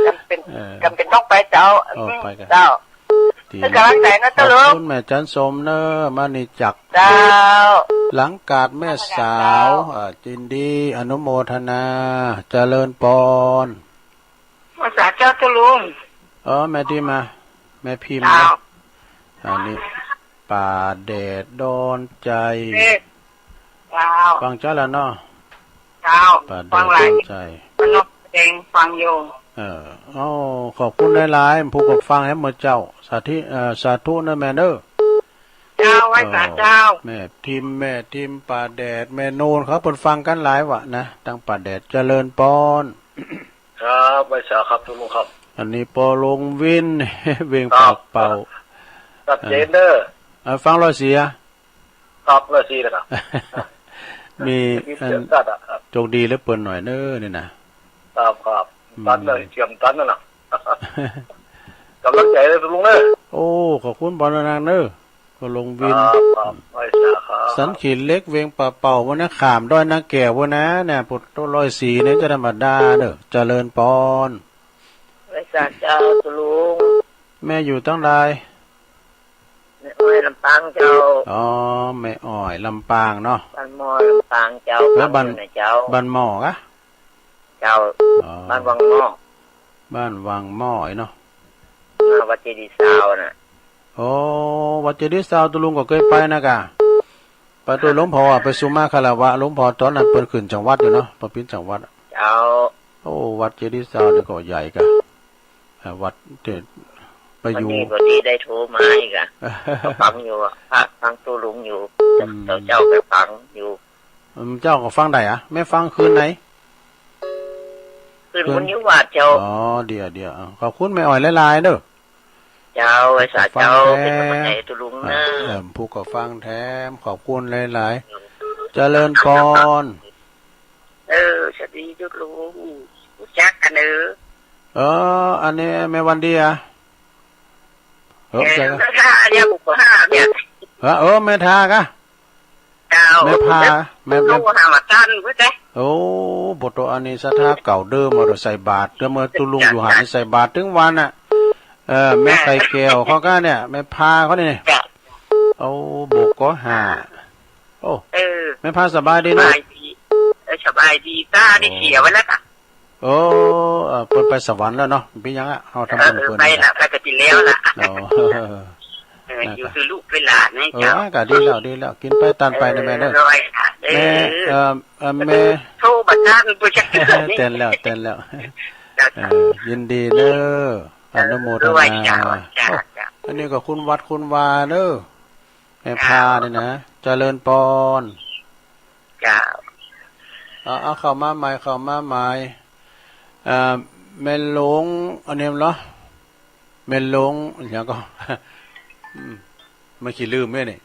จำเป็น เออ จำเป็นต้องไปเจ้า อ๋อ อืม ไปกัน เจ้า ดี เป็นกำลังใจนะ ขอบคุณ เจ้าลุง แม่จันสมเนอะ มานี่จัก เจ้า หลังกาดแม่สาว เจ้า อ่า ยินดีอนุโมทนา เจริญปอน ภาษาเจ้าเจ้าลุง เออ แม่ดีมา แม่พิมพ์ เจ้า นะ อันนี้ ป่าแดดดอนใจ เจ้า ฟังเจ้าแล้วเนาะ เจ้า ป่าแดดดอนใจ ฟังหลาย มันนกแดงฟังอยู่ เออ เอ้า ขอบคุณหลายๆ ผู้ก็ฟังให้หมดเจ้า สาธุ เอ่อ สาธุนะแม่เนอะ เจ้า ไหว้สาเจ้า แม่ทิม แม่ทิม ป่าแดด แม่นูน เขาเปิ้นฟังกันหลายวะนะ ตั้งป่าแดด เจริญปอน ครับ ไหว้สาครับ ทุกคนครับ อันนี้ปอหลวงวิน เวียง ครับ ปากเป่า ครับ ชัดเจนเด้อ อ่า ฟังร้อยสี่ ครับ ร้อยสี่ นะครับ มี มีเสียง อัน ชัดอะครับ โชคดีเหลือเปิ้นหน่อยเนอะนี่นะ ครับ ครับ อืม ตันเลย เชื่อมตันนั่นน่ะ กำลังใจเลยลุงเนอะ โอ้ ขอบคุณปอนนักเนอะ ปอหลวงวิน ครับ ครับ ไหว้สาครับ สันขีเหล็ก เวียงป่าเป่า วันนะ ข้ามดอยนาแก้ว วันนะ เนี่ย ปุตโตร้อยสี่ เนี่ย จะธรรมดาเนอะ เจริญปอน ไหว้สาเจ้า เจ้าลุง แม่อยู่ตั้งใด แม่อ้อยลำปางเจ้า อ๋อ แม่อ้อยลำปางเนาะ บ้านหม้อลำปางเจ้า แล้วบ้าน บ้านอยู่ไหนเจ้า บ้านหม้อกะ เจ้า อ๋อ บ้านวังหม้อ บ้านวังหม้อไอ้เนาะ หน้าวัดเจดีย์ซาวน์น่ะ อ๋อ วัดเจดีย์ซาวน์ ตุ๊ลุงก็เคยไปนะกะ ไปตวยหลวงพ่ออะ ไปสุมาคารวะหลวงพ่อ ตอนนั้นเปิ้นขึ้นจังหวัดอยู่เนาะ เปิ้นเปลี่ยนจังหวัดอะ เจ้า โอ้ วัดเจดีย์ซาวน์นี่ก็ใหญ่กะ อ่า วัดที่ไปอยู่ วันนี้พอดีได้โทรมาอีกอะ ก็ฟังอยู่อะ พระฟังตุ๊ลุงอยู่ อืม เจ้า เจ้าก็ฟังอยู่ อืม เจ้าก็ฟังได้อะ แม่ฟังคืนไหน คืน คืน วันนี้วัดเจ้า อ๋อ เดี๋ยว เดี๋ยว อ่า ขอบคุณแม่อ้อยหลายๆ เด้อ เจ้า ไหว้สาเจ้า ฟังแท้ เป็นกำลังใจให้ตุ๊ลุงเนอะ อ่า เอิ่ม ผู้ก็ฟังแถม ขอบคุณหลายๆ เจริญปอน เออ สวัสดีตุ๊ลุง ฮู้จักกันเนอะ เออ อันนี้แม่วันดีอะ เออ เออ ใช่ครับ แม่ทาเนี่ย ผมก็หาเนี่ย เออ เออ แม่ทากะ เจ้า แม่พา แม่ แม่ ลูกหามาตั้นเพื่อแต่ โอ้ บ่โต อันนี้ศรัทธาเก่าเดิม เอาแต่ใส่บาตร เดิมเมื่อตุ๊ลุงอยู่หันใส่บาตรถึงวันน่ะ เออ แม่ไข่แก้วเขากะเนี่ย แม่พาเขานี่ เจ้า โอ้ บกก็หา โอ้ เออ แม่พาสบายดีเนาะ สบายดี เออ สบายดี ตาได้เสียไว้แล้วค่ะ โอ้ เอ่อ เปิ้นไปสวรรค์แล้วเนาะ เป็นหยังอะ เฮาทำบุญ เออ เปิ้น ไปละ ไปกะติแล้วล่ะ อ๋อ เออ นะครับ อยู่คือลูกเป็นหลานให้ เออ เจ้า ก็ดีแล้ว ดีแล้ว กินไปตานไปนะแม่เด้อ เออ ร้อยค่ะ แม่ เออ เอ่อ เอ่อ แม่ โทรบัดนั้นบ่จักเทื่อนี่ แตนแล้ว แตนแล้ว เจ้า เออ ยินดีเด้อ อนุโมทนา เออ ร้อยจ้ะ จ้ะ โอ้ จ้ะ อันนี้ก็คุณวัดคุณวาเด้อ แม่พาเนี่ยนะ เจริญปอน เจ้า อ่า เอาเข้ามาใหม่ เข้ามาใหม่ เอ่อ แม่หลวง อันนี้เหรอ แม่หลวง อย่างก็ อืม มันขี้ลืมไหมนี่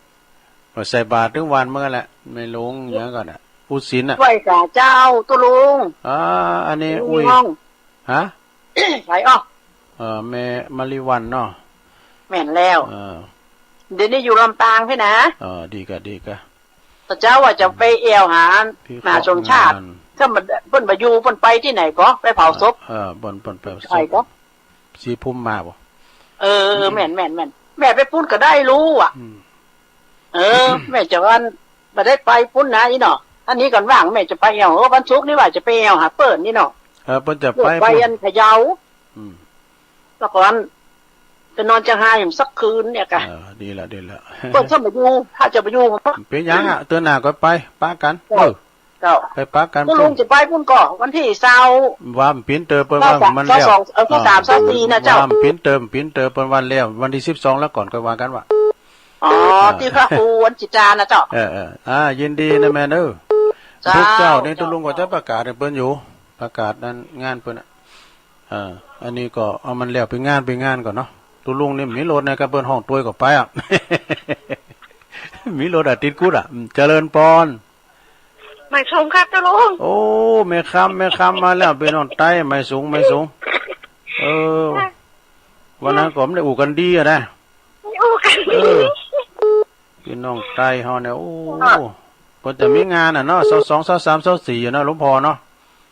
มาใส่บาตรทุกวันเหมือนกันแหละ แม่หลวง อย่างก่อนอ่ะ ผู้ศีลน่ะ ไหว้สาเจ้า ตุ๊ลุง อ่า อันนี้ อุ้ย ฮะ ไผออก เอ่อ แม่มาริวันเนาะ แม่นแล้ว เออ เดี๋ยวนี้อยู่ลำปางพี่นะ เออ ดีกะ ดีกะ แต่เจ้าว่าจะไปแอ่วหา พี่ มหาสมชาติ ขอ งาน ถ้ามัน เปิ้นบ่อยู่ เปิ้นไปที่ไหนก็ ไปเผาศพ เออ เปิ้น เปิ้นไปเผาศพ ใครก็ สีภูมิมาบ่ เออ แม่น แม่น แม่น แม่ไปปุ้นก็ได้รู้อ่ะ อืม เออ แม่จะวันบ่ได้ไปปุ้นนะอีเนาะ อันนี้ก่อนว่างแม่จะไปแอ่ว เออ วันศุกร์นี่ว่าจะไปแอ่วหาเปิ้นนี่เนาะ เออ เปิ้นจะไป ไปปุ้น อันพะเยา อืม แล้วก่อนไปนอนเชียงรายสักคืนเนี่ยกะ เออ ดีละ ดีละ เปิ้นจะมาอยู่ ถ้าจะมาอยู่ เป็นหยังอ่ะ เตื้อหน้าก็ไป ปะกัน เจ้า เออ เจ้า ไปปะกัน ตุ๊ลุง ปุ้น จะไปปุ้นก่อ วันที่ซาว ว่ามันปิ้นเตอเปิ้นว่ามันแล้ว ซาวสอง เออ ซาวสาม ซาวสี่นะเจ้า ว่ามันปิ้นเตอ ปิ้นเตอเปิ้นวันแล้ว วันที่สิบสองแล้วก่อนค่อยว่ากันว่า อ๋อ อ่า ที่พระครูวันจิตรานะเจ้า เออ เออ อ่า ยินดีนะแม่เนอะ เจ้า พวกเจ้านี่ เจ้า ตุ๊ลุงก็จะประกาศให้เปิ้นอยู่ ประกาศนั้นงานเปิ้นน่ะ เออ อันนี้ก็เอามันแล้วไปงานไปงานก่อนเนาะ ตุ๊ลุงนี่มีรถนะครับ เปิ้นฮ้องตวยก็ไปอ่ะ มีรถอ่ะ ติดกุดอ่ะ อืม เจริญปอน ไม่สูงครับตุ๊ลุง โอ้ แม่คำ แม่คำมาแล้ว พี่น้องใต้ ไม่สูง ไม่สูง เออ วันนั้นก็ไม่ได้อู้กันดีอะนะ ไม่อู้กันดี เออ พี่น้องใต้เฮาเนี่ย โอ้ เปิ้นจะมีงานอ่ะเนาะ ซาวสอง ซาวสาม ซาวสี่ อะเนาะ หลวงพ่อเนาะ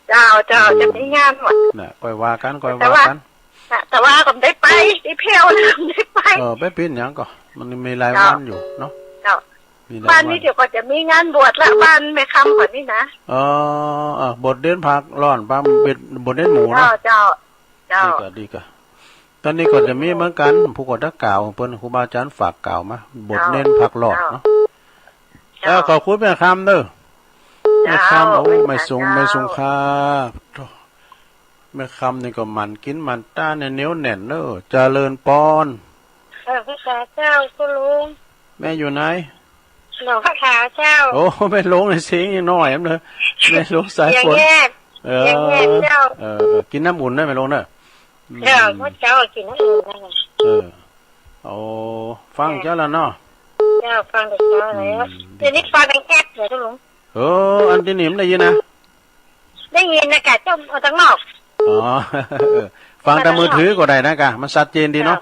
เจ้า เจ้า อืม จะมีงานว่ะ น่ะ ค่อยว่ากัน ค่อยว่ากัน แต่ว่า น่ะ แต่ว่าก็ไม่ได้ไป ที่เพียวนะ ไม่ได้ไป เออ ไปปิ้นหยังก็ มันมีหลายวันอยู่เนาะ เจ้า มีหลายวัน บ้านนี้เดี๋ยวก็จะมีงานบวชละ บ้านแม่คำก่อนนี่นะ เออ เออ บทเด่นผักร้อน บางบทเด่นหมูเนาะ เจ้า เจ้า เจ้า ดีกะ ดีกะ ตอนนี้ก็จะมีเหมือนกัน ผู้ก็จะกล่าวเปิ้น ครูบาอาจารย์ฝากกล่าวมา บทเน้นผักหลอดเนาะ เจ้า เออ ขอบคุณแม่คำเด้อ เจ้า แม่คำ โอ้ แม่คำ ไม่สูง เจ้า ไม่สูงค่ะ แม่คำนี่ก็หมั่นกินหมั่นต้านเนี่ย เหนียวแน่นเด้อ เจริญปอน เออ พระสาเจ้า คุณลุง แม่อยู่ไหน หลวงพ่อขาวเจ้า โอ้ แม่หลวงในเสียงยังน้อยแหมเนอะ แม่หลวงสายฝน เสียงแหบ เออ เสียงแหบเจ้า เออ เออ กินน้ำอุ่นนะแม่หลวงเนอะ อืม เจ้า เมื่อเช้ากินน้ำอุ่นแล้ว เออ โอ้ ฟังเจ้าแล้วเนาะ เจ้า ฟังแต่เช้าแล้ว อืม เดี๋ยวนี้ฟังทางแอปเหรอเจ้าหลวง เออ อันที่นี่มันได้ยินนะ ได้ยินนะกะ เจ้าเอาทางนอก อ๋อ ฟังแต่มือถือก็ได้นะกะ มันชัดเจนดีเนาะ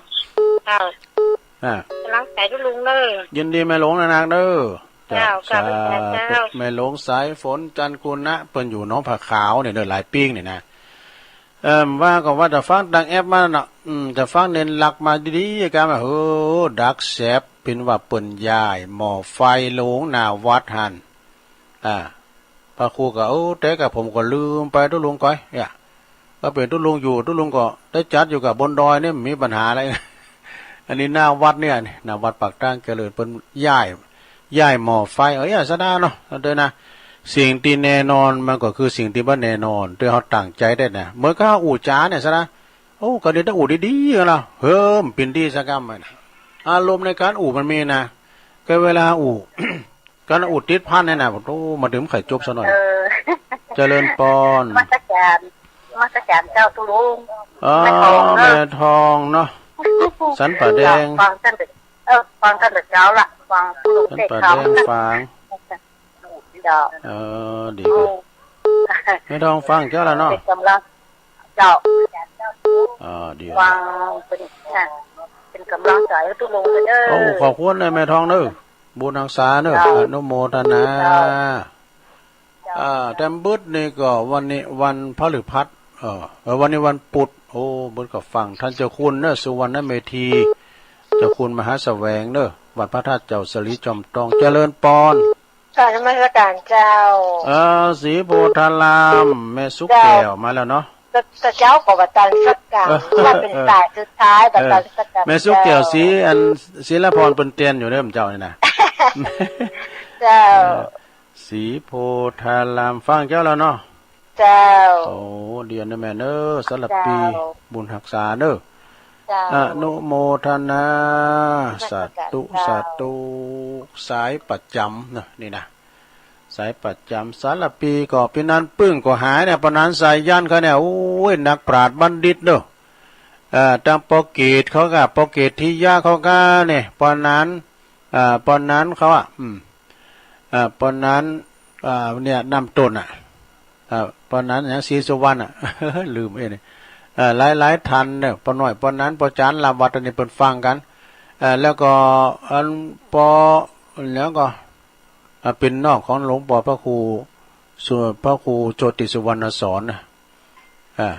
เจ้า อ่า กำลังใจลูกลุงเด้อ ยินดีแม่หลวงนะนางเด้อ เจ้า เจ้า สาธุ เจ้า แม่หลวงสายฝน จันทร์คุณนะ เปิ้นอยู่หนองผาขาวเนี่ยเด้อ หลายปีนี่นะ เอิ่ม ว่าก็ว่าจะฟังดังแอปมาเนาะ อืม จะฟังเน้นหลักมาดีๆ กันว่า โห ดักแสบ เปิ้นว่าเปิ้นย้ายหม้อไฟลงหน้าวัดหั่น อ่า พระครูก็ โอ้ แต่กะผมก็ลืมไปตุ๊ลุงก้อย เนี่ย ก็เป็นตุ๊ลุงอยู่ ตุ๊ลุงก็ได้จัดอยู่กับบนดอยเนี่ย มีปัญหาอะไร อันนี้หน้าวัดเนี่ย หน้าวัดปากทางเจริญ เปิ้นย้าย ย้ายหม้อไฟ เอ้ย อย่าซะนะเนาะ เด้อนะ สิ่งที่แน่นอนมันก็คือสิ่งที่บ่แน่นอน ที่เฮาตั้งใจได้นะ เหมือนกับเฮาอู้จ๋าเนี่ยซะนะ โอ้ ก็เดี๋ยวต้องอู้ดีๆ กันละ เฮ้อ มันปิ้นดีสักกำมันนะ อารมณ์ในการอู้มันมีนะ ก็เวลาอู้ การอู้ติดพันเนี่ยนะ โอ้ มาถึงไข่จบซะหน่อย เออ เจริญปอน นมัสการ นมัสการเจ้าตุ๊ลุง อ๋อ แม่ทองเนอะ แม่ทองเนาะ สันป่าแดง ฟังท่านแต่ เออ ฟังท่านแต่เช้าละ ฟังตุ๊ลุง สันป่าแดง เทศน์ธรรม ฟัง เจ้า เออ ดี อืม แม่ทองฟังเจ้าแล้วเนาะ เป็นกำลัง เจ้า อ๋อ ดี ฟังเป็น ค่ะ เป็นกำลังใจให้ตุ๊ลุงเด้อ โอ้ ขอบคุณนะแม่ทองเด้อ บุญฮักษาเด้อ เจ้า อนุโมทนา เจ้า อ่า แต้มบึดนี่ก็วันนี้วันพฤหัส เออ เออ วันนี้วันพุธ โอ้ บึดก็ฟังท่านเจ้าคุณเนอะ สุวรรณเมธี เจ้าคุณมหาแสวงเนอะ วัดพระธาตุเจ้าสลีจอมทอง เจริญปอน กราบนมัสการเจ้า เออ ศรีโพธาราม แม่สุกแก้ว เจ้า มาแล้วเนาะ แต่ แต่เจ้าก็บ่ตันสักกำ เออ ว่าเป็นสายสุดท้าย บ่ตันสักกำ เออ แม่สุกแก้ว เจ้า ศรี อัน ศิลปรเปิ้นเตียนอยู่เด้อเจ้านี่นะ เจ้า เออ ศรีโพธาราม ฟังเจ้าแล้วเนาะ เจ้า โอ้ เดียนนะแม่เนอะ สำหรับปี เจ้า บุญฮักษาเนอะ เจ้า อนุโมทนา นมัสการ สาธุ เจ้า สาธุ สายประจำเนอะ นี่นะ สายประจำ สารภีก็ ปีนั้นปึ้งก็หายเนี่ย ปอนั้นสายันเขาเนี่ย โอ้ย นักปราชญ์บัณฑิตเนอะ เอ่อ ตังปอเกตเขาก็ ปอเกตทิยะเขาก็เนี่ย ปอนั้น เอ่อ ปอนั้นเขาอ่ะ อืม เอ่อ ปอนั้น เอ่อ เนี่ย น้ำต้นอ่ะ เอ่อ ปอนั้นหยัง ศรีสุวรรณอ่ะ ลืมเอ้ยเนี่ย เอ่อ หลายๆ ท่านเนี่ย ปอน้อย ปอนั้น ปอจาน ลาวัด อันนี้เปิ้นฟังกัน เอ่อ แล้วก็ อัน ปอ แล้วก็ อ่า เป็นน้องของหลวงปอพระครูสุ พระครูโชติสุวรรณสอนนะ อ่า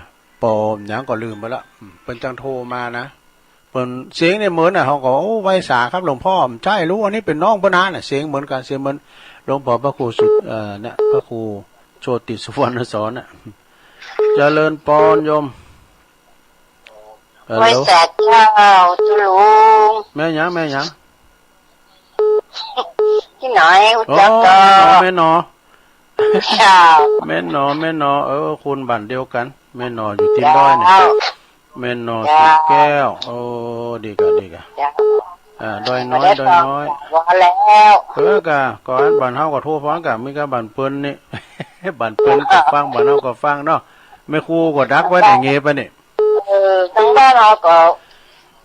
ปอหยังก็ลืมไปละ อืม เปิ้นจังโทรมานะ เปิ้นเสียงเนี่ยเหมือนน่ะ เขาก็ โอ้ ไหว้สาครับหลวงพ่อ ใช่ รู้ อันนี้เป็นน้องเปิ้นนะน่ะ เสียงเหมือนกัน เสียงเหมือนหลวงปอพระครูสุ เอ่อ เนี่ย พระครูโชติสุวรรณสอนน่ะ เจริญปอนโยม ฮัลโหล ไหว้สาเจ้า เจ้าหลวง แม่หยัง แม่หยัง พี่น้อย โอ้ รู้จักก็ แม่หนอ เจ้า แม่หนอ แม่หนอ เออ คนบ้านเดียวกัน แม่หนออยู่ที่ดอยเนี่ย เจ้า แม่หนอ เจ้า สุแก้ว โอ้ ดีกะ ดีกะ เจ้า อ่า ดอยน้อย บ่ได้ ดอยน้อย ฟัง ว่าแล้ว เออกะ ก็อันบ้านเฮาก็โทรฟังกะ มีกะบ้านเปิ้นนี่ บ้านเปิ้นก็ฟัง บ้านเฮาก็ฟังเนาะ แม่ครูก็ดักไว้ในเงยไปนี่ เออ ทางบ้านเราก็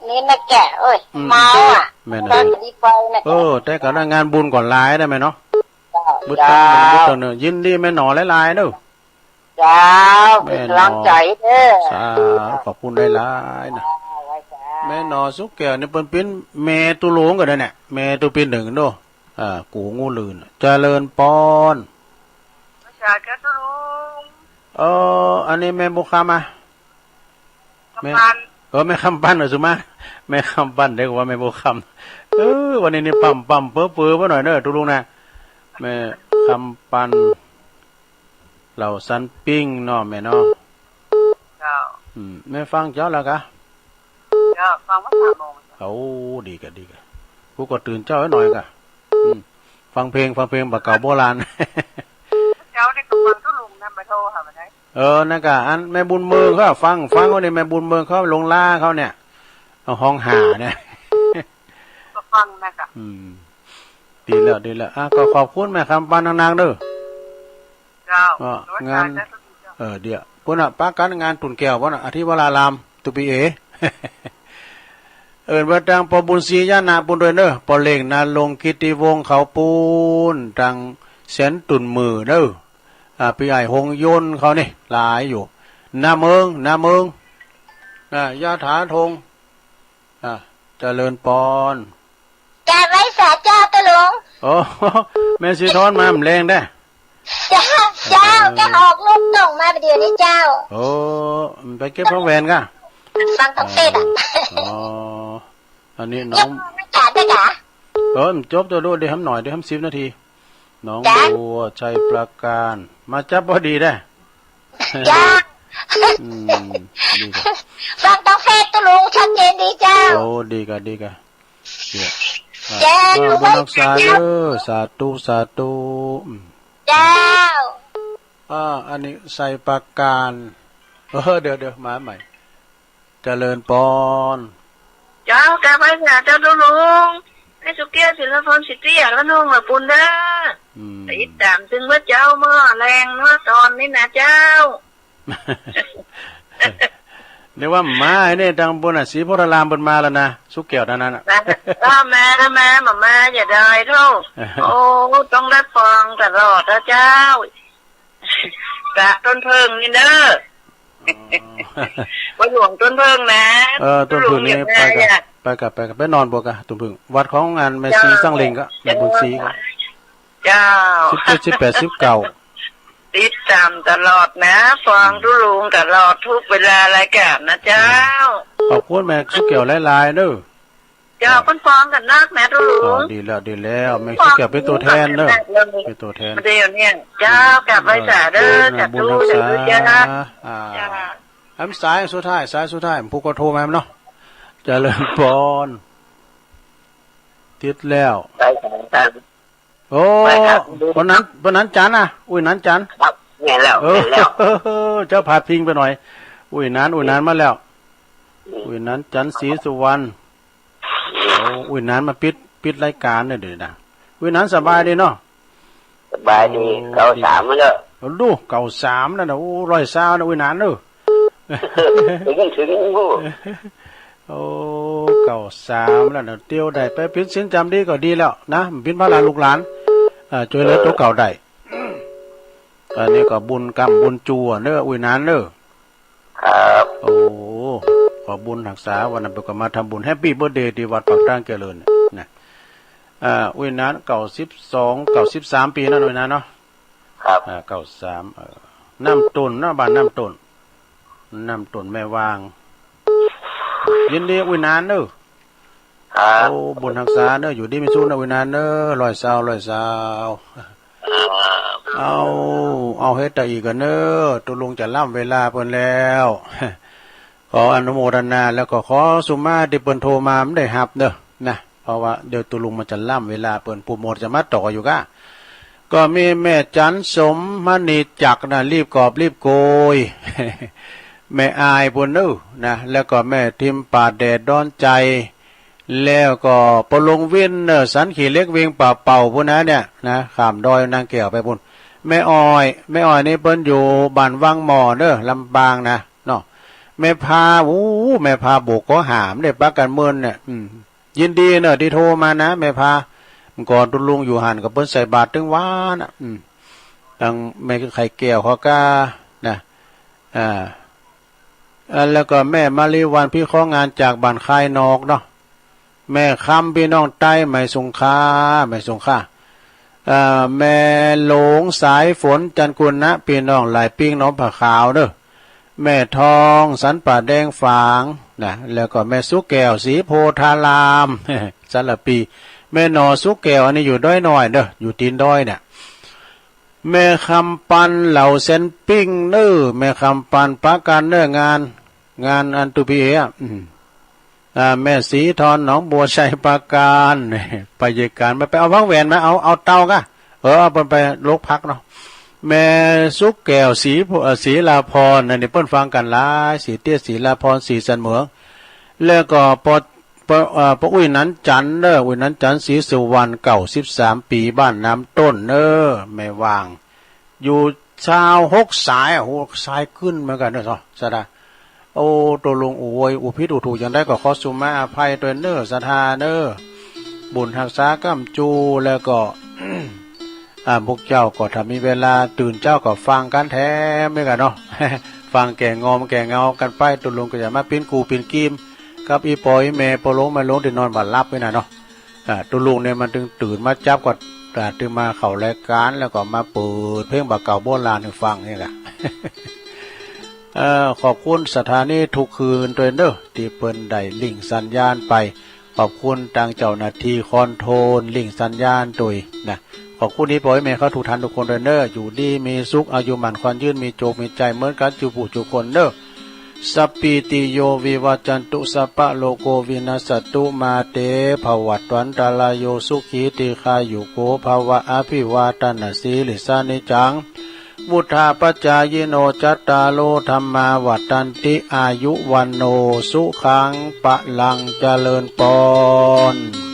นี่นะแกะ เอ้ย อืม เมาอ่ะ แม่น บ้านก็ดีไปนะแกะ เออ แต่ก็ได้งานบุญก่อนหลายได้ไหมเนาะ เจ้า บุญตั้งบุญ เจ้า บุญตั้งเนอะ ยินดีแม่หนอหลายๆเด้อ เจ้า แม่หนอ เป็นกำลังใจเด้อ สาธุ ขอบคุณหลายๆนะ เจ้า ไหว้เจ้า แม่หนอสุกแก้วนี่เปิ้นปิ้นแม่ตุลุงก็ได้เนี่ย แม่ตุปีหนึ่งเด้อ อ่า กูงูลื่น เจริญปอน ไหว้สาเจ้าตุลุง เออ อันนี้แม่บุญคำอ่ะ คำปัน แม่ เออ แม่คำปัน เออ สุมา แม่คำปัน เดี๋ยวว่าแม่บัวคำ เออ วันนี้นี่ปั๊มปั๊มเปื้อเปื้อมาหน่อยเนอะ ตุลุงนะ แม่คำปัน เหล่าสันปิ้งเนาะ แม่เนาะ เจ้า อืม แม่ฟังเจ้าแล้วกะ เจ้า ฟังมาสามโมง โอ้ ดีกะ ดีกะ กูก็ตื่นเจ้าไว้หน่อยกะ อืม ฟังเพลง ฟังเพลงแบบเก่าโบราณ เจ้านี่ก็ฟังตุลุงนะ มาโทรหามาได้ เออ นั่นกะ อันแม่บุญเมืองเขาฟัง ฟังเขาเนี่ย แม่บุญเมืองเขาลงล้าเขาเนี่ย เอาฮ้องหาเนี่ย ก็ฟังนะกะ อืม ดีแล้ว ดีแล้ว อ่ะ ก็ขอบคุณแม่คำปันนางๆเด้อ เจ้า ก็งาน เออ เดี๋ยว ปุ้นน่ะ ปะกันงานตุ่นแก้วปุ้นน่ะ อธิวราราม ตุปีเอ เอิ้นว่าตางปอบุญศรีญาณะปุ้นด้วยเด้อ ปอเล็งนรงค์กิตติวงศ์เขาปุ้น ตางแสนตุ่นหมื่นเด้อ อ่า ปีอ้ายหงยนต์เขานี่ หลายอยู่ นาเมิง นาเมิง อ่า ยาถาทง อ่า เจริญปอน กราบไหว้สาเจ้าตะหลวง โอ้ แม่สีทอนมาแรงได้ เจ้า เจ้า เออ แกออกลูกส่งมาประเดี๋ยวนี้เจ้า โอ้ ไปเก็บของแหวนกะ ฟังของเฟซอ่ะ อ๋อ อันนี้น้อง ยังไม่ขาดด้วยกะ เออ จบตัวลูก เดี๋ยวทำหน่อย เดี๋ยวทำสิบนาที น้อง จ้ะ บัวชัยประการ มาจับพอดีได้ จ้า อืม ดีกะ ฟังตองเฟซตุลุงชัดเจนดีเจ้า โอ้ ดีกะ ดีกะ เนี่ย จ้า อ่า บุญรักษาเด้อ สาธุ สาธุ อืม เจ้า อ่า อันนี้ใส่ประการ เออ เดี๋ยว เดี๋ยว มาใหม่ เจริญปอน เจ้า กราบไหว้สาเจ้าตุลุง ให้สุเกี้ยวศิลปนสิทธิยาละนุ่งละปุนเด้อ อืม ติดตามซึ่งว่าเจ้าเมื่อแรงเมื่อตอนนี้นะเจ้า เรียกว่ามาไอ้นี่ทางบนน่ะ ศรีโพธารามบนมาแล้วนะ สุกแก้วนั่นน่ะ มา ก็มา ก็มา มา มา อย่าดอยเท่า โอ้ ต้องได้ฟังตลอดนะเจ้า กะต้นเพิ่งนี่เด้อ อ๋อ วัดหลวงต้นเพิ่งนะ เออ ต้นเพิ่งนี่ ลุงอย่า ไปกะ มาอย่า ไปกะ ไปกะ ไปนอนบัวกะ ต้นเพิ่ง วัดของงานแม่ศรี เจ้า สังเล็งกะ แม่บุญศรีกะ เจ้า สิบเจ็ด สิบแปด สิบเก้า ติดตามตลอดนะ ฟัง อืม ตุลุงตลอดทุกเวลารายการนะเจ้า อืม ขอบคุณแม่สุกแก้วหลายๆเด้อ เจ้า เพิ่นฟ้องกันนักนะตุลุง อ๋อ ดีแล้ว ดีแล้ว แม่สุกแก้วเป็นตัวแทนเด้อ ฟ้องกันนักเลย เป็นตัวแทน เดี๋ยวเนี่ย เจ้า กราบไหว้สาเด้อ เออ สาธุ บุญรักษา สาธุเจ้า อ่า เจ้า แหมสายสุดท้าย สายสุดท้าย ผู้ก็โทรมาเนาะ เจริญปอน ติดแล้ว ไปสายตาง โอ้ ไปครับ วันนั้น วันนั้นจันทร์นะ อุ้ย นั้นจันทร์ ครับ แม่นแล้ว เออ แม่นแล้ว เจ้าพาดพิงไปหน่อย อุ้ย นั้น อุ้ย นั้นมาแล้ว อืม อุ้ย นั้น จันทร์ศรีสุวรรณ โอ้ อุ้ย นั้นมาปิด ปิดรายการเนี่ยเดี๋ยวนะ อุ้ย นั้นสบายดีเนาะ บายดี โอ้ เก้าสาม แล้ว โอ้ ดู เก้าสาม นั่นนะ โอ้ ร้อยซาวนะ อุ้ย นานเนอะ ถึง ถึง โอ้ โอ้ เก้าสาม แล้วนะ เตียวได้ไปผิดศีลจำดีก็ดีแล้วนะ ผิดภาระลูกหลาน เอ่อ ช่วยเหลือตัวเก่าได้ อันนี้ก็บุญกรรมบุญจูเนอะ อุ้ย นานเนอะ ครับ โอ้ ขอบุญฮักษา วันนั้นเปิ้นก็มาทำบุญ Happy Birthday ที่วัดปากทางเจริญเนี่ยนะ อ่า อุ้ย นาน เก้าสิบสอง เก้าสิบสาม ปีนั่น อุ้ย นานเนาะ ครับ อ่า เก้าสาม เอ่อ น้ำต้นเนาะ บ้านน้ำต้น น้ำต้นแม่วาง ยินดี อุ้ย นานเนอะ ครับ โอ้ บุญฮักษาเนอะ อยู่ดีมีสุขเนอะ อุ้ย นานเนอะ ร้อยซาว ร้อยซาว เอา เอาเฮ็ดแต่อีกกันเนอะ ตุลุงจะล้ำเวลาเปิ้นแล้ว ขออนุโมทนา แล้วก็ขอสุมาที่เปิ้นโทรมาไม่ได้ฮับเนอะนะ เพราะว่าเดี๋ยวตุลุงมันจะล้ำเวลาเปิ้น ผู้หมวดจะมาต่ออยู่ก้า ก็มีแม่จันสมมณีจักรนะ รีบกอบรีบโกย แม่อายปุ้นเนอะนะ แล้วก็แม่ทิมป่าแดดดอนใจ แล้วก็ปอหลวงวินเนอะ สันขี่เหล็กเวียงป่าเป่าปุ้นนะเนี่ยนะ ข้ามดอยนางแก้วไปปุ้น แม่อ้อย แม่อ้อยนี่เปิ้นอยู่บ้านวังหม้อเนอะ ลำปางนะเนาะ แม่พา โอ้ แม่พาโบกก็หามได้ปะกันเมินเนี่ย อืม ยินดีเนอะที่โทรมานะ แม่พา เมื่อก่อนตุลุงอยู่หั่นกับเปิ้นใส่บาตรตึงวันน่ะ อืม ตังแม่ไข่แก้วเขาก็นะ อ่า อ่า แล้วก็แม่มะลิวันพี่ของงานจากบ้านคายนอกเนาะ แม่คำพี่น้องใต้ ไม่สงขลา ไม่สงขลา เอ่อ แม่หลงสายฝนจันทร์กุลนะ พี่น้องหลายปิ้งหนองผาขาวเนอะ แม่ทองสันป่าแดงฝางนะ แล้วก็แม่สุแก้วสีโพธาราม สารปี แม่หน่อสุแก้ว อันนี้อยู่ดอยน้อยเนอะ อยู่ตีนดอยเนี่ย แม่คำปันเหล่าเซนปิ้งเนอ แม่คำปันปะกันเนองาน งานอันตุพีเอะ อืม อ่า แม่สีทอนหนองบัวชัยปราการ ไปเยการมา ไปเอาพักแหวนมา เอา เอาเตาก้า เออ เอาเปิ้นไปโรงพักเนาะ แม่สุกแก้วสี เอ่อ ศรีลาพร อันนี้เปิ้นฟังกันหลาย สีเตี้ย ศรีลาพร ศรีสันเหมือง แล้วก็ปอ ปอ เอ่อ ปออุ้ยนันจันทร์เนอ อุ้ยนันจันทร์ ศรีสุวรรณ เก้าสิบสาม ปี บ้านน้ำต้นเนอ แม่วาง อยู่ซาวหกสายอะ โห สายขึ้นเหมือนกันเนอะ สะดา โอ้ ตกลง โอ้ย อุผิดอุถูกอย่างใดก็ขอสุมาอภัยด้วยเนอะศรัทธาเนอะ บุญฮักษาก้ำจู แล้วก็ อ่า พวกเจ้าก็ถ้ามีเวลาตื่นเจ้าก็ฟังกันแถมด้วยกันเนาะ ฟังแก่งอมแก่เงากันไป ตกลงก็อย่ามาปิ้นกูปิ้นกีม กับอีปออีแม่ปอหลงแม่หลงที่นอนบ่หลับไว้น่ะเนาะ อ่า ตุลุงเนี่ยมันตึงตื่นมาจับก็ อ่า ตึงมาเข้ารายการแล้วก็มาเปิดเพลงบ่าเก่าโบราณให้ฟังนี่แหละ เอ่อ ขอบคุณสถานีทุกคืนด้วยเนอะ ที่เปิ้นได้ลิงก์สัญญาณไป ขอบคุณทางเจ้าหน้าที่คอนโทรลลิงก์สัญญาณด้วยนะ ขอบคุณอีปออีแม่เขาทุกท่านทุกคนด้วยเนอะ อยู่ดีมีสุข อายุมั่นขวัญยืน มีโจคมีชัยเหมือนกันจุผู้จุคนเนอะ สัพพีติโยวิวัจจันตุ สัพพะโรโควินัสสตุ มาเตภวัตวันตรายโย สุขีทีฆายุโกภวะ อภิวาทนาสีลิสานิจจัง วุฑฒาปจจายิโน จัตตาโรธัมมาวัฑฒันติ อายุวัณโณสุขังพลัง เจริญปอน